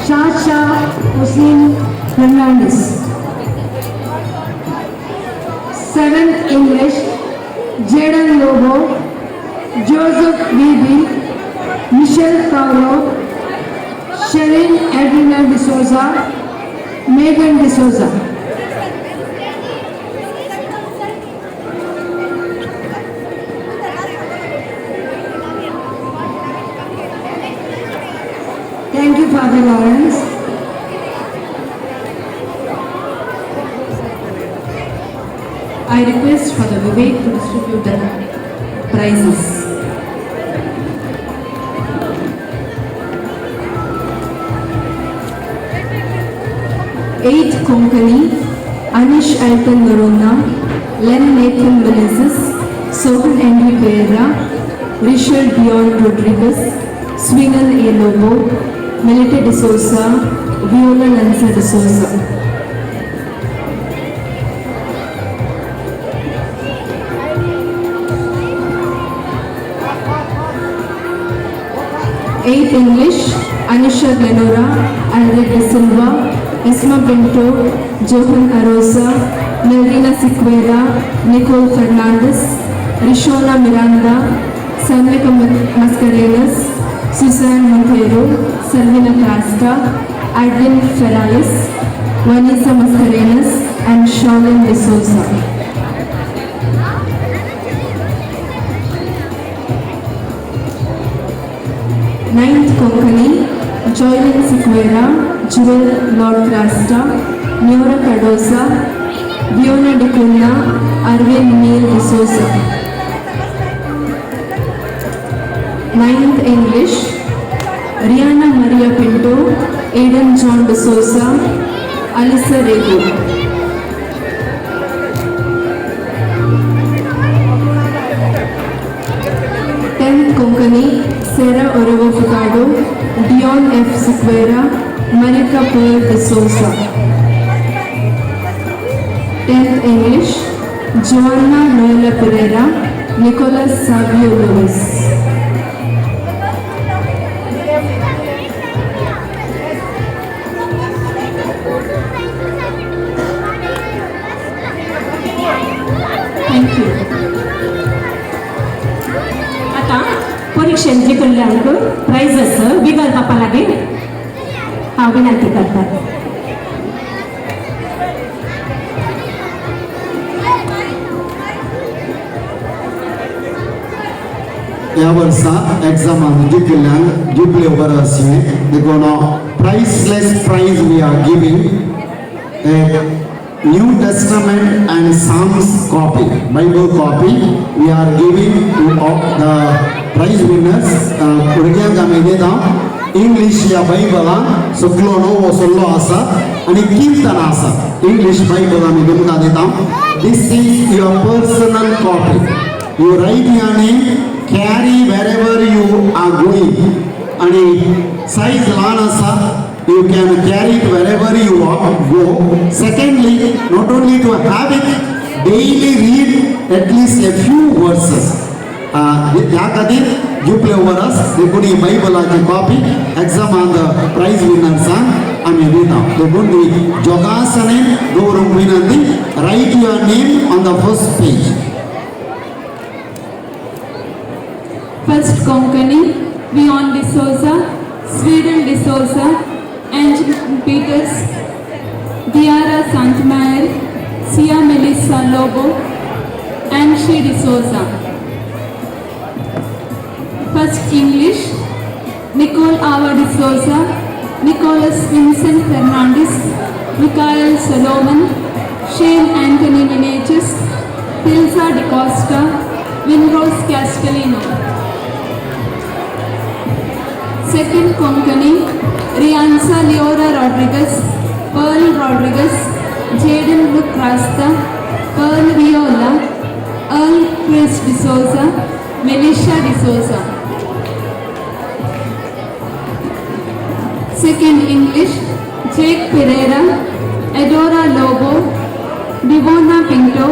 Shasha Hussein Fernandez. Seventh English, Jaden Lobo, Joseph Beebe, Michelle Tauro, Sherin Adrina D'Souza, Megan D'Souza. Thank you, Father Lawrence. I request Father Vivek to distribute the prizes. Eighth Konkani, Anish Alton Norona, Len Nathan Menezes, Sohan Henry Pereira, Richard Dion Rodriguez, Swingle A. Lobo, Melita D'Souza, Viola Lanza D'Souza. Eighth English, Anisha Glenora, Alred De Silva, Esma Pinto, Johan Arosa, Melvina Siqueira, Nicole Fernandez, Rishona Miranda, Sanvika Mascarenas, Susan Monteiro, Selvina Crasta, Adlin Ferraris, Vanessa Mascarenas, and Shaolin D'Souza. Ninth Konkani, Joylin Siqueira, Jewel Lord Crasta, Miora Cardoza, Viona D'Cunha, Arvind Neil D'Souza. Ninth English, Rihanna Maria Pinto, Aidan John D'Souza, Alyssa Rego. Tenth Konkani, Sarah Orovo Furtado, Dion F. Sequeira, Marika Pearl D'Souza. 10th English, Joanna Noela Pereira, Nicholas Savio Lewis. Thank you. आतां परिक्षेन जिखिल्ल्यांक प्रायझस बिगर बापा लागीं हांव विनंती करता. ह्या वर्सा एग्जामान जिखिल्ल्यान जिखले बरो आशिल्लें देखून priceless prize we are giving a New Testament and Psalms copy, Bible copy we are giving to all the prize winners. भुरग्यांक आमी दिता इंग्लीश ह्या बायबलान सगलो नवो सल्लो आसा आनी किर्तन आसा. इंग्लीश बायबल आमी तुमकां दिता. This is your personal copy. You write your name, carry wherever you are going. आनी सायज ल्हान आसा, you can carry it wherever you go. Secondly, not only to have it, daily read at least a few verses. ह्या खातीर जिपले वरस देखून ही बायबलाची कॉपी एग्जामान प्रायज विनर्सांक आमी दिता. देखून ती जोगासने दवरूंक विनंती. Write your name on the first page. First Konkani, Vion D'Souza, Sweden D'Souza, Angel Peters, Diara Santmayer, Sia Melissa Lobo, Anshi D'Souza. First English, Nicole Ava D'Souza, Nicholas Vincent Fernandez, Michael Solomon, Shane Anthony Meneges, Tilsa DaCosta, Winrose Castellino. Second Konkani, Rianza Leora Rodriguez, Pearl Rodriguez, Jaden Brook Rasta, Pearl Viola, Earl Chris D'Souza, Melisha D'Souza. Second English, Jake Pereira, Adora Lobo, Devona Pinto,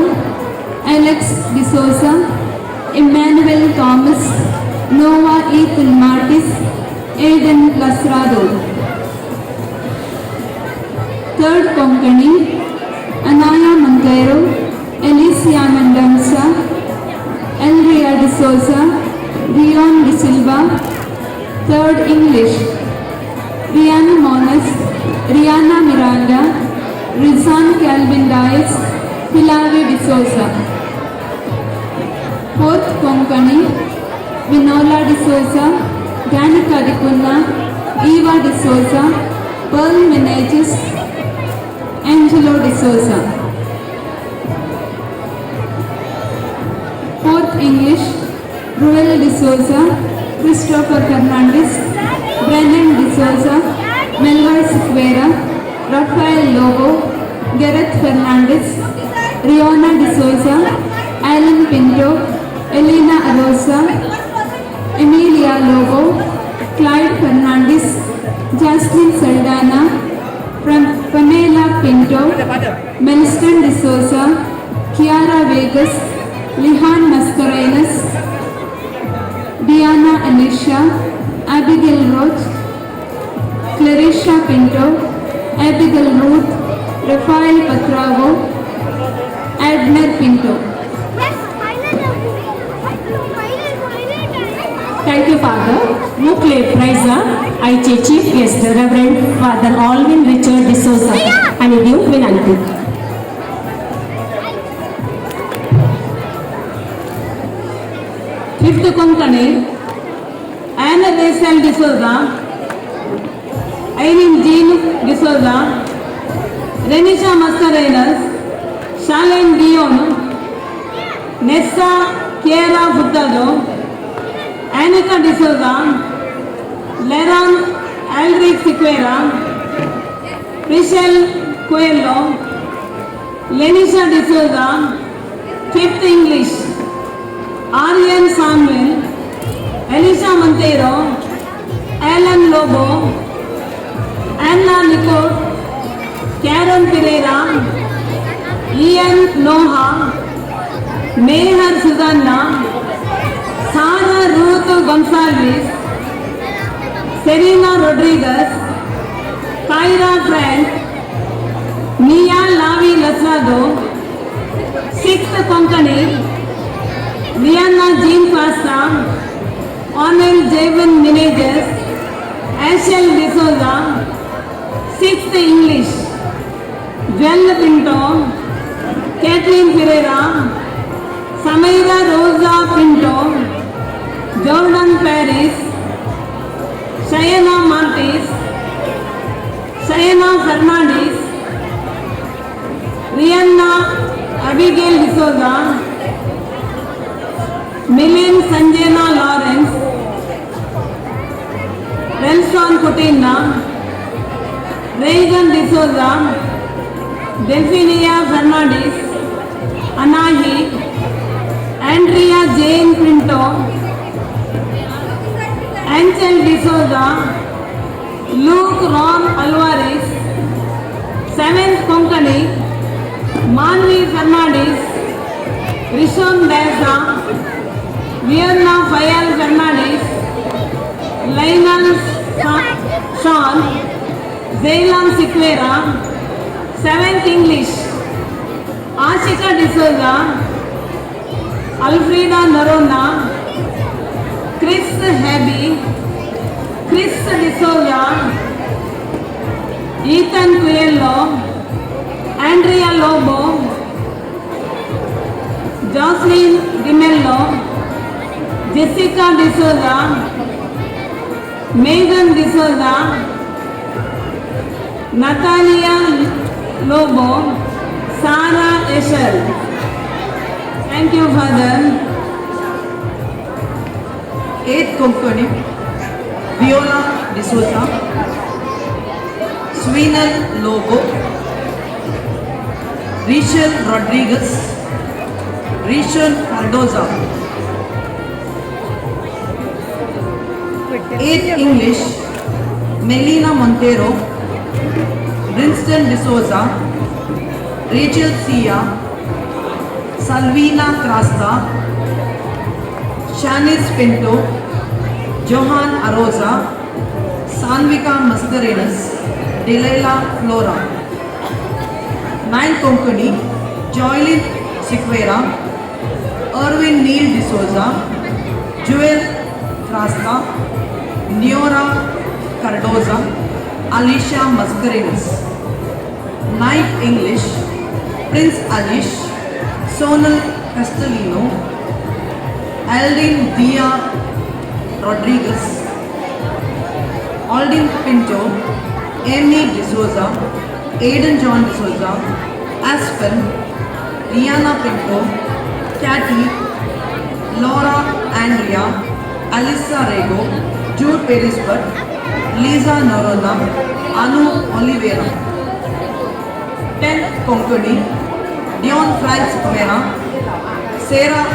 Alex D'Souza, Emmanuel Thomas, Noah Ethan Martis, Aiden Lasrado. Third Konkani, Anaya Montero, Alicia Mendonça, Elria D'Souza, Dion De Silva. Third English, Rihanna Monas, Rihanna Miranda, Rizan Calvin Dias, Hilary D'Souza. Fourth Konkani, Vinola D'Souza, Danica D'Cunha, Eva D'Souza, Pearl Meneges, Angelo D'Souza. Fourth English, Ruel D'Souza, Christopher Fernandez, Brennan D'Souza, Melroy Sequeira, Rafael Lobo, Gareth Fernandez, Riona D'Souza, Alan Pinto, Elena Arosa, Emilia Lobo, Clyde Fernandez, Jocelyn Saldana, Pamela Pinto, Melston D'Souza, Kiara Vegas, Lihan Mascarenas, Diana Alicia, Abigail Roach, Clarisha Pinto, Abigail Ruth, Rafael Patravo, Abner Pinto. Thank you, Father. मुखले प्रायझ आयचे chief guest Reverend Father Alvin Richard D'Souza आनी दिवंक विनंती. Fifth Konkani, Anna Rachel D'Souza, Irene Jean D'Souza, Renisha Mascarenhas, Shalene Dion, Nessa Kiera Furtado, Anika D'Souza, Leron Aldrich Sequeira, Prishel Coelho, Lenisha D'Souza. Fifth English, Aryan Samuel, Elisha Monteiro, Alan Lobo, Anna Nicole, Karen Pereira, Ian Mehar Susanna, Sara Ruth Gonsalves, Serena Rodrigues, Kyra Frank, Mia Lavi Lasrado, sixth Konkani, Liana Jean Costa, Onel Javen Menezes, Ashel D'Souza, sixth English, Jewel Pinto, Kathleen Pereira, Samaira Rosa Pinto, Jordan Paris, Shayana Martis, Shayana Fernandes, Rihanna Abigail D'Souza, Milin Sanjana Lawrence, Relson Coutinho, Reagan D'Souza, Delphinia Fernandes, Anahi, Andrea Jane Pinto, Angel D'Souza, Luke Ron Alvarez, seventh Konkani, Manvi Fernandes, Rishon Desa, Vienna Fayal Fernandes, Lionel Sean, Zaylan Siqueira, seventh English, Ashika D'Souza, Alfreda Narona, Chris Habby, Chris D'Souza, Ethan Coelho, Andrea Lobo, Jocelyn D'Mello, Jessica D'Souza, Megan D'Souza, Natalia Lobo, Sarah Eshel. Thank you, Father. Eighth Konkani, Viola D'Souza, Swinal Lobo, Rachel Rodriguez, Rachel Cardoza. Eighth English, Melina Montero, Winston D'Souza, Rachel Sia, Salvina Crasta, Shanice Pinto, Johan Arosa, Sanvika Mascarenas, Delilah Flora. Ninth Konkani, Joylyn Siqueira, Erwin Neil D'Souza, Joel Crasta, Neora Cardoza, Alicia Mascarenas. Ninth English, Prince Alish, Sonal Castellino, Aldin Dia Rodriguez, Aldin Pinto, Amy D'Souza, Aiden John D'Souza, Aspen, Rihanna Pinto, Katy, Laura Andrea, Alyssa Rego, Jude Perisbert, Lisa Norona, Anu Oliveira. 10th Konkani, Dion Frank Sequeira, Sarah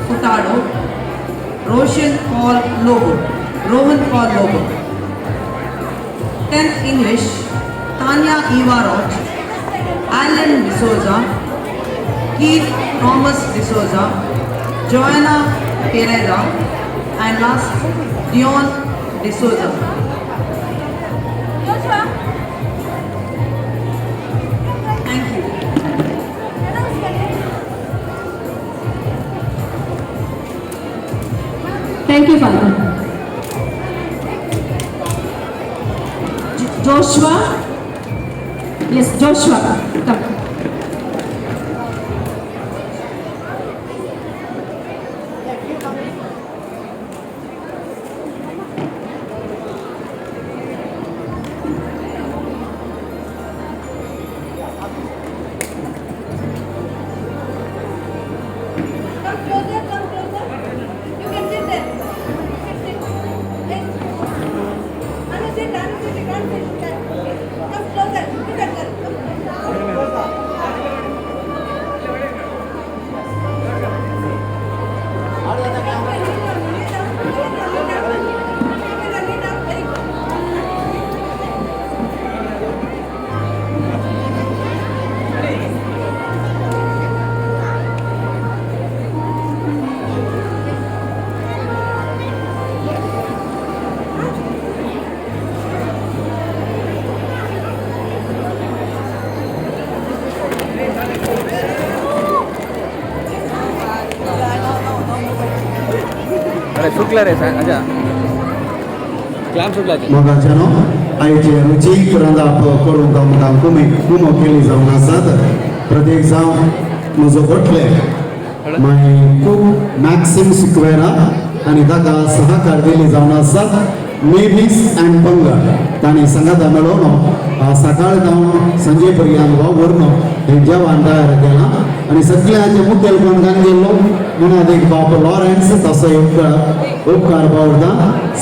Furtado, Roshan Paul Lobo, Rohan Paul Lobo. 10th English, Tanya Eva Roch, Alan D'Souza, Keith Thomas D'Souza, Joanna Pereira, and last, Dion D'Souza. Thank you. Thank you, Father. Joshua? Yes, Joshua. Come. Come closer, come closer. You can sit there. Sit, sit. Yes. Anu, sit, Anu, sit. You can't sit. Okay. Come closer. Look at her. Come closer. Very good. अरे सुटला रे अच्छा क्लॅम सुटला. मोगाच्यानो, आयचे रुचीक रांदाप करूंक आमकां कुमो केली जावन आसात. प्रत्येक जावं म्हजो गोठले मागीर खूब मॅक्सिम सिक्वेरा आनी ताका सहकार दिली जावन आसा मेवीस अँड पंगड. तांणी सांगाता मेळोवन सकाळ जावन संजे पर्यंत वावुरून हें जेवण तयार केलां आनी सगळ्यांचे मुखेलपण गेल्लो म्हणून बाप लॉरेन्स तसो उपकार बावडता.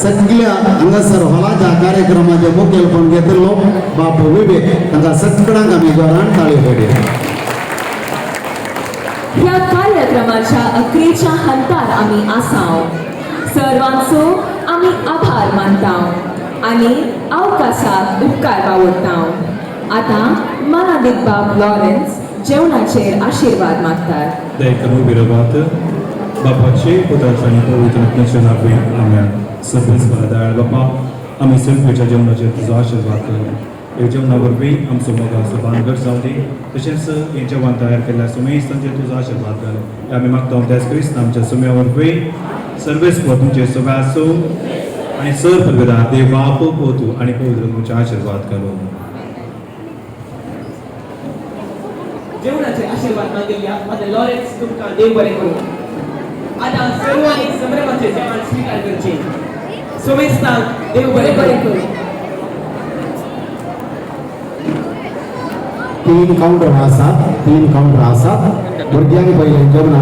सगळ्या हांगासर हॉलाच्या कार्यक्रमाचे मुखेलपण घेतिल्लो बाप विवेक, तांकां सगळ्यांक आमी जोरान ताळी पडया. ह्या कार्यक्रमाच्या अखेरच्या हंतार आमी आसाव. सर्वांचो आमी आभार मानताव आनी अवकाशाक उपकार बावडटाव. आतां मानादीक बाब लॉरेन्स जेवणाचेर आशिर्वाद मागतात. दयेकरून विरोधात बापाचे पुताचे आनी पवित्र आत्म्याच्या नांवान आमेन. सर्वेस्पर दयाळ बापा, आमी सर्वेच्या जेवणाचेर तुजो आशिर्वाद करूं. ह्या जेवणा वरवीं आमचो मोगाचो भानगड जावं दी, तशेंच हें जेवण तयार केल्ल्या सुमेस्तांचेर तुजो आशिर्वाद घाल. हे आमी मागता त्याच क्रिस्त आमच्या सुम्या वरवीं. सर्वेस्पर तुमचे सगळे आसूं आनी सर परगदा देव बाप पोतू आनी पवित्र तुमचे आशिर्वाद घालूं. जेवणाचे आशिर्वाद मागिल्ल्या फादर लॉरेन्स तुमकां देव बरें करूं. आतां सर्वांनी संभ्रमाचे जेवण स्विकार करचें. सोमेस्तांक देव बरें करूं. 3 काउंटर आसा, 3 काउंटर आसा. भुरग्यांक पयलें जेवण.